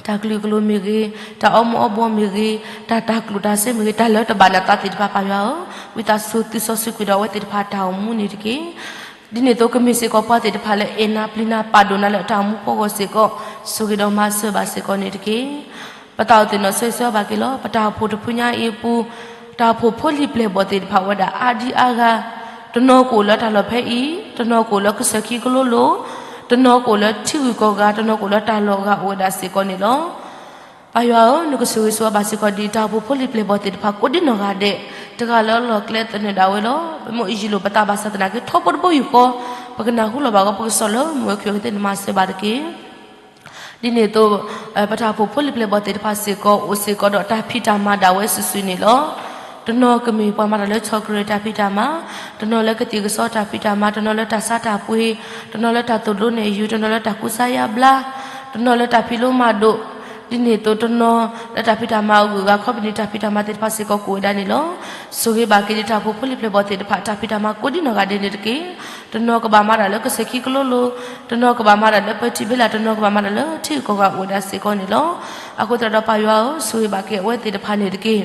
တၢ်ကလုာ်ကလိၤမ့ၢ်ဂ့ၤ, တၢ်အီမူၤအီဘှီမ့ၢ်ဂ့ၤ, တၢ်တၢ်ကျိၣ်တၢ်စ့မ့ၢ်ဂ့ၤ, တၢ်လၢတဘၣ်နသးသ့ၣ်တဖၣ်ပၢ်ယွၤဧၢ, ဝံသးစူၤသ့စီဆှံကွံာ်ဒီးအဝဲသ့ၣ်တဖၣ်တၢ်အိၣ်မူန့ၣ်တက့ၢ်. ဒ်န့ၣ်အသိးကမ့ၢ်စ့ၢ်ကီးပှၤသ့ၣ်တဖၣ်လၢအဲၣ်နၤပျံၤနၤပာ်ဒိၣ်နၤလၢတၢ်အိၣ်မူပူၤအဂီၢ်စ့ၢ်ကီး, ဆိၣ်ဂ့ၤဒီးမၤစၢၤဘၣ်စ့ၢ်ကီးန့ၣ်တက့ၢ်. ပသးအိၣ်သ့ၣ်နီၣ်ဆၢဆၢဘၣ်က့ၤလီၤ. ပတၢ်အိၣ်ဖှိၣ်တဖုညါအံၤအပူၤ, တၢ်အိၣ်ဖှိၣ်ဖိလံၤပျဲၢ်ဘီၣ်သ့ၣ်တဖၣ်အိၣ်ဝဲဒၣ်အါဒံအါဂၤ, တနီၤကအိၣ်လၢတၢ်လီၢ်ဖဲအံၤ, တနီၤကအိၣ်လၢကစၢၢ်ခံကလိလိၤ, တနီၤကအိၣ်လၢထံဂုၤကီၢ်ဂၤ, တနီၤကအိၣ်လၢတၢ်လီၢ်ဂၤအိၣ်ဝဲဒၣ်စ့ၢ်ကီးန့ၣ်လီၤ. ပၢ်ယွၤဧၢ, နကဆိၣ်ဂ့ၤဆိၣ်ဝါဘၣ်စ့ၢ်ကီးဒ်တၢ်အိၣ်ဖှိၣ်ဖိလံၤပျဲၢ်ဘီၣ်သ့ၣ်တဖၣ်ကိးဒ်နီၢ်ဂၤဒဲး, တဂၤလၢအလီၢ်ကျဲသနၢၣ်ဒၣ်ဝဲလီၤ. ပမ့ၢ်ယံာ်လိာ်ပသးဘၣ်ဆၣ်သနာ်က့ ထီဘိတဘိယူၢ်ဃီ, ပကနၢ်ဟူလီၤဘၣ်ဂီၢ် ပကစီၣ်လၢမုၢ်အခံအီၤကသ့ၣ်န့ၣ်မၤစၢၤဘၣ်တက့ၢ်. ဒ်န့ၣ်အသိး, ပတၢ်အိၣ်ဖှိၣ်ဖိလံၤပျဲၢ်ဘီၣ်သ့ၣ်တဖၣ်စ့ၢ်ကီး အိၣ်စ့ၢ်ကီးဒီးတၢ်ဖံးတၢ်မၤဒၣ်ဝဲစုာ်စုာ်န့ၣ်လီၤ. တနီၤကမ့ၢ်ပှၤမၤတၢ်လၢဆီၣ်ကရံးတၢ်ဖံးတၢ်မၤ, တနီၤလၢကသံၣ်ကစီတၢ်ဖံးတၢ်မၤ, တနီၤလၢတၢ်ဆါတၢ်ပှ့ၤ, တနီၤလၢတၢ်သိၣ်လိနဲၣ်ယုၤ, တနီၤလၢတၢ်ကူစါယါဘျါ, တနီၤလၢတၢ်ဖံးလိမၤဒိး, ဒ်န့ၣ်အသိးတနီၤလၢတၢ်ဖံးတၢ်မၤအဂုၤအဂၤ ခီပနံၣ်တၢ်ဖံးတၢ်မၤသ့ၣ်တဖၣ်စ့ၢ်ကီးကအိၣ်ဝဲဒၣ်န့ၣ်လီၤ. ဆိၣ်ဂ့ၤဘၣ်က့ၤဒ်တၢ်အိၣ်ဖှိၣ်ဖိလံၤပျဲၢ်ဘီၣ်သ့ၣ်တဖၣ် တၢ်ဖံးတၢ်မၤကိးဒ်နီၢ်ဂၤဒဲးန့ၣ်တက့ၢ်. တနီၤကဘၣ်မၤတၢ်လၢကစၢၢ်ခံကလိလိၤ, တနီၤကဘၣ်မၤတၢ်လၢပၢထံဘ့လး, တနီၤကဘၣ်မၤတၢ်လၢထံဂုၤကီၢ်ဂၤအိၣ်ဝဲဒၣ်စ့ၢ်ကီးန့ၣ်လီၤ. အဃိသတးဒီးပၢ်ယွၤဧၢ, ဆိၣ်ဂ့ၤဘၣ်က့ၤအဝဲသ့ၣ်တဖၣ်န့ၣ်တက့ၢ်.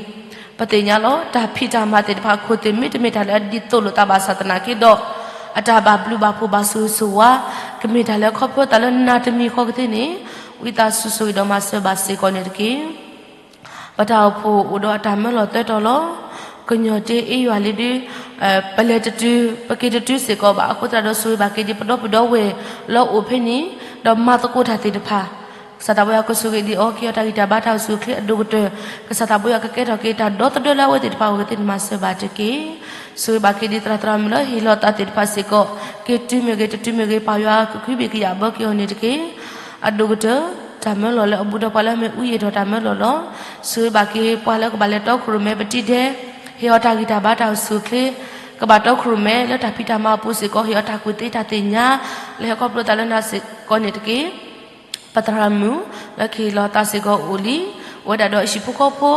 ပသ့ၣ်ညါလီၤ တၢ်ဖံးတၢ်မၤသ့ၣ်တဖၣ်အခိၣ်သ့ၣ်မ့တမ့ၢ်တၢ်လၢအဒ်သိးလိာ်သးဘၣ်ဆၣ်သနာ်က့ဒီး, အတၢ်ဘၣ်ဘျုးဘၣ်ဖှိၣ်ဘၣ်ဆိၣ်ဂ့ၤဆိၣ်ဝါ, ကမ့ၢ်တၢ်လၢခီဖျိသးလၢနၤတမံၤဃီကသ့န့ၣ်, ဝံသးစူၤဆိၣ်ဂ့ၤဒီးမၤစၢၤဘၣ်စ့ၢ်ကီးန့ၣ်တက့ၢ်. ပတၢ်အိၣ်ဖှိၣ်အိၣ်ဒီးအတၢ်မၢလီၤသၢတီၤလီၤ. ကညီၢ်တ့အ့ယွၤလံဒုး ပလဲၤတတုၤ ပက့ၤတတုၤစ့ၢ်ကီးဘၣ်. အဃိသတးဒီး ဆိၣ်ဂ့ၤဘၣ်က့ၤဒံး ပဒီပုၢ်ဒီဝဲၢ်လၢအအိၣ်ဖဲန့ၣ် ဒီးမၤသကိးတၢ်သ့ၣ်တဖၣ် ကစၢ်သးဘိယွၤကဆိၣ်ဂ့ၤဒံးအီၤ ကဟ့ၣ်အီၤတၢ်ဂံၢ်တၢ်ဘါတၢ်အိၣ်ဆူၣ်အိၣ်ချ့အဒိၣ်ကတၢၢ် ကစၢ်သးဘိယွၤကကဲထီၣ်က့ၤတၢ်ဒီသဒၢလၢအဝဲသ့ၣ်တဖၣ်အဂီၢ် ကသ့ၣ်နီၣ်မၤစၢၤဘၣ်တက့ၢ်. ဆိၣ်ဂ့ၤဘၣ်က့ၤဒံးသရၣ်သရၣ်မုၣ်လၢဟ့ၣ်လီၤသးသ့ၣ်တဖၣ်စ့ၢ်ကီး က့ၤတုၤမ့ၢ်ဂ့ၤ တတုၤမ့ၢ်ဂ့ၤ ပၢ်ယွၤကကွံဘ့ၣ်ကယာ်ဘၢက့ၤအီၤန့ၣ်တက့ၢ်. အဒိၣ်ကတၢၢ် တၢ်မၢလီၤလၢအဘူးဒီးပှၤလၢအမ့ၢ်အူယံာ်ထီၣ်တၢ်မၢလီၤလီၤ. ဆိၣ်ဂ့ၤဘၣ်က့ၤပှၤလၢကဘၣ်လဲၤတီခိၣ်ရိၣ်မဲပတံၤဒဲး ဟ့ၣ်အီၤတၢ်ဂံၢ်တၢ်ဘါတၢ်အိၣ်ဆူၣ်အိၣ်ချ့ ကဘၣ်တီခိၣ်ရိၣ်မဲလၢတၢ်ဖံးတၢ်မၤအပူၤစ့ၢ်ကီး ဟ့ၣ်အီၤတၢ်ကူၣ်သ့တၢ်သ့ၣ်ညါ လၢဟဲခီဖျိသးလၢနၤစ့ၢ်ကီးန့ၣ်တက့ၢ်. ပသရၣ်မုၣ်လၢကဟ့ၣ်လီၤသးစ့ၢ်ကီးအိၣ်လံ အိၣ်ဝဲဒၣ်ဒီးအဟံၣ်ဖိဃီဖိ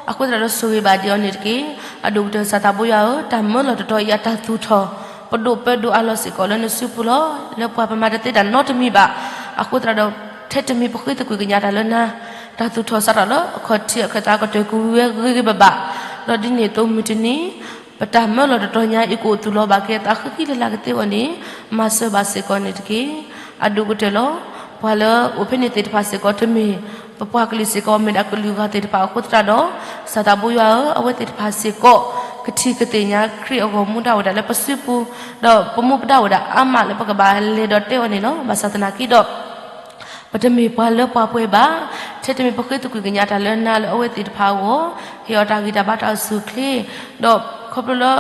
အဃိသတးဒီးဆိၣ်ဂ့ၤဘၣ်ဒံးအီၤန့ၣ်တက့ၢ်. အဒိၣ်ကတၢၢ်ကစၢ်သးဘိယွၤဧၢ, တၢ်မၢလီၤတတီၤအံၤအတၢ်သူၣ်ထီၣ် ပဒိၣ်ပၢဒိၣ်အလီၢ်စ့ၢ်ကီးလၢနစုပူၤလီၤ. လၢပှၤပမၤတသ့တၢ်နီတမံၤဘၣ်. အဃိသတးဒီး ထဲတမံၤပဃ့သကွံၢ်ကညးတၢ်လၢနၤ, တၢ်သူၣ်ထီၣ်စးထီၣ်လၢအခီၣ်ထံးအခၢၣ်သးကတၢၢ်ကဝံၤဝဲဂ့ၤဂ့ၤဘၣ်ဘၣ်. ဒီးဒ်န့ၣ်အသိးမုၢ်တနံၤ ပတၢ်မၢလီၤတတီၤညါအံၤကအိၣ်သူၣ်လီၤဘၣ်က့ၤအသးဃံဃံလၤလၤကသ့အဂီၢ်န့ၣ် မၤစၢၤဘၣ်စ့ၢ်ကီးန့ၣ်တက့ၢ်. အဒိၣ်ကတၢၢ်လီၤ. ပှၤလၢအိၣ်ဖဲန့ၣ်သ့ၣ်တဖၣ်စ့ၢ်ကီးတမ့ၢ် ပပှၤကလုာ်စ့ၢ်ကီး မ့ၢ်ဒၣ်ကလုာ်ဂၤသ့ၣ်တဖၣ်အဃိသတးဒီး ကစၢ်သးဘိယွၤဧၢ, အဝဲသ့ၣ်တဖၣ်စ့ၢ်ကီး ကထံၣ်ကသ့ၣ်ညါခရံာ်အဂီၢ်မူဒါအိၣ်ဒၣ်လၢပစုပူၤ, ဒီးပမူပဒါအိၣ်ဒၣ်အါမးလၢပကဘၣ်လဲၤဒီးတဲအီၤန့ၣ်လီၤ. ဘၣ်ဆၣ်သနာ်က့ဒီး ပတမ့ၢ်ပှၤလၢပှၤပှဲၤဘၣ်. ထဲတမ့ၢ်ပဃ့သကွံၢ်ကညးတၢ်လၢနၤလၢအဝဲသ့ၣ်တဖၣ်အဂီၢ်, ဟ့ၣ်အီၤတၢ်ဂံၢ်တၢ်ဘါတၢ်အိၣ်ဆူၣ်အိၣ်ချ့, ဒီးခီဖျိလၢ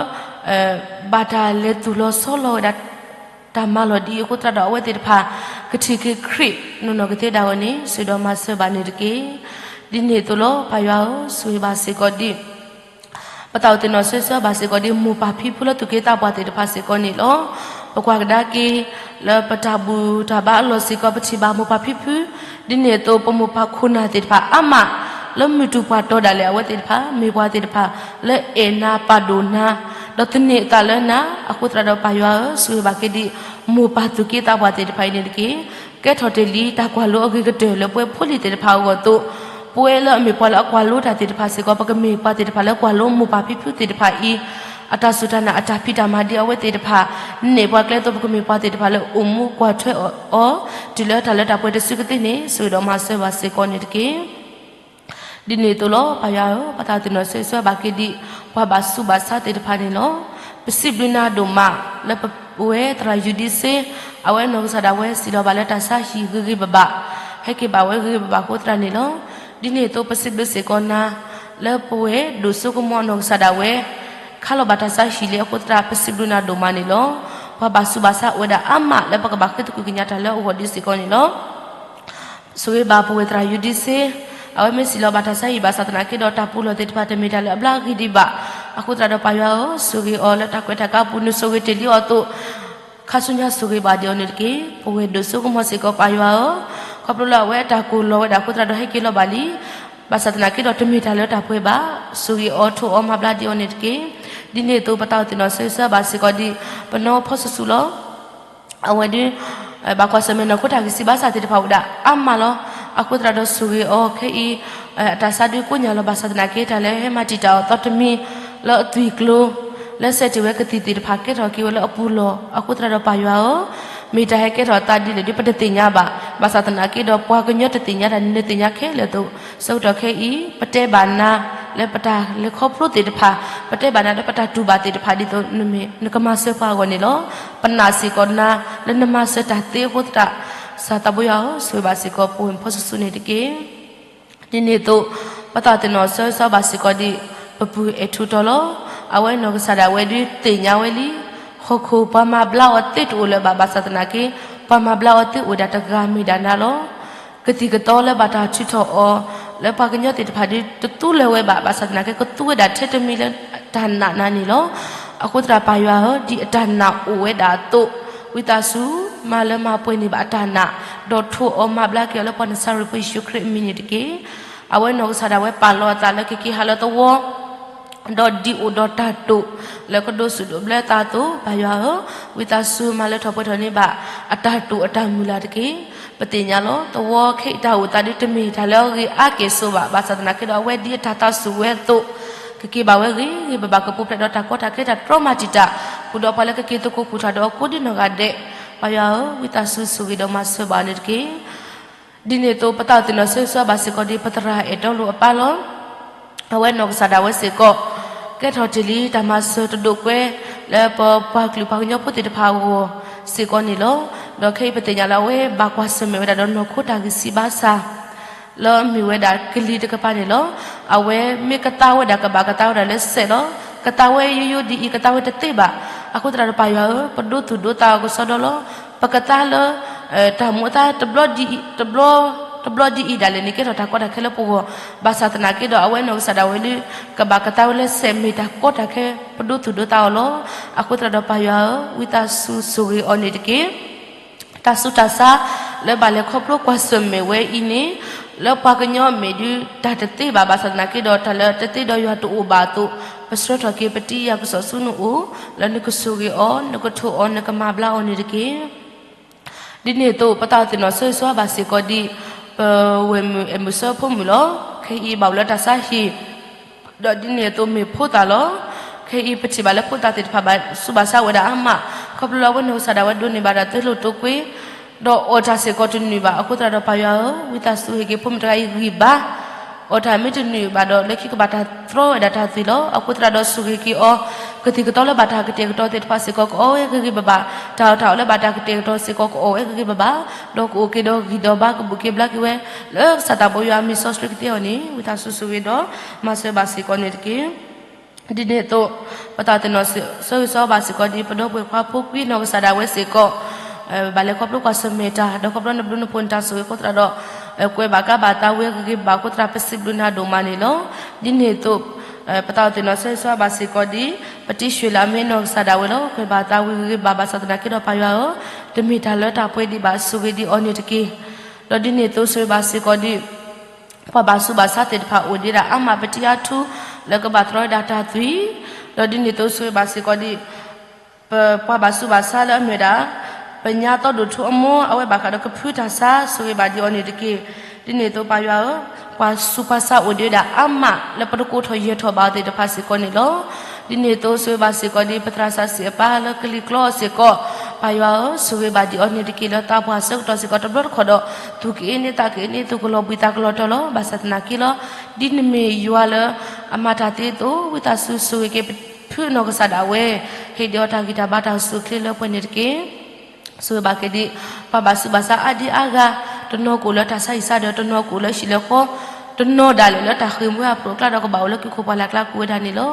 ဘၣ်တၢ်လဲၤသူၣ်လီၤဆီလီၤဝဲဒၣ် တၢ်မၤလီၤဒ်အံၤအဃိသတးဒီး အဝဲသ့ၣ်တဖၣ် ကထံၣ်က့ၤခရံာ်နီၢ်နီၢ်ကသ့ဒၣ်ဝဲန့ၣ် ဆိၣ်ဂ့ၤဒီးမၤစၢၤဘၣ်န့ၣ်တက့ၢ်. ဒ်န့ၣ်အသိးလီၤ. ပၢ်ယွၤဧၢ, ဆိၣ်ဂ့ၤဘၣ်စ့ၢ်ကီးဒံး ပသးအိၣ်သ့ၣ်နီၣ်ဆၢဂ့ၤဆၢဝါဘၣ်စ့ၢ်ကီးဒ် မိၢ်ပၢ်ဖံဖုလၢသူၣ်က့သးပှၢ်သ့ၣ်တဖၣ်စ့ၢ်ကီးန့ၣ်လီၤ. ပကွၢ်ကဒါက့ၤ လၢပတၢ်ဘူၣ်တၢ်ဘါအလီၢ်စ့ၢ်ကီး ပထံၣ်ဘၣ်မိၢ်ပၢ်ဖံဖု, ဒ်န့ၣ်အသိး ပမိၢ်ပၢ်ခိၣ်နၢ်သ့ၣ်တဖၣ်အါမး လၢမုၢ်တူၢ်ပှၢ်တီဒၣ်လဲာ် အဝဲသ့ၣ်တဖၣ် မ့ၢ်ပှၤသ့ၣ်တဖၣ် လၢအဲၣ်နၤပာ်ဒိၣ်နၤ ဒီးသန့ၤအသးလၢနၤ အဃိသတးဒီးပၢ်ယွၤဧၢ, ဆိၣ်ဂ့ၤဘၣ်က့ၤဒံး မိၢ်ပၢ်သူၣ်က့သးပှၢ်သ့ၣ်တဖၣ်အံၤန့ၣ်တက့ၢ်. ကဲထီၣ်တ့ၢ်လံတၢ်ကွၢ်လိအဂ့ၤကတၢၢ်လၢပဝဲဖိလံၤသ့ၣ်တဖၣ်အဂီၢ်အသိး, ပဝဲလၢအမ့ၢ်ပှၤလၢအကွၢ်လိတၢ်သ့ၣ်တဖၣ်စ့ၢ်ကီး ပကမ့ၢ်ပှၤသ့ၣ်တဖၣ်လၢကွၢ်လိမိၢ်ပၢ်ဖံဖုသ့ၣ်တဖၣ်အံၤ အတၢ်စူၢ်တၢ်နာ်အတၢ်ဖံးတၢ်မၤဒ်အဝဲသ့ၣ်တဖၣ် နဲၣ်ပှၤကျဲအသိး ပကမ့ၢ်ပှၤသ့ၣ်တဖၣ်လၢအိၣ်မူကွၢ်ထွဲအီၤ တုၤလၢတၢ်လၢတၢ်ပှဲၤတစုကသ့န့ၣ် ဆိၣ်ဂ့ၤဒီးမၤစၢၤဘၣ်စ့ၢ်ကီးန့ၣ်တက့ၢ်. ဒ်န့ၣ်အသိးလီၤ. ပၢ်ယွၤဧၢ, ပသးအိၣ်သ့ၣ်နီၣ်ဆၢဂ့ၤဆၢဝါဘၣ်က့ၤဒံး ပှၤဘၣ်ဆူးဘၣ်ဆါသ့ၣ်တဖၣ်န့ၣ်လီၤ. ပစံးဘျုးနၤဒိၣ်မး လၢပဝဲသရၣ်ယူဒံစ့ အဝဲနီၢ်ကစၢ်ဒၣ်ဝဲစံၣ်လီၤဘၣ်လၢတၢ်ဆါဟံၣ်ဂ့ၤဂ့ၤဘၣ်ဘၣ်, ဟဲက့ၤဘၣ်ဝဲဂ့ၤဂ့ၤဘၣ်ဘၣ်အဃိသတးန့ၣ်လီၤ. ဒ်န့ၣ်အသိးပစံးဘျုးစ့ၢ်ကီးနၤ လၢပဝဲဒိၣ်စိကမီၤနီၢ်ကစၢ်ဒၣ်ဝဲ ခါလီၤဘၣ်တၢ်ဆါဟံၣ်လံအဃိသတး ပစံးဘျုးနၤဒိၣ်မးန့ၣ်လီၤ. ပှၤဘၣ်ဆူးဘၣ်ဆါအိၣ်ဝဲဒၣ်အါမးလၢပကဘၣ်ဃ့သကွံၢ်ကညးတၢ်လၢအဂီၢ်ဒ်စ့ၢ်ကီးန့ၣ်လီၤ. ဆိၣ်ဂ့ၤဘၣ်ပဝဲသရၣ်ယူဒံစ့, အဝဲမ့ၢ်စံၣ်လီၤဘၣ်တၢ်ဆါဟံၣ်ဘၣ်ဆၣ်သနာ်က့ဒီး တၢ်ပူၤလီၢ်သ့ၣ်တဖၣ်တမ့ၢ်တၢ်လၢအဘျါဂ့ၤဒံးဘၣ်. အဃိသတးဒီးပၢ်ယွၤဧၢ, ဆိၣ်ဂ့ၤအီၤလၢတၢ်ကွဲးတၢ်ကါပူၤ နဆိၣ်ဂ့ၤတ့ၢ်လံအီၤအသိး ခါဆူညါဆိၣ်ဂ့ၤဘၣ်ဒံးအီၤန့ၣ်တက့ၢ်. ပဝဲဒိၣ်စိကမီၤစ့ၢ်ကီးပၢ်ယွၤဧၢ, ခီဖျိလၢအဝဲအတၢ်ကိၢ်လီၤဝဲဒၣ်အဃိသတးဒီးဟဲက့ၤလီၤဘၣ်လံ ဘၣ်ဆၣ်သနာ်က့ဒီးတမ့ၢ်တၢ်လၢတၢ်ပှဲၤဘၣ်. ဆိၣ်ဂ့ၤအီၤထိၣ်အီၤမၤဘျါဒံးအီၤန့ၣ်တက့ၢ်. ဒ်န့ၣ်အသိးပသးအိၣ်သ့ၣ်နီၣ်ဆၢဂ့ၤဆၢဝါဘၣ်စ့ၢ်ကီးဒံး ပနီၢ်ဖီဆူၣ်ဆူၣ်လီၤ. အဝဲဒုး ဘၣ်ကွၢ်ဆၢၣ်မဲာ်နီၢ်ခိတၢ်ဂံၢ်စၢ်ဘါစၢ်သ့ၣ်တဖၣ်အိၣ်ဒၣ်အါမးလီၤ. အဃိသတးဒီးဆိၣ်ဂ့ၤအီၤခဲအံၤ အတၢ်ဆါဒုးကိညၢ်လီၤဘၣ်ဆၣ်သနာ်က့ တၢ်လၢဟဲမၤတံာ်တာ်အီၤသီတမံၤလၢအသွံၣ်ကျိၤ လၢစဲးတ့ၢ်ဝဲကသံၣ်သ့ၣ်တဖၣ်ကဲထီၣ်က့ၤဝဲလၢအပူၤလီၢ်. အဃိသတးဒီးပၢ်ယွၤဧၢ, မ့ၢ်တၢ်ဟဲကဲထီၣ်အသးဒ်လဲၣ်ဒုးပတသ့ၣ်ညါဘၣ်. ဘၣ်ဆၣ်သနာ်က့ဒီးပှၤကညီတသ့ၣ်ညါတၢ်န့ၣ် နသ့ၣ်ညါခဲလၢာ်အသိး ဆၢကတီၢ်ခဲအံၤ ပတဲဘၣ်နၤ လၢပတၢ်လဲၤခီဖျိသ့ၣ်တဖၣ်, ပတဲဘၣ်နၤလၢပတၢ်တူၢ်ဘၣ်သ့ၣ်တဖၣ်ဒ်သိး နမ့ၢ်နကမၤစၢၤပှၤအဂီၢ်န့ၣ်လီၤ. ပနာ်စ့ၢ်ကီးနၤ လၢနမၤစၢၤတၢ်သ့အဃိသတး ကစၢ်သးဘိယွၤဧၢ, ဆိၣ်ဂ့ၤဘၣ်စ့ၢ်ကီးပဝဲဖီဆူၣ်ဆူၣ်န့ၣ်တက့ၢ်. ဒ်န့ၣ်အသိး ပသးအိၣ်သ့ၣ်နီၣ်ဆၢဂ့ၤဆၢဝါဘၣ်စ့ၢ်ကီးဒံး ပပုၢ်အဲၣ်ထူးတီၤလီၤ. အဝဲနီၢ်ကစၢ်ဒၣ်ဝဲဒုးသ့ၣ်ညါဝဲလံ ဟီၣ်ခိၣ်ပှၤမၤဘျါအီၤသ့တအိၣ်လၢၤဘၣ်. ဘၣ်ဆၣ်သနာ်က့ ပှၤမၤဘျါအီၤသ့အိၣ်ဒၣ်တဂၤမ့ၢ်ဒၣ်နၤလီၤ. ကသံၣ်ကသီလၢဘၣ်တၢ်ထုးထီၣ်အီၤ လၢပှၤကညီသ့ၣ်တဖၣ်ဒုးတသူလၢၤဝဲဘၣ်. ဘၣ်ဆၣ်သနာ်က့ ကသူဝဲဒၣ်ထဲတမံၤလၢတၢ်နာ်နၤန့ၣ်လီၤ. အဃိသတးပၢ်ယွၤဧၢ, ဒ်အတၢ်နာ်အိၣ်ဝဲဒၣ်အသိး ဝံသးစူၤ မၤလၢမၤပှဲၤန့ၢ်ဘၣ်အတၢ်နာ်, ဒီးထိၣ်အီၤမၤဘျါက့ၤအီၤလၢပှၤနၤစၤရ့းဖိယ့ၣ်ၡူးခရံာ်အမံၤန့ၣ်တက့ၢ်. အဝဲနီၢ်ကစၢ်ဒၣ်ဝဲပာ်လီၤအသးလၢကက့ၤဟးလၢသဝီ ဒီးဒံးအိၣ်ဒီးတၢ်တိာ် လၢကဒိးဆူၣ်ဒိးဘျၢသးအသိး ပၢ်ယွၤဧၢ, ဝံသးစူၤမၤလၢထီၣ်ပှဲၤထီၣ်န့ၢ်ဘၣ် အတၢ်တိာ်အတၢ်မုၢ်လၢ်တက့ၢ်. ပသ့ၣ်ညါလီၤ သဝီခဲအံၤတၢ်အိၣ်သးဒုးတမ့ၢ်တၢ်လၢအဂ့ၤအါကဲၣ်ဆိးဘၣ်. ဘၣ်ဆၣ်သနာ်က့ဒီး အဝဲဒ်အတၢ်သးစူၤဝဲအသိး ကက့ၤဘၣ်ဝဲဂ့ၤဂ့ၤဘၣ်ဘၣ် ကပူၤဖျဲးဒီးတၢ်ကီတၢ်ခဲတၢ်တြီမၤတံာ်တာ် ဃုာ်ဒီးပှၤလၢကက့ၤသကိးပူၤထီၣ်ဒီးအကိးဒ်နီၢ်ဂၤဒဲး, ပၢ်ယွၤဧၢ, ဝံသးစူၤဆိၣ်ဂ့ၤဒီးမၤစၢၤဘၣ်န့ၣ်တက့ၢ်. ဒ်န့ၣ်အသိး ပသးအိၣ်သ့ၣ်နီၣ်ဆၢဂ့ၤဆၢဝါဘၣ်စ့ၢ်ကီးဒံး ပသရၣ်အဲၣ်တီလိာ်အပၢ်လီၤ. အဝဲနီၢ်ကစၢ်ဒၣ်ဝဲစ့ၢ်ကီး ကဲထီၣ်တ့ၢ်လံတၢ်မၤစၢၤတဒိၣ်ကွဲ လၢပပှၤကလုာ်ပှၤကညီဖိသ့ၣ်တဖၣ်အဂီၢ်စ့ၢ်ကီးန့ၣ်လီၤ. ဒီးခဲအံၤပသ့ၣ်ညါလၢအဝဲဘၣ်ကွၢ်ဆၢၣ်မဲာ်ဝဲဒၣ်ဒီးနီၢ်ခိတၢ်ဂံၢ်စၢ်ဘါစၢ် လၢအမ့ၢ်ဝဲဒၣ်ကလံၤတကပၤန့ၣ်လီၤ. အဝဲမ့ၢ်ကသါဝဲဒၣ်ကဘၣ်ကသါဝဲဒၣ်လၢစဲးလီၤ. ကသါဝဲယိယိဒ်အံၤ ကသါဝဲတသ့ဘၣ်. အဃိသတးဒီးပၢ်ယွၤဧၢ, ပဒိသူၣ်ဒိသးအီၤကစီဒီလီၤ. ပကသါလၢ တၢ်မူအသါ တဘျီဒ်အံၤဒၣ်လဲာ်န့ၣ် ကဲထီၣ်တၢ်ကီတၢ်ခဲလၢပဂီၢ်, ဘၣ်ဆၣ်သနာ်က့ဒီးအဝဲနီၢ်ကစၢ်ဒၣ်ဝဲလၢ ကဘၣ်ကသါဝဲလၢစဲးမ့ၢ်တၢ်ကီတၢ်ခဲ ပဒိသူၣ်ဒိသးအီၤလီၤ. အဃိသတးဒီးပၢ်ယွၤဧၢ, ဝံသးစူၤဆိၣ်ဂ့ၤအီၤန့ၣ်တက့ၢ်. တၢ်ဆူးတၢ်ဆါလၢဘၣ်လဲၤခီဖျိကွၢ်ဆၢၣ်မဲာ်ဝဲအံၤန့ၣ် လၢပှၤကညီအမဲာ်ဒုး တၢ်တသ့ဘၣ်, ဘၣ်ဆၣ်သနာ်က့ဒီး တၢ်လၢတသ့ဒီးယွၤတအိၣ်ဘၣ်အသိး ပဆှၢထီၣ်က့ၤပတံၤယၤကစီၣ်ဆူနအိၣ် လၢနကဆိၣ်ဂ့ၤအီၤ, နကထိးအီၤ, နကမၤဘျါအီၤန့ၣ်တက့ၢ်. ဒ်န့ၣ်အသိး ပသးအိၣ်သ့ၣ်နီၣ်ဆိၣ်ဂ့ၤဆိၣ်ဝါဘၣ်စ့ၢ်ကီးဒ် ပဝဲၢ်မုၣ်အဲၣ်မုၣ်စၢဖှိမုၣ်လီၤ. ခဲအံၤဘၣ်အိၣ်လၢတၢ်ဆါဟံၣ် ဒီးဒ်န့ၣ်အသိးမ့ၢ်ဖိသၣ်လီၤ. ခဲအံၤပထံၣ်ဘၣ်လၢဖိသၣ်သ့ၣ်တဖၣ်ဘၣ်ဆူးဘၣ်ဆါဝဲဒၣ်အါမး, ခီဖျိလၢအဝဲနီၢ်ကစၢ်ဒၣ်ဝဲဒိးန့ၢ်ဘၣ်ဒီးသိလ့ၣ်တိာ်ကွ့ ဒီးအီၣ်တၢ်စ့ၢ်ကီးတနုာ်ဘၣ်. အဃိသတးဒီးပၢ်ယွၤဧၢ, ဝံသးစူၤဟ့ၣ်က့ၤဖိမုၣ်တဂၤအံၤဂံၢ်ဘါ, အီၣ်တၢ်မ့ၢ်တနုာ်ဘၣ်ဒီး လၢခံကဘၣ်တၢ်တြီဝဲဒၣ်တၢ်သွံၣ်လီၤ. အဃိသတးဒီးဆိၣ်ဂ့ၤက့ၤအီၤ ကသံၣ်ကသီလၢဘၣ်တၢ်ကတဲာ်ကတီၤသ့ၣ်တဖၣ်စ့ၢ်ကီး ကအီၣ်ဝဲဂ့ၤဂ့ၤဘၣ်ဘၣ်, တၢ်အီၣ်တၢ်အီလၢဘၣ်တၢ်ကတဲာ်ကတီၤစ့ၢ်ကီး ကအီၣ်ဝဲဂ့ၤဂ့ၤဘၣ်ဘၣ်, ဒီးကအိၣ်က့ၤဒီးဂံၢ်ဒီးဘါ ကဘူးက့ၤဘျါက့ၤဝဲ လၢကစၢ်သးဘိယွၤအမံၤစီဆှံကသ့အီၤန့ၣ် ဝံသးစူၤဆိၣ်ဂ့ၤဒီး မၤစၢၤဘၣ်စ့ၢ်ကီးန့ၣ်တက့ၢ်. ဒ်န့ၣ်အသိး ပသးအိၣ်သ့ၣ်နီၣ်ဆိၣ်ဂ့ၤဆိၣ်ဝါဘၣ်စ့ၢ်ကီးဒ် ပဒီပုၢ်ဝဲၢ်ခွါဖိကွံနီၢ်ကစၢ်ဒၣ်ဝဲစ့ၢ်ကီး ဘၣ်လဲၤခီဖျိကွၢ်ဆၢၣ်မဲာ်တၢ် ဒီးခီဖျိနဘျုးနဖှိၣ်နတၢ်ဆိၣ်ဂ့ၤအဃိသတးဒီး ကွဲးဘၣ်ကါဘၣ်သးဝဲဂ့ၤဂ့ၤဘၣ်ဘၣ်အဃိသတး ပစံးဘျုးနၤဒိၣ်မးန့ၣ်လီၤ. ဒ်န့ၣ်အသိး ပသးအိၣ်သ့ၣ်နီၣ်ဆိၣ်ဂ့ၤဆိၣ်ဝါဘၣ်စ့ၢ်ကီးဒ် ပတံၤရွှ့ၣ်လၢအမ့ၢ်နီၢ်ကစၢ်ဒၣ်ဝဲလီၤ. ကွဲးဘၣ်သးဝဲဂ့ၤဂ့ၤဘၣ်ဘၣ်ဆၣ်သနာ်က့ဒီးပၢ်ယွၤဧၢ, တမ့ၢ်တၢ်လၢတၢ်ပှဲၤဒံးဘၣ် ဆိၣ်ဂ့ၤဒံးအီၤန့ၣ်တက့ၢ်. ဒီးဒ်န့ၣ်အသိးဆိၣ်ဂ့ၤဘၣ်စ့ၢ်ကီးဒ် ပှၤဘၣ်ဆူးဘၣ်ဆါသ့ၣ်တဖၣ်အိၣ်ဒံးဒၣ်အါမး ပတံၤအါထူ လၢကဘၣ်တြီဝဲဒၣ်တၢ်သွံၣ်, ဒီးဒ်န့ၣ်အသိးဆိၣ်ဂ့ၤဘၣ်စ့ၢ်ကီးဒ် ပပှၤဘၣ်ဆူးဘၣ်ဆါလၢအမ့ၢ်ဝဲဒၣ် ပညါသီဒိၣ်ထူအမိၢ် အဝဲဘၣ်ဃးဒီးကဖုတၢ်ဆါ ဆိၣ်ဂ့ၤဘၣ်ဒံးအီၤန့ၣ်တက့ၢ်. ဒ်န့ၣ်အသိးပၢ်ယွၤဧၢ, ပှၤဆူးပှၤဆါအိၣ်ဒံးဝဲဒၣ်အါမး လၢပတကိးထီၣ်ယဲၢ်ထီၣ်ဘၣ်အီၤသ့ၣ်တဖၣ်စ့ၢ်ကီးန့ၣ်လီၤ. ဒ်န့ၣ်အသိးဆိၣ်ဂ့ၤဘၣ်စ့ၢ်ကီးဒ် ပသရၣ်စံးအပၢ်လၢကလံၤကျီစ့ၢ်ကီး, ပၢ်ယွၤဧၢ, ဆိၣ်ဂ့ၤဘၣ်ဒံးအီၤန့ၣ်တက့ၢ်. လၢသးပှၢ်ဆၢကတီၢ်စ့ၢ်ကီးတဘျီတခီၣ်ဒီး သူၣ်ကအ့န့သးကအ့န့ သူၣ်ကလီၤဘှံးသးကလီၤတီၤလီၤ. ဘၣ်ဆၣ်သနာ်က့လီၤ ဒ်နမ့ၢ်ယွၤလၢအမၤတၢ်သ့အသိး ဝံသးစူၤဆိၣ်ဂ့ၤက့ၤ ဖုနီၢ်ကစၢ်ဒၣ်ဝဲ, ဟ့ၣ်ဒံးအီၤတၢ်ဂံၢ်တၢ်ဘါတၢ်အိၣ်ဆူၣ်အိၣ်ချ့လၢပှဲၤန့ၣ်တက့ၢ်. ဆိၣ်ဂ့ၤဘၣ်က့ၤဒံး ပှၤဘၣ်ဆူးဘၣ်ဆါအါဒံအါဂၤ, တနီၤကအိၣ်လၢတၢ်ဆါဟံၣ်ဆါဒၢး, တနီၤကအိၣ်လၢဟံၣ်လၢဃီ, တနီၤဒၣ်လဲာ်လၢတၢ်ဃ့ၢ်မှံဟးဖျိးအကျါဒီးကဘၣ်အိၣ်လၢကံၢ်ခိၣ်ပှၢ်လၢ်ကျါကိးဝဲဒၣ်န့ၣ်လီၤ.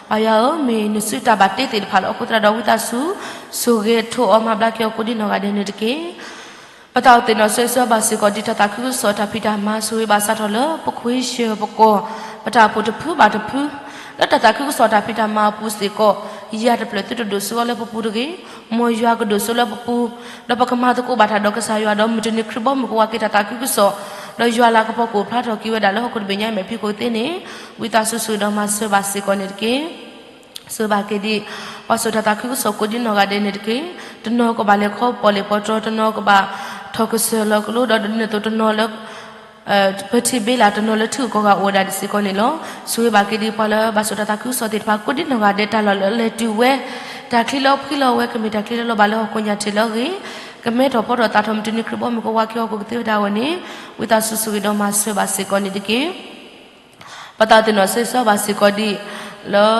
ပၢ်ယွၤဧၢ, မ့ၢ်နစုတၢ်ဘၣ်တ့သ့ၣ်တဖၣ်လီၤ. အဃိသတးဒီးဝံသးစူၤ ဆိၣ်ဂ့ၤထိးအီၤမၤဘျါက့ၤအီၤကိးဒံနီၢ်ဂၤဒဲးန့ၣ်တက့ၢ်. ပသးအိၣ်သ့ၣ်နီၣ်ဆိၣ်ဂ့ၤဆိၣ်ဝါဘၣ်စ့ၢ်ကီးဒ်တၢ်သးခုကစီၣ်တၢ်ဖံးတၢ်မၤ ဆိၣ်ဂ့ၤဘၣ်စးထီၣ်လၢပခွ့ဆၢၣ်ပကီၢ်, ပတၢ်အိၣ်ဖှိၣ်တဖုဘၣ်တဖု, လၢတၢ်သးခုကစီၣ်တၢ်ဖံးတၢ်မၤအပူၤစ့ၢ်ကီး, ယၤတဖျၢၣ်သုတဒိၣ်စိအီၤလၢပပူၤတဂ့ၤ, မ်ယွၤကဒိၣ်စိလၢပပူၤ, ဒီးပကမၤသကိးဘၣ်တၢ်ဒီးကစၢ်ယွၤဒီးမုၢ်တနံၤခရံာ်ဘီမုၢ်ကဝါက့ၤတၢ်သးခုကစီၣ်, ဒီးယွၤလၤကပီၤကအိၣ်ဖျါထီၣ်က့ၤဝဲဒၣ်လၢဟီၣ်ခိၣ်တဘ့ၣ်ညါအံၤမဲာ်ဖံးခိၣ်သ့န့ၣ်, ဝံသးစူၤဆိၣ်ဂ့ၤဒီးမၤစၢၤဘၣ်စ့ၢ်ကီးန့ၣ်တက့ၢ်. ဆိၣ်ဂ့ၤဘၣ်က့ၤဒံး ပှၤစိာ်တၢ်သးခုကစီၣ်ကိးဒံနီၢ်ဂၤဒဲးန့ၣ်တက့ၢ်. တနီၤကဘၣ်လဲၤခီပီၣ်လဲၣ်ပီတီၤ, တနီၤကဘၣ်ထီၣ်ကစၢၢ်လီၤကလိဒီးဒ်န့ၣ်အသိးတနီၤလၢ ပထံၣ်ဘ့လၢ်တနီၤလၢထံဂုၤကီၢ်ဂၤအိၣ်ဝဲဒၣ်ဒ်စ့ၢ်ကီးန့ၣ်လီၤ. ဆိၣ်ဂ့ၤဘၣ်က့ၤဒံးပှၤလၢဘၣ်စိာ်တၢ်သးခုကစီၣ်သ့ၣ်တဖၣ်ကိးဒံနီၢ်ဂၤဒဲး တၢ်လီၢ်လၢအလဲၤတုၤဝဲ, တၢ်ချံလၢအဖှံလီၤဝဲ ကမ့ၢ်တၢ်ချံလၢလီၤဘၣ်လၢဟီၣ်ခိၣ်ညါထံးလၢအဂ့ၤ, ကမဲထီၣ်ဖီထီၣ်သၣ်ထီၣ်မုၢ်တနံၤခရံာ်ဘီမုၢ်ကဝါက့ၤဟီၣ်ခိၣ်ကသ့ဝဲဒၣ်အဂီၢ်န့ၣ်, ဝံသးစူၤဆိၣ်ဂ့ၤဒီးမၤစၢၤဘၣ်စ့ၢ်ကီးန့ၣ်တက့ၢ်. ပသးအိၣ်သ့ၣ်နီၣ်ဆိၣ်ဂ့ၤဆိၣ်ဝါဘၣ်စ့ၢ်ကီးဒံး လၢ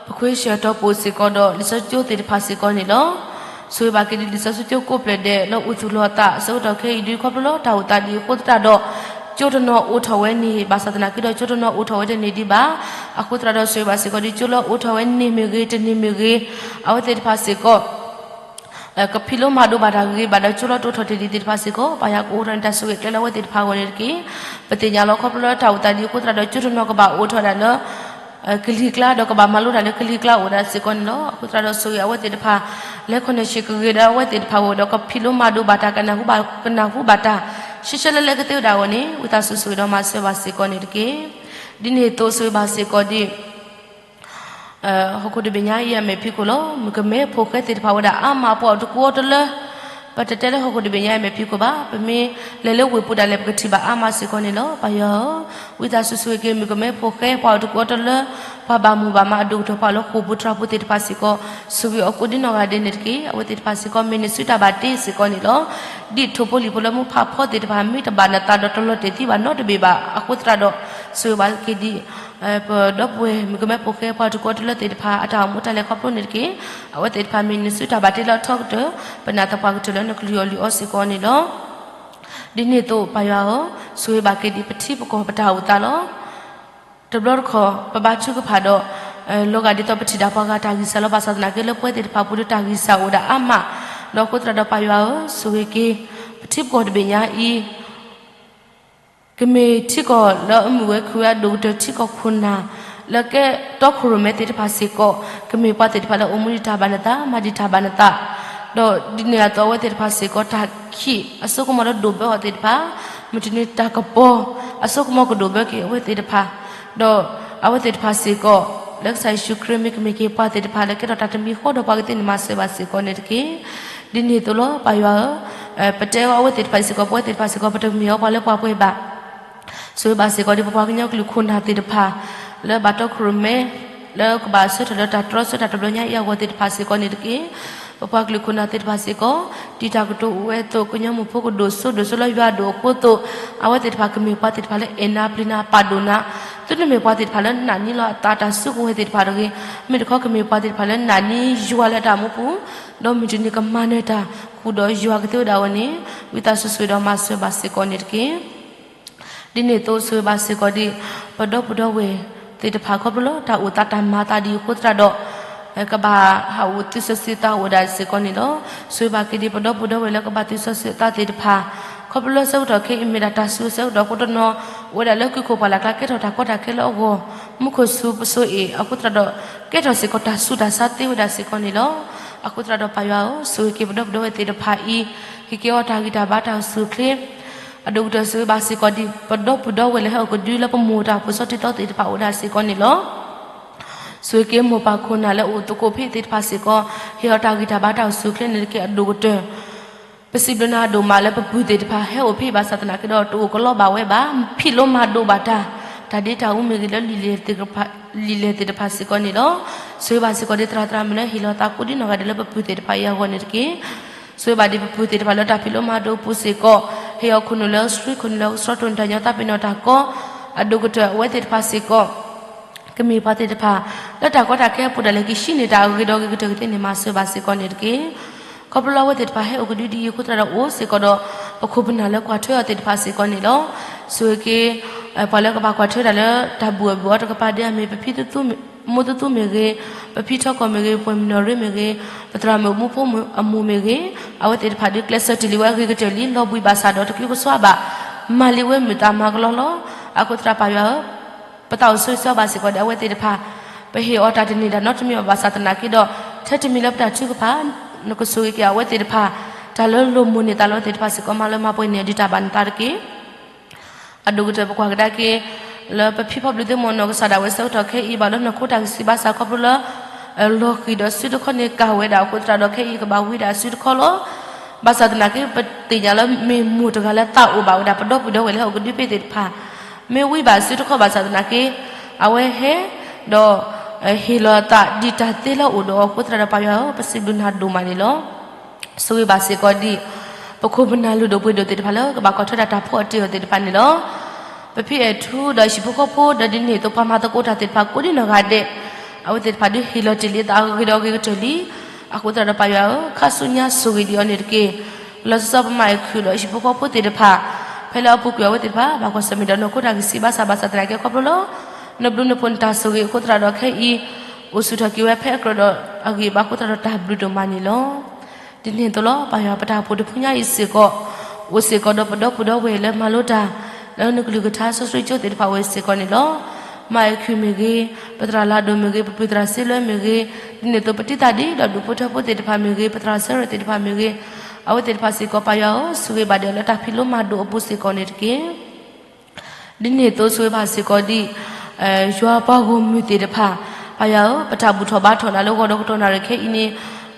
ပခွ့ဆၢၣ်တီပိၣ်စ့ၢ်ကီးဒီးလံာ်စီဆှံကၠိသ့ၣ်တဖၣ်စ့ၢ်ကီးန့ၣ်လီၤ. ဆိၣ်ဂ့ၤဘၣ်က့ၤဒံးလံာ်စီဆှံကၠိကိးဖျၢၣ်ဒဲး လၢအိၣ်သူၣ်လီၤအသးအဆၢကတီၢ်ခဲအံၤဒုး ခီဖျိလၢတၢ်အိၣ်သးဒ်အံၤအဃိသတးဒီး ကၠိတနီၤအိးထီၣ်ဝဲန့ၣ် ဘၣ်ဆၣ်သနာ်က့ဒီး ကၠိတနီၤအိးထီၣ်ဝဲတန့ၢ်ဒံးဘၣ်. အဃိသတးဒီးဆိၣ်ဂ့ၤဘၣ်စ့ၢ်ကီးဒံး ကၠိလၢအိးထီၣ်ဝဲန့ၢ်မ့ၢ်ဂ့ၤ တန့ၢ်မ့ၢ်ဂ့ၤ အဝဲသ့ၣ်တဖၣ်စ့ၢ်ကီး ကဖံးလိမၤဒိးဘၣ်တၢ်ဂ့ၤဂ့ၤဘၣ်ဒီး ကၠိလၢတအိးထီၣ်တ့ၢ်ဒံးသ့ၣ်တဖၣ်စ့ၢ်ကီး ပၢ်ယွၤကအိးထီၣ်န့ၢ်တၢ်ဆိၣ်ဂ့ၤကျဲလၢအဝဲသ့ၣ်တဖၣ်အဂီၢ်န့ၣ်တက့ၢ်. ပသ့ၣ်ညါလီၤခီဖျိလၢတၢ်အိၣ်သးဒ်အံၤအဃိသတးဒီး ကၠိတနီၤကဘၣ်အိးထီၣ်ဒၣ်လၢ ကလံၤကျါ ဒီးကဘၣ်မၤလိတၢ်လၢကလံၤကျါအိၣ်ဒၣ်စ့ၢ်ကီးန့ၣ်လီၤ. အဃိသတးဒီးဆိၣ်ဂ့ၤအဝဲသ့ၣ်တဖၣ် လဲၤခီၣ်န့ၢ်ဆံးကဂ့ၤဒီးအဝဲသ့ၣ်တဖၣ်အဂီၢ်ဒီး ကဖံးလိမၤဒိးဘၣ်တၢ် ကနၢ်ဟူဘၣ်တၢ် ရှဲရှဲလၢလၢကသ့ဝဲဒၣ်အဂီၢ်န့ၣ် ဝံသးစူၤဆိၣ်ဂ့ၤဒီးမၤစၢၤဘၣ်စ့ၢ်ကီးန့ၣ်တက့ၢ်. ဒ်န့ၣ်အသိးဆိၣ်ဂ့ၤဘၣ်စ့ၢ်ကီးဒ် ဟီၣ်ခိၣ်တဘ့ၣ်ညါအံၤအမဲာ်ဖံးခိၣ်လီၤ. မုၣ်ကမဲဖိဃဲသ့ၣ်တဖၣ်ဝဲဒၣ်အါမး ပှၤအိၣ်တကူအီၤတလၢ, ပတတဲလၢဟီၣ်ခိၣ်တဘ့ၣ်ညါအံၤအမဲာ်ဖံးခိၣ်ဘၣ်. ပမ့ၢ်လဲၤလၢဝ့ၢ်ပူၤဒၣ်လဲာ် ပကထံၣ်ဘၣ်အါမးစ့ၢ်ကီးန့ၣ်လီၤ. ပၢ်ယွၤဧၢ, ဝံသးစူၤဆိၣ်ဂ့ၤက့ၤ မုၣ်ကမဲဖိဃဲ ပှၤအိၣ်တကူအီၤတလၢ, ပှၤဘၣ်မူဘၣ်မးအဒိၣ်ကတၢၢ် ပှၤလၢဃိာ်ပူၤတြၢ်ပူၤသ့ၣ်တဖၣ်စ့ၢ်ကီး, ဆိၣ်ဂ့ၤအီၤကိးဒ်နီၢ်ဂၤဒဲးန့ၣ်တက့ၢ်. အဝဲသ့ၣ်တဖၣ်စ့ၢ်ကီး မ့ၢ်နစုတၢ်ဘၣ်တ့စ့ၢ်ကီးန့ၣ်လီၤ. ဒ်ထိၣ်ဖိလံၣ်ဖိလၢမူဖးဖီသ့ၣ်တဖၣ် မ့ၢ်တဘၣ်နသးဒီးတလီၤတဲာ်သံဘၣ်နီတဘ့ၣ်ဘၣ်. အဃိသတးဒီး ဆိၣ်ဂ့ၤဘၣ်က့ၤဒ် ပဒီပုၢ်ဝဲၢ်မုၣ်ကမဲဖိဃဲ ပှၤတကိးတလၢသ့ၣ်တဖၣ် အတၢ်အိၣ်မူတၢ်လဲၤခီဖျိန့ၣ်တက့ၢ်. အဝဲသ့ၣ်တဖၣ်မ့ၢ်နစုတၢ်ဘၣ်တ့လၢအထီကတၢၢ်, ပနာ်သပှၢ်ကတၢၢ်လၢနကလုၢ်အီၣ်လုၢ်အီစ့ၢ်ကီးန့ၣ်လီၤ. ဒ်န့ၣ်အသိးပၢ်ယွၤဧၢ, ဆိၣ်ဂ့ၤဘၣ်က့ၤဒံးပထံပကီၢ်ပတၢ်အိၣ်သးလီၤ. တဘျီတခီၣ် ပဘါထုကဖၣ်ဒီး လီၤဂာ်ဒ်သိးပထံၣ်ဒၣ်ပှၤဂၤတၢ်ဂံၢ်စၢ်လီၤ. ဘၣ်ဆၣ်သနာ်က့လၢပဝဲသ့ၣ်တဖၣ်ပူၤဒီးတၢ်ဂံၢ်စၢ်အိၣ်ဒၣ်အါမး, ဒီးအဃိသတးဒီးပၢ်ယွၤဧၢ, ဆိၣ်ဂ့ၤက့ၤ ပထံပကီၢ်တဘ့ၣ်ညါအံၤ ကမ့ၢ်ထံကီၢ်လၢအမုာ်ဝဲခုၣ်ဝဲအဒိၣ်ကတၢၢ်ထံကီၢ်ခိၣ်နၢ် လၢကဲတီခိၣ်ရိၣ်မဲသ့ၣ်တဖၣ်စ့ၢ်ကီး, ကမ့ၢ်ပှၤသ့ၣ်တဖၣ်လၢအိၣ်မူဒံးတၢ်ဘၣ်နသး မၤဒံးတၢ်ဘၣ်နသး, ဒီးဒ်န့ၣ်အသိးအဝဲသ့ၣ်တဖၣ်စ့ၢ်ကီး တၢ်ခံးအစိကမီၤလၢဒိၣ်ဘၢအီၤသ့ၣ်တဖၣ်, မုၢ်တနံၤတၢ်ကပီၤ အစိကမီၤကဒိၣ်ဘၢက့ၤအဝဲသ့ၣ်တဖၣ်, ဒီးအဝဲသ့ၣ်တဖၣ်စ့ၢ်ကီး လၢကစၢ်ယ့ၣ်ၡူးခရံာ်မ့ၢ်ကမ့ၢ်က့ၤပှၤသ့ၣ်တဖၣ် လၢကဲထီၣ်တၢ်တမံၤဃီဒီးပှၤဂ့ၤသ့ၣ်န့ၣ် မၤစၢၤဘၣ်စ့ၢ်ကီးန့ၣ်တက့ၢ်. ဒ်န့ၣ်အသိးလီၤ ပၢ်ယွၤဧၢ, ပတဲအီၤအဝဲသ့ၣ်တဖၣ်စ့ၢ်ကီး ပဝဲသ့ၣ်တဖၣ်စ့ၢ်ကီး ပတမ့ၢ်အီၤပှၤလၢပှၤပှဲၤဘၣ် ဆိၣ်ဂ့ၤဘၣ်စ့ၢ်ကီးဒ်ပပှၤကညီကလုာ်ခိၣ်နၢ်သ့ၣ်တဖၣ်, လၢဘၣ်တီခိၣ်ရိၣ်မဲ, လၢကဘၣ်ဆၢထၢၣ်လၢတၢ်တြီဆၢတၢ်တဘျီညါအံၤအဂီၢ်သ့ၣ်တဖၣ်စ့ၢ်ကီးန့ၣ်တက့ၢ်. ပပှၤကလုာ်ခိၣ်နၢ်သ့ၣ်တဖၣ်စ့ၢ်ကီး, ဒ်တၢ်ကတိၤအိၣ်ဝဲအသိး ကညီမုၢ်ဖိကဒိၣ်စိဒိၣ်စိလၢယွၤအဒိၣ်အဃိအသိး, အဝဲသ့ၣ်တဖၣ်ကမ့ၢ်ပှၤသ့ၣ်တဖၣ်လၢအဲၣ်နၤပျံၤနၤပာ်ဒိၣ်နၤ, သုတမ့ၢ်ပှၤသ့ၣ်တဖၣ်လၢနာ်န့ၢ်လီၤအသးတၢ်စုကဝဲၤသ့ၣ်တဖၣ်တဂ့ၤ, မ့ၢ်တခီကမ့ၢ်ပှၤသ့ၣ်တဖၣ်လၢနာ်န့ၢ်ယွၤလၢတၢ်မူပူၤ, ဒီးမုၢ်တနံၤကမၤနၢၤတၢ်ဃုာ်ဒီးယွၤကသ့ဝဲဒၣ်ဝဲန့ၣ်, ဝံသးစူၤဆိၣ်ဂ့ၤဒီးမၤစၢၤဘၣ်စ့ၢ်ကီးန့ၣ်တက့ၢ်. ဒ်န့ၣ်အသိးဆိၣ်ဂ့ၤဘၣ်စ့ၢ်ကီးဒ် ပဒီပုၢ်ဒီဝဲၢ်သ့ၣ်တဖၣ်ခီဖျိလၢတၢ်အိၣ်သးတၢ်မၤသးဒ်အဃိသတးဒီး ကဘၣ်ဟးအိၣ်သုးစီၤသုးသးအိၣ်ဒၣ်စ့ၢ်ကီးန့ၣ်လီၤ. ဆိၣ်ဂ့ၤဘၣ်က့ၤဒ်ပဒီပုၢ်ဒီဝဲၢ်လၢကဘၣ်သုးစီၤသုးသးသ့ၣ်တဖၣ်, ခီဖျိလၢဆၢကတီၢ်ခဲအံၤမ့ၢ်ဒၣ်တၢ်စူၤဆၢကတီၢ်အဃိတနီၤ, အိၣ်ဝဲဒၣ်လၢကုၢ်ခိၣ်ပှၢ်လၢ်ကျါ ကဲထီၣ်တၢ်ကီတၢ်ခဲလၢအဂီၢ်, မူခိၣ်စူၤပစိၤအ့ၣ်အဃိသတးဒီး ကဲထီၣ်စ့ၢ်ကီးတၢ်ဆူးတၢ်ဆါသ့ဝဲဒၣ်စ့ၢ်ကီးန့ၣ်လီၤ. အဃိသတးဒီးပၢ်ယွၤဧၢ, ဆိၣ်ဂ့ၤက့ၤပဒီပုၢ်ဒီဝဲၢ်သ့ၣ်တဖၣ်အံၤ, ဟ့ၣ်က့ၤအီၤတၢ်ဂံၢ်တၢ်ဘါတၢ်အိၣ်ဆူၣ်အိၣ်ချ့ အဒိၣ်ကတၢၢ်ဆိၣ်ဂ့ၤဘၣ်စ့ၢ်ကီးဒ် ပဒီပုၢ်ဒီဝဲၢ်လၢဟဲအိၣ်ကဒုလၢပမိၢ်တၢ်အိၣ်ဖှိၣ် ဆီထံသီသ့ၣ်တဖၣ်အိၣ်ဒၣ်စ့ၢ်ကီးန့ၣ်လီၤ. ဆိၣ်ဂ့ၤက့ၤမိၢ်ပၢ်ခိၣ်နၢ်လၢအိၣ်သကိးဖဲသ့ၣ်တဖၣ်စ့ၢ်ကီး, ဟ့ၣ်အီၤတၢ်ဂံၢ်တၢ်ဘါတၢ်အိၣ်ဆူၣ်အိၣ်ချ့န့ၣ်တက့ၢ် အဒိၣ်ကတၢၢ် ပစံးဘျုးနၤအဒိၣ်မးလၢပပုၢ်သ့ၣ်တဖၣ် ဟဲအိၣ်ဖဲအံၤဘၣ်ဆၣ်သနာ်က့ဒီး တအိၣ်ကလီဘၣ်ဝဲဘၣ်, ဖံးလိမၤဒိးဘၣ်တၢ်, တၢ်ဒ့တၢ်အူမ့ၢ်ဂ့ၤလၢ လံာ်လဲၢ်သ့ၣ်တဖၣ်စ့ၢ်ကီးန့ၣ်လီၤ. ဆိၣ်ဂ့ၤဘၣ်စ့ၢ်ကီးဒ်သရၣ်သရၣ်မုၣ်လၢဟ့ၣ်လီၤသးကိးဒ်နီၢ်ဂၤဒဲးလၢပပုၢ်သ့ၣ်တဖၣ်အံၤအဂီၢ်န့ၣ်တက့ၢ်. ဆိၣ်ဂ့ၤဘၣ်ဒ်ပပုၢ်သ့ၣ်တဖၣ်လၢတၢ်ဖံးလိမၤဒိးအပူၤစ့ၢ်ကီး, ဟ့ၣ်အီၤခိၣ်နူာ်လၢအဆှံ ခိၣ်နူာ်လၢအကဆှီ တိၢ်နီၣ်တၢ်ညီ သးပ့ၤနီၣ်တၢ်ကီ, အဒိၣ်ကတၢၢ်အဝဲသ့ၣ်တဖၣ်စ့ၢ်ကီး ကမ့ၢ်ပှၤသ့ၣ်တဖၣ် လၢတၢ်ကီတၢ်ခဲအပူၤဒၣ်လဲာ် ကဟံးန့ၢ်တၢ်အဂ့ၤဒီးဂ့ၤကတၢၢ်ကသ့န့ၣ် မၤစၢၤဘၣ်စ့ၢ်ကီးန့ၣ်တက့ၢ်. ခီဖျိလၢအဝဲသ့ၣ်တဖၣ်ဟဲအိၣ်ကဒုဒ်အံၤအဃိသတးဒီး အိၣ်စ့ၢ်ကီးဒီး ပခိၣ်ပနၢ်လၢကွၢ်ထွဲအီၤသ့ၣ်တဖၣ်စ့ၢ်ကီးန့ၣ်လီၤ. ဆိၣ်ဂ့ၤက့ၤ ပှၤလၢကဘၣ်ကွၢ်ထွဲတၢ်လၢတၢ်ဘူၣ်အဘုၣ်အီၤတကပၤ ဒ်အမ့ၢ်ပဖံသူသူ မိၢ်သူသူမ့ၢ်ဂ့ၤ, ပဖံထီကီၢ်မ့ၢ်ဂ့ၤ, ပှၤမုၢ်နီၢ်ရ့မ့ၢ်ဂ့ၤ, ပသရၣ်မုၣ်မူဖိအမိၢ်မ့ၢ်ဂ့ၤ, အဝဲသ့ၣ်တဖၣ်ဒုးကျဲးစၢးတ့ၢ်လံဝဲအဂ့ၤကတၢၢ်လံ လီၤဘှံးဘၣ်ဆၣ်ဒီးတက့ၤကစွါဘၣ်, မၤလံဝဲမုာ်သးမၤကလီလီၤ. အဃိသတးပၢ်ယွၤဧၢ, ပသးအိၣ်ဆိးဂ့ၤဆိးဘၣ်စ့ၢ်ကီးဒီးအဝဲသ့ၣ်တဖၣ်, ပဟ့ၣ်အီၤတၢ်တန့ၢ်ဒၣ်နီတမံၤဘၣ်ဆၣ်သနာ်က့ဒီး ထဲတမံၤလၢပတၢ်ထုကဖၣ် နကဆိၣ်ဂ့ၤက့ၤအဝဲသ့ၣ်တဖၣ်, တၢ်လၢလိၣ်မိၣ်န့ၢ်သးလၢအဝဲသ့ၣ်တဖၣ်စ့ၢ်ကီး မၤလၢမၤပှဲၤန့ၢ်ဒံးတၢ်ဘၣ်နသးတက့ၢ်. အဒိၣ်ကတၢၢ်ပကွၢ်ကဒါက့ၤ လၢပဖံဖီဘျုးသ့ၣ်မ့ၢ်နီၢ်ကစၢ်ဒၣ်ဝဲဆၢကတီၢ်ခဲအံၤဘၣ်လၢနီၢ်ခိတၢ်ဂံၢ်စၢ်ဘါစၢ်ခီဖျိလၢ လီၤဃံၤဒီးစုတခီန့ၣ်ကၢ်ဝဲဒၣ်အဃိသတးဒီးခဲအံၤကဘၣ်ဝံဒၣ်စုတခီလီၤ. ဘၣ်ဆၣ်သနာ်က့ ပသ့ၣ်ညါလၢမ့ၢ်မိၢ်တဂၤလၢသးအိၣ်ဘၣ်ဝဲဒၣ် ပဒီပုၢ်ဒီဝဲၢ်လၢဟဲအိၣ်ကဒုဖဲသ့ၣ်တဖၣ် မ့ၢ်ဝံဘၣ်စုတခီဘၣ်ဆၣ်သနာ်က့ အဝဲဟဲ ဒီး ဟ့ၣ်လီၤအသးဒ်တၢ်သ့လၢအအိၣ်ဒီးအဃိသတးဒီးပၢ်ယွၤဧၢ ပစံးဘျုးနၤဒိၣ်မးန့ၣ်လီၤ. ဆိၣ်ဂ့ၤဘၣ်စ့ၢ်ကီးဒ် ပခိၣ်ပနၢ်လုၢ်ဒိၣ်ပှ့ၤဒိၣ်သ့ၣ်တဖၣ်လၢကဘၣ်ကွၢ်ထွဲဒၣ်တၢ်ဖိအတ့ၢ်အီၤသ့ၣ်တဖၣ်န့ၣ်လီၤ. ပဖံအဲၣ်ထူဒီးဟံၣ်ဖိဃီဖိဒီးဒ်န့ၣ်အသိးပှၤမၤသကိးတၢ်သ့ၣ်တဖၣ်ကိးဒ်နီၢ်ဂၤဒဲး အဝဲသ့ၣ်တဖၣ်ဒုးဟ့ၣ်လီၤတ့ၢ်လံအသးအဂ့ၤဒီးအဂ့ၤကတၢၢ်လံ. အဃိသတးဒီးပၢ်ယွၤဧၢ ခါဆူညါဆိၣ်ဂ့ၤဒံးအီၤန့ၣ်တက့ၢ်. လီၤဆီဆီပမၤအဲၣ်ခုၣ်ဒီးဟံၣ်ဖိဃီဖိသ့ၣ်တဖၣ် ဖဲလၢအပူၤကွံာ်အဝဲသ့ၣ်တဖၣ် ဘၣ်ကွၢ်ဆၢၣ်မဲာ်ဒီးနီၢ်ခိတၢ်ဂံၢ်စၢ်ဘါစၢ်ဘၣ်ဆၣ်သနာ်က့ခီဖျိလၢ နဘျုးနဖှိၣ်နတၢ်ဆိၣ်ဂ့ၤအဃိသတးဒီးခဲအံၤ အိၣ်ဆူၣ်ထီၣ်က့ၤဝဲဖဲအကြၢးဒီးအဂံၢ်ဘါအဃိသတးဒီးတၢ်ဘျုးဒိၣ်မးန့ၣ်လီၤ. ဒ်န့ၣ်အသိးလီၤ ပၢ်ယွၤပတၢ်အိၣ်ဖှိၣ်တဖုညါအံၤစ့ၢ်ကီး အိၣ်စ့ၢ်ကီးဒီးပဒီပုၢ်ဒီဝဲၢ်လၢမၤလိတၢ် လၢနကလုၢ်ကထါစီဆှံကၠိသ့ၣ်တဖၣ်ဝဲစ့ၢ်ကီးန့ၣ်လီၤ. မၤအဲၣ်ခုၣ်မ့ၢ်ဂ့ၤ, ပသရၣ်လၤဒိၣ်မ့ၢ်ဂ့ၤ, ပပုၢ်သရၣ်စ့လွဲမ့ၢ်ဂ့ၤ, ဒ်န့ၣ်အသိးပတံၤသၣ်ဒံးဒီးဒူၣ်ဖိထၢဖိသ့ၣ်တဖၣ်မ့ၢ်ဂ့ၤ, ပသရၣ်ဆၢရဲၣ်သ့ၣ်တဖၣ်မ့ၢ်ဂ့ၤ, အဝဲသ့ၣ်တဖၣ်စ့ၢ်ကီးပၢ်ယွၤဧၢ ဆိၣ်ဂ့ၤဘၣ်ဒဲးလၢတၢ်ဖံးလိမၤဒိးအပူၤစ့ၢ်ကီးန့ၣ်တက့ၢ်. ဒ်န့ၣ်အသိးဆိၣ်ဂ့ၤဘၣ်စ့ၢ်ကီးဒ် ယွၤပှၤဂီၢ်မုၢ်သ့ၣ်တဖၣ်, ပၢ်ယွၤဧၢ ပတၢ်ဘူၣ်ထီၣ်ဘါထီၣ်နၤလၢဂီၤဒီးကတီၢ်နၣ်ရံၣ်ခဲအံၤန့ၣ်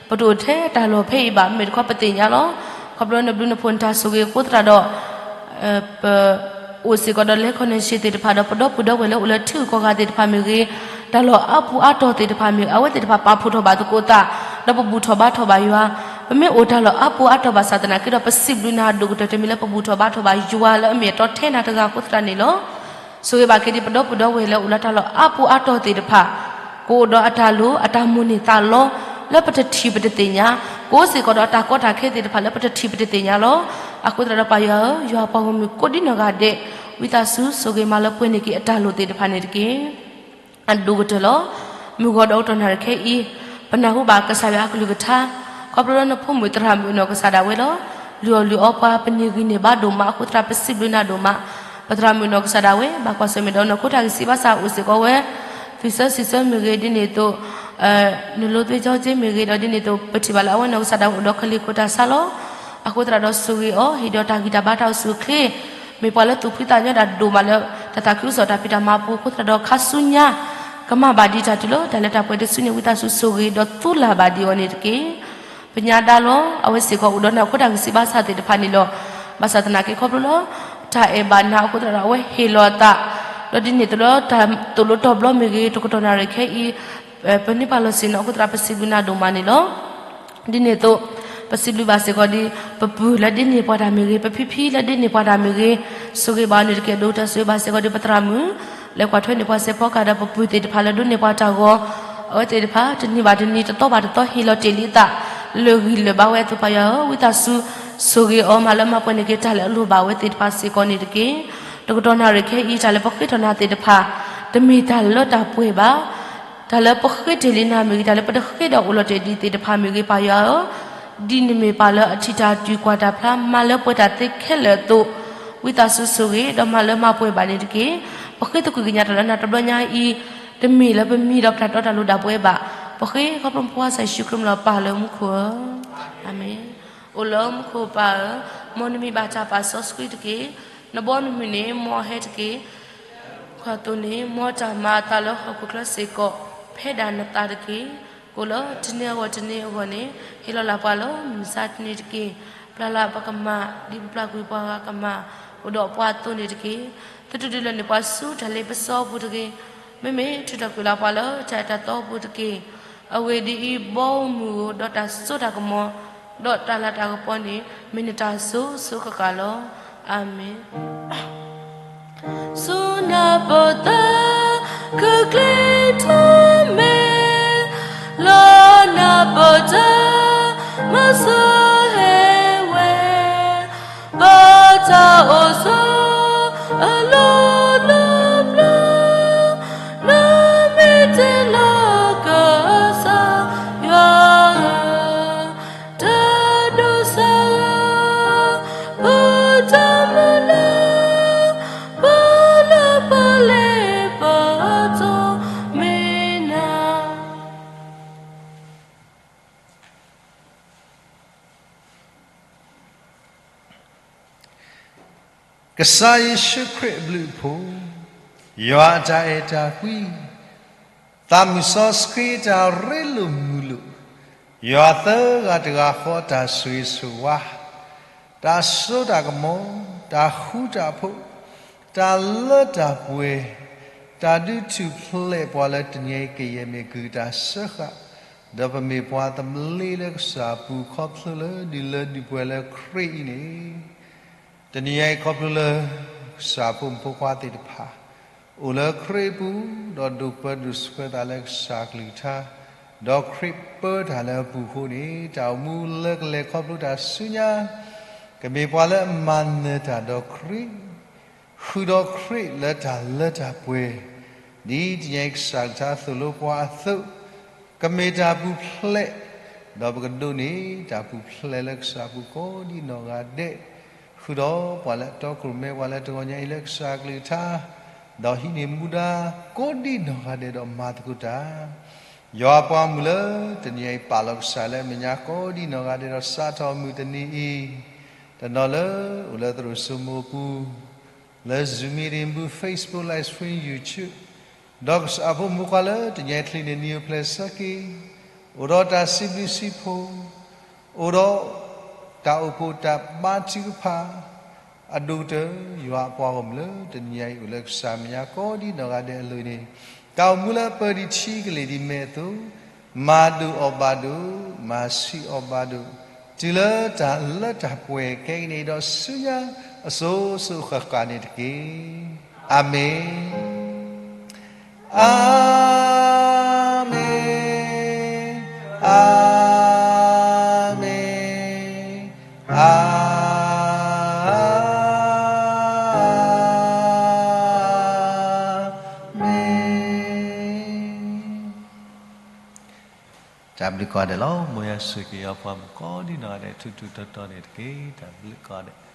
ပတအိၣ်ထဲတၢ်လီၢ်ဖဲအံၤဘၣ် မ့ၢ်တခီပသ့ၣ်ညါလီၤ. ခီဖျိနဘျုးနဖှိၣ်နတၢ်ဆိၣ်ဂ့ၤအဃိသတးဒီး ပ အိၣ်စ့ၢ်ကီးဒီးလဲၤခီၣ်န့ၢ်ဆံးသ့ၣ်တဖၣ်ဒီးပဒီပုၢ်ဒီဝဲၢ်လၢအိၣ်လၢထံဂုၤကီၢ်ဂၤသ့ၣ်တဖၣ်မ့ၢ်ဂ့ၤ, တၢ်လီၢ်အါပူၤအါတီၤသ့ၣ်တဖၣ်မ့ၢ်ဂ့ၤ အဝဲသ့ၣ်တဖၣ်ပာ်ဖှိၣ်ထီၣ်ဘၣ်သကိးသး, ဒီးပဘူၣ်ထီၣ်ဘါထီၣ်ဘၣ်ယွၤ, ပမ့ၢ်အိၣ်တၢ်လီၢ်အါပူၤအါတီၤဘၣ်ဆၣ်သနာ်က့ဒီး ပစံးဘျုးနၤဒိၣ်ကတၢၢ်တမံၤလၢပဘူၣ်ထီၣ်ဘါထီၣ်ဘၣ်ယွၤလၢအမ့ၢ်အတီထဲနၤတဂၤအဃိသတးန့ၣ်လီၤ. ဆိၣ်ဂ့ၤဘၣ်က့ၤဒံးပဒီပုၢ်ဒီဝဲၢ်လၢအိၣ်လၢတၢ်လီၢ်အါပူၤအါတီၢ်သ့ၣ်တဖၣ်, ကအိၣ်ဒီးအတၢ်လိၣ်အတၢ်မိၣ်န့ၢ်သးလီ လၢပတထံၣ်ပတသ့ၣ်ညါ, ကအိၣ်စ့ၢ်ကီးဒီးအတၢ်ကီတၢ်ခဲသ့ၣ်တဖၣ်လၢပတထံၣ်ပတသ့ၣ်ညါလီၤ. အဃိသတးဒီးပၢ်ယွၤဧၢ, ယွၤပှၤဂီၢ်မုၢ်ကိးဒံနီၢ်ဂၤဒဲး, ဝံသးစူၤဆိၣ်ဂ့ၤမၤလၢပှဲၤန့ၢ်က့ၤအတၢ်လိၣ်သ့ၣ်တဖၣ်န့ၣ်တက့ၢ်. အဒိၣ်ကတၢၢ်လီၤ. မုၢ်ဂီၤဒီးကတီၢ်နၣ်ရံၣ်ခဲအံၤ, ပနၢ်ဟူဘၣ်ကစၢ်ယွၤအကလုၢ်ကထါ, ခီဖျိလၢနဖိမုၣ်သရၣ်မုၣ်အနီၢ်ကစၢ်ဒၣ်ဝဲလီၤ. လုၢ်အီၣ်လုၢ်အီပှၤ ပန့ၢ်ဂံၢ်န့ၢ်ဘါဒိၣ်မးအဃိသတး ပစံးဘျုးနၤဒိၣ်မး. ပသရၣ်မုၣ်အနီၢ်ကစၢ်ဒၣ်ဝဲ ဘၣ်ကွၢ်ဆၢၣ်မဲာ်ဒီးနီၢ်ခိတၢ်ဂံၢ်စၢ်ဘါစၢ်အိၣ်စ့ၢ်ကီးဝဲ, သွံၣ်စၢစံၣ်စၢမ့ၢ်ဂ့ၤဒ်န့ၣ်အသိး နလိသ့ကၠီက့မ့ၢ်ဂ့ၤဒီးဒ်န့ၣ်အသိး ပထံၣ်ဘၣ်လၢအဝဲနီၢ်ကစၢ်ဒၣ်ဝဲအိၣ်ဒီးကလံၤခိၣ်တၢ်ဆါလီၤ. အဃိသတးဒီးဆိၣ်ဂ့ၤအီၤ ဟ့ၣ်ဒီးတၢ်ဂံၢ်တၢ်ဘါတၢ်အိၣ်ဆူၣ်အိၣ်ချ့, မ့ၢ်ပှၤလၢသူၣ်ဖှံသးညီဒၣ်ဒိၣ်မးလၢ တၢ်သးခုကစီၣ်တၢ်ဖံးတၢ်မၤအပူၤအဃိသတးဒီးခါဆူညါ ကမၤဘၣ်ဒံးတၢ်တုၤလၢတၢ်လၢတၢ်ပှဲၤတစုန့ၣ် ဝံသးစူၤဆိၣ်ဂ့ၤဒီးသူလၢ်ဘၣ်ဒံးအီၤန့ၣ်တက့ၢ်. ပညါဒါလီၤ. အဝဲစ့ၢ်ကီးအိၣ်ဒီးနီၢ်ခိတၢ်ဂံၢ်စၢ်ဘါစၢ်သ့ၣ်တဖၣ်န့ၣ်လီၤ. ဘၣ်ဆၣ်သနာ်က့ခီဖျိလၢ တၢ်အဲၣ်ဘၣ်နၤအဃိသတးဒီး အဝဲဟ့ၣ်လီၤအသး ဒီးဒ်န့ၣ်အသိးလၢတၢ်သိၣ်လိတီၤဘျီမ့ၢ်ဂ့ၤ တကတီၢ်နၣ်ရံၣ်ခဲအံၤ ပန့ၢ်ပှၤလီၢ်ဆ့ၣ်နီၤအဃိသတးဒီး ပစံးဘျုးနၤဒိၣ်မးန့ၣ်လီၤ. ဒ်န့ၣ်အသိး ပစံးဘျုးဘၣ်စ့ၢ်ကီးဒ် ပပုၢ်လၢဒ်န့ၢ်ပှၤတၢ်မ့ၢ်ဂ့ၤ, ပဖံဖံလၢဒ်န့ၢ်ပှၤတၢ်မ့ၢ်ဂ့ၤ, ဆိၣ်ဂ့ၤဘၣ်အီၤန့ၣ်တက့ၢ်. ဒီးတၢ်ဆိၣ်ဂ့ၤဘၣ်စ့ၢ်ကီးဒ်ပသရၣ်မုၣ် လၢကွၢ်ထွဲန့ၢ်ပှၤစဲးဖီကၢ်ဒီးပပုၢ်သ့ၣ်တဖၣ်လၢဒိးန့ၢ်ပှၤတၢ်ဂီၤ, အဝဲသ့ၣ်တဖၣ် တနံၤဘၣ်တနံၤ တသီဘၣ်တသီ ဟ့ၣ်လီၤတ့ၢ်လံအသး လၢာ်ဂံၢ်လၢာ်ဘါဝဲအသိး ပၢ်ယွၤဧၢ, ဝံသးစူၤ ဆိၣ်ဂ့ၤအီၤ မၤလၢမၤပှဲၤန့ၢ်က့ၤတၢ်လၢအလိၣ်ဘၣ်ဝဲသ့ၣ်တဖၣ်စ့ၢ်ကီးန့ၣ်တက့ၢ်. တကတီၢ်နၣ်ရံၣ်ခဲအံၤ တၢ်လၢပဃ့ထီၣ်နၤသ့ၣ်တဖၣ် တမ့ၢ်တၢ်လၢတၢ်ပှဲၤဘၣ်. တၢ်လၢပဃ့တ့ၢ်လံနၤမ့ၢ်ဂ့ၤ, တၢ်လၢပတဃ့ဒီးအိၣ်လီၤတ့ၢ်ဒံးသ့ၣ်တဖၣ်မ့ၢ်ဂ့ၤ, ပၢ်ယွၤဧၢ, ဒ်နမ့ၢ်ပှၤလၢအထံၣ်တၢ်တုၤကွၢ်တၢ်ဖျါ မၤလၢပှဲၤတၢ်သ့ခဲလၢာ်အသိး, ဝံသးစူၤဆိၣ်ဂ့ၤ ဒီးမၤလၢမၤပှဲၤဘၣ်န့ၣ်တက့ၢ်. ပဃ့သကွံၢ်ကညးတၢ်လၢနၤတဘျီညါအံၤ, တမ့ၢ်လၢပမံဒီးပတၢ်တီတၢ်လိၤဒၣ်ပှဲၤဘၣ်. ပဃ့ခီဖျိမဖိခွါကစၢ်ယ့ၣ်ၡူးခရံာ်မံၤလီၤ ပၢ်လၢမူခိၣ်ဧၢ, အၤမ့ၣ်. အိၣ်လၢမူခိၣ်ပၢ်ဧၢ, မ်နမံၤဘၣ်တၢ်ပာ်စီဆှံတက့ၢ်. နဘီနမုၢ်န့ၣ်မ်အဟဲတက့ၢ်. ခီသိးန့ၣ် မ်တၢ်မၤအသးလၢဟီၣ်ခိၣ်ချၢစ့ၢ်ကီး ဖဲဒၣ်နသးတက့ၢ်. ကိၣ်လၢတနံၤအဂီၢ်တနံၤအဂီၢ်န့ၣ် ဟ့ၣ်လီၤလၢ်ပှၤလၢမုၢ်မဆါတနံၤတက့ၢ်. ပျၢ်လၢ်ပကမၣ် ဒ်ပပျၢ်ကွံာ်ပှၤဂၤကမၣ် အိၣ်ဒီးပှၤအသိးန့ၣ်တက့ၢ်. သုတဒုးလၢန့ၢ်ပှၤဆူတၢ်လ့ပစီအပူၤတဂ့ၤ. မ့မ့ၢ်ထုးထီၣ်ကွံာ်လၢ်ပှၤလၢတၢ်အဲၣ်တၢ်သီအပူၤတက့ၢ်. အဂ့ၢ်ဒ်အံၤ, ဘီမုၢ်ဧိၤ, ဒီးတၢ်စိတၢ်ကမီၤ, ဒီးတၢ်လၤတၢ်ကပီၤန့ၣ် မ့ၢ်နတၢ်စိၤစိၤဃၣ်ဃၣ်လီၤ. အၤမ့ၣ်. ဆူနၢ်ပၢၢ်တၢ် ကကျ့ထီၣ်မဲာ်, လၢနၢ်ပၢၢ်တၢ် မၤစၢၤဟဲဝဲ, ပတၢ်အိၣ်ဆိး အလီၢ်လီၤဘျီ, နမ့ၢ်တ့လီၤကစၢ်ယွၤဧၢ, တၢ်ဒိးစၢ်ဧၢ, ပတၢ်မုၢ်လၢ်, ပလၢပလဲၤပတီၢ်မ့ၢ်နၤ. ကစၢ်ယ့ၣ်ၡူးခရံာ်အဘျုးအဖှိၣ်, ယွၤအတၢ်အဲၣ်တၢ်ကွံ, သးမုၢ်စီဆှံတၢ်ရ့လိာ်မုာ်လိာ်, ယွၤသၢဂၤတဂၤဃီအတၢ်ဆိၣ်ဂ့ၤဆိၣ်ဝါ, တၢ်စိတၢ်ကမီၤ, တၢ်ဃူတၢ်ဖိး, တၢ်လၢတၢ်ပှဲၤ, တၢ်ဒုးထူၣ်ဖျဲးပှၤလၢတနံၤအံၤကယဲၢ်မ့ၢ်က့ၤတၢ်စၢဃာ်, ဒီးပမ့ၢ်ပှၤသဘျ့လၢကစၢ်အပူၤခီဖျိလၢဒုးလၢဒုးပှဲၤလၢခရံာ်အံၤန့ၣ် တနံၤအံၤခီဖျိလၢ ကစၢ်ဖိမုၣ်ဖိခွါသ့ၣ်တဖၣ် အိၣ်လၢခရံာ်အပူၤ ဒီးဒိးပၢဒိးဆှၢသးလၢကစၢ်ကလုၢ်ကထါ, ဒီးခရံာ်ပၢတၢ်လၢအပူၤအဃိန့ၣ် တၢ်အိၣ်မူလၢကလဲၤခီဖျိတၢ်ဆူညါ ကမ့ၢ်ပှၤလၢအမၤနၢၤတၢ်ဒီးခရံာ်, ဃုာ်ဒီးခရံာ်လၢတၢ်လၢတၢ်ပှဲၤ, ဒ်တနံၤအံၤကစၢ်ကလုၢ်ကထါသိၣ်လိပှၤအသိး, ကမ့ၢ်တၢ်ပူၤဖျဲး, ဒီးပကဒိးန့ၢ်တၢ်ပူၤဖျဲးလၢကစၢ်အပူၤကိးဒံနီၢ်ဂၤဒဲး, ဃုာ်ဒီးပှၤလၢအတီခိၣ်ရိၣ်မဲပှၤလၢတဂီၤညါအံၤလၢကစၢ်ကလုၢ်ကထါ, ဒီးဟံးန့ၢ်မူဒါကိးဒံနီၢ်ဂၤဒဲးဒီးမၤသကိးတၢ် ယွၤအပှၤမုၣ်လၢတနံၤအံၤပာ်လီၤကစၢ်လၢအမဲာ်ညါကိးဒံနီၢ်ဂၤဒဲးဒီးစးထီၣ်မုၢ်တနံၤအံၤ, တနီၤလၢအိၣ်လၢသရိာ်စိမိၤအပူၤ, လၢ Zoom meeting ပူၤ Facebook live stream YouTube, ဒီးကစၢ်ဖိမုၣ်ဖိခွါလၢတနံၤအံၤချံးန့ၢ်နံၤအိၣ်ဖျဲၣ်ဆၢက့ၤ, အိၣ်ဒီးတၢ်စံးဘျုးစံးဖှိၣ်, အိၣ်ဒီးတၢ်အိၣ်ဖှိၣ်တၢ်ဘါထုကဖၣ်, အဒိၣ်ကတၢၢ် ယွၤအပှၤဂီၢ်မုၢ်လၢတနံၤအံၤအိၣ်လၢကစၢ်မဲာ်ညါကိးဒံနီၢ်ဂၤဒဲးအလိၤန့ၣ်, တၢ်အိၣ်မူလၢအပၢဒံးထံကလ့ၢ်ဒံးမဲာ်အသိး, မၤဒိၣ်အီၣ်ဘၣ်ဒိၣ်, မၤဆံးအီၣ်ဘၣ်ဒိၣ်, တုၤလၢတၢ်လၢတၢ်ပှဲၤခဲကနံၣ်အံၤဒီးဆူညါအစိၤစိၤဃၣ်ဃၣ်န့ၣ်တက့ၢ်. အၤမ့ၣ်, အၤမ့ၣ်, အၤမ့ၣ်, အၤမ့ၣ်. တၢ်ဘျုးကိးဂၤဒဲးလီၤ. မ်ယွၤဆိၣ်ဂ့ၤက့ၤပှၤမုၣ်ကိးဒံနီၢ်ဂၤဒဲး ထူထူတီတီန့ၣ်တက့ၢ်. တၢ်ဘျုးကိးဂၤဒဲး.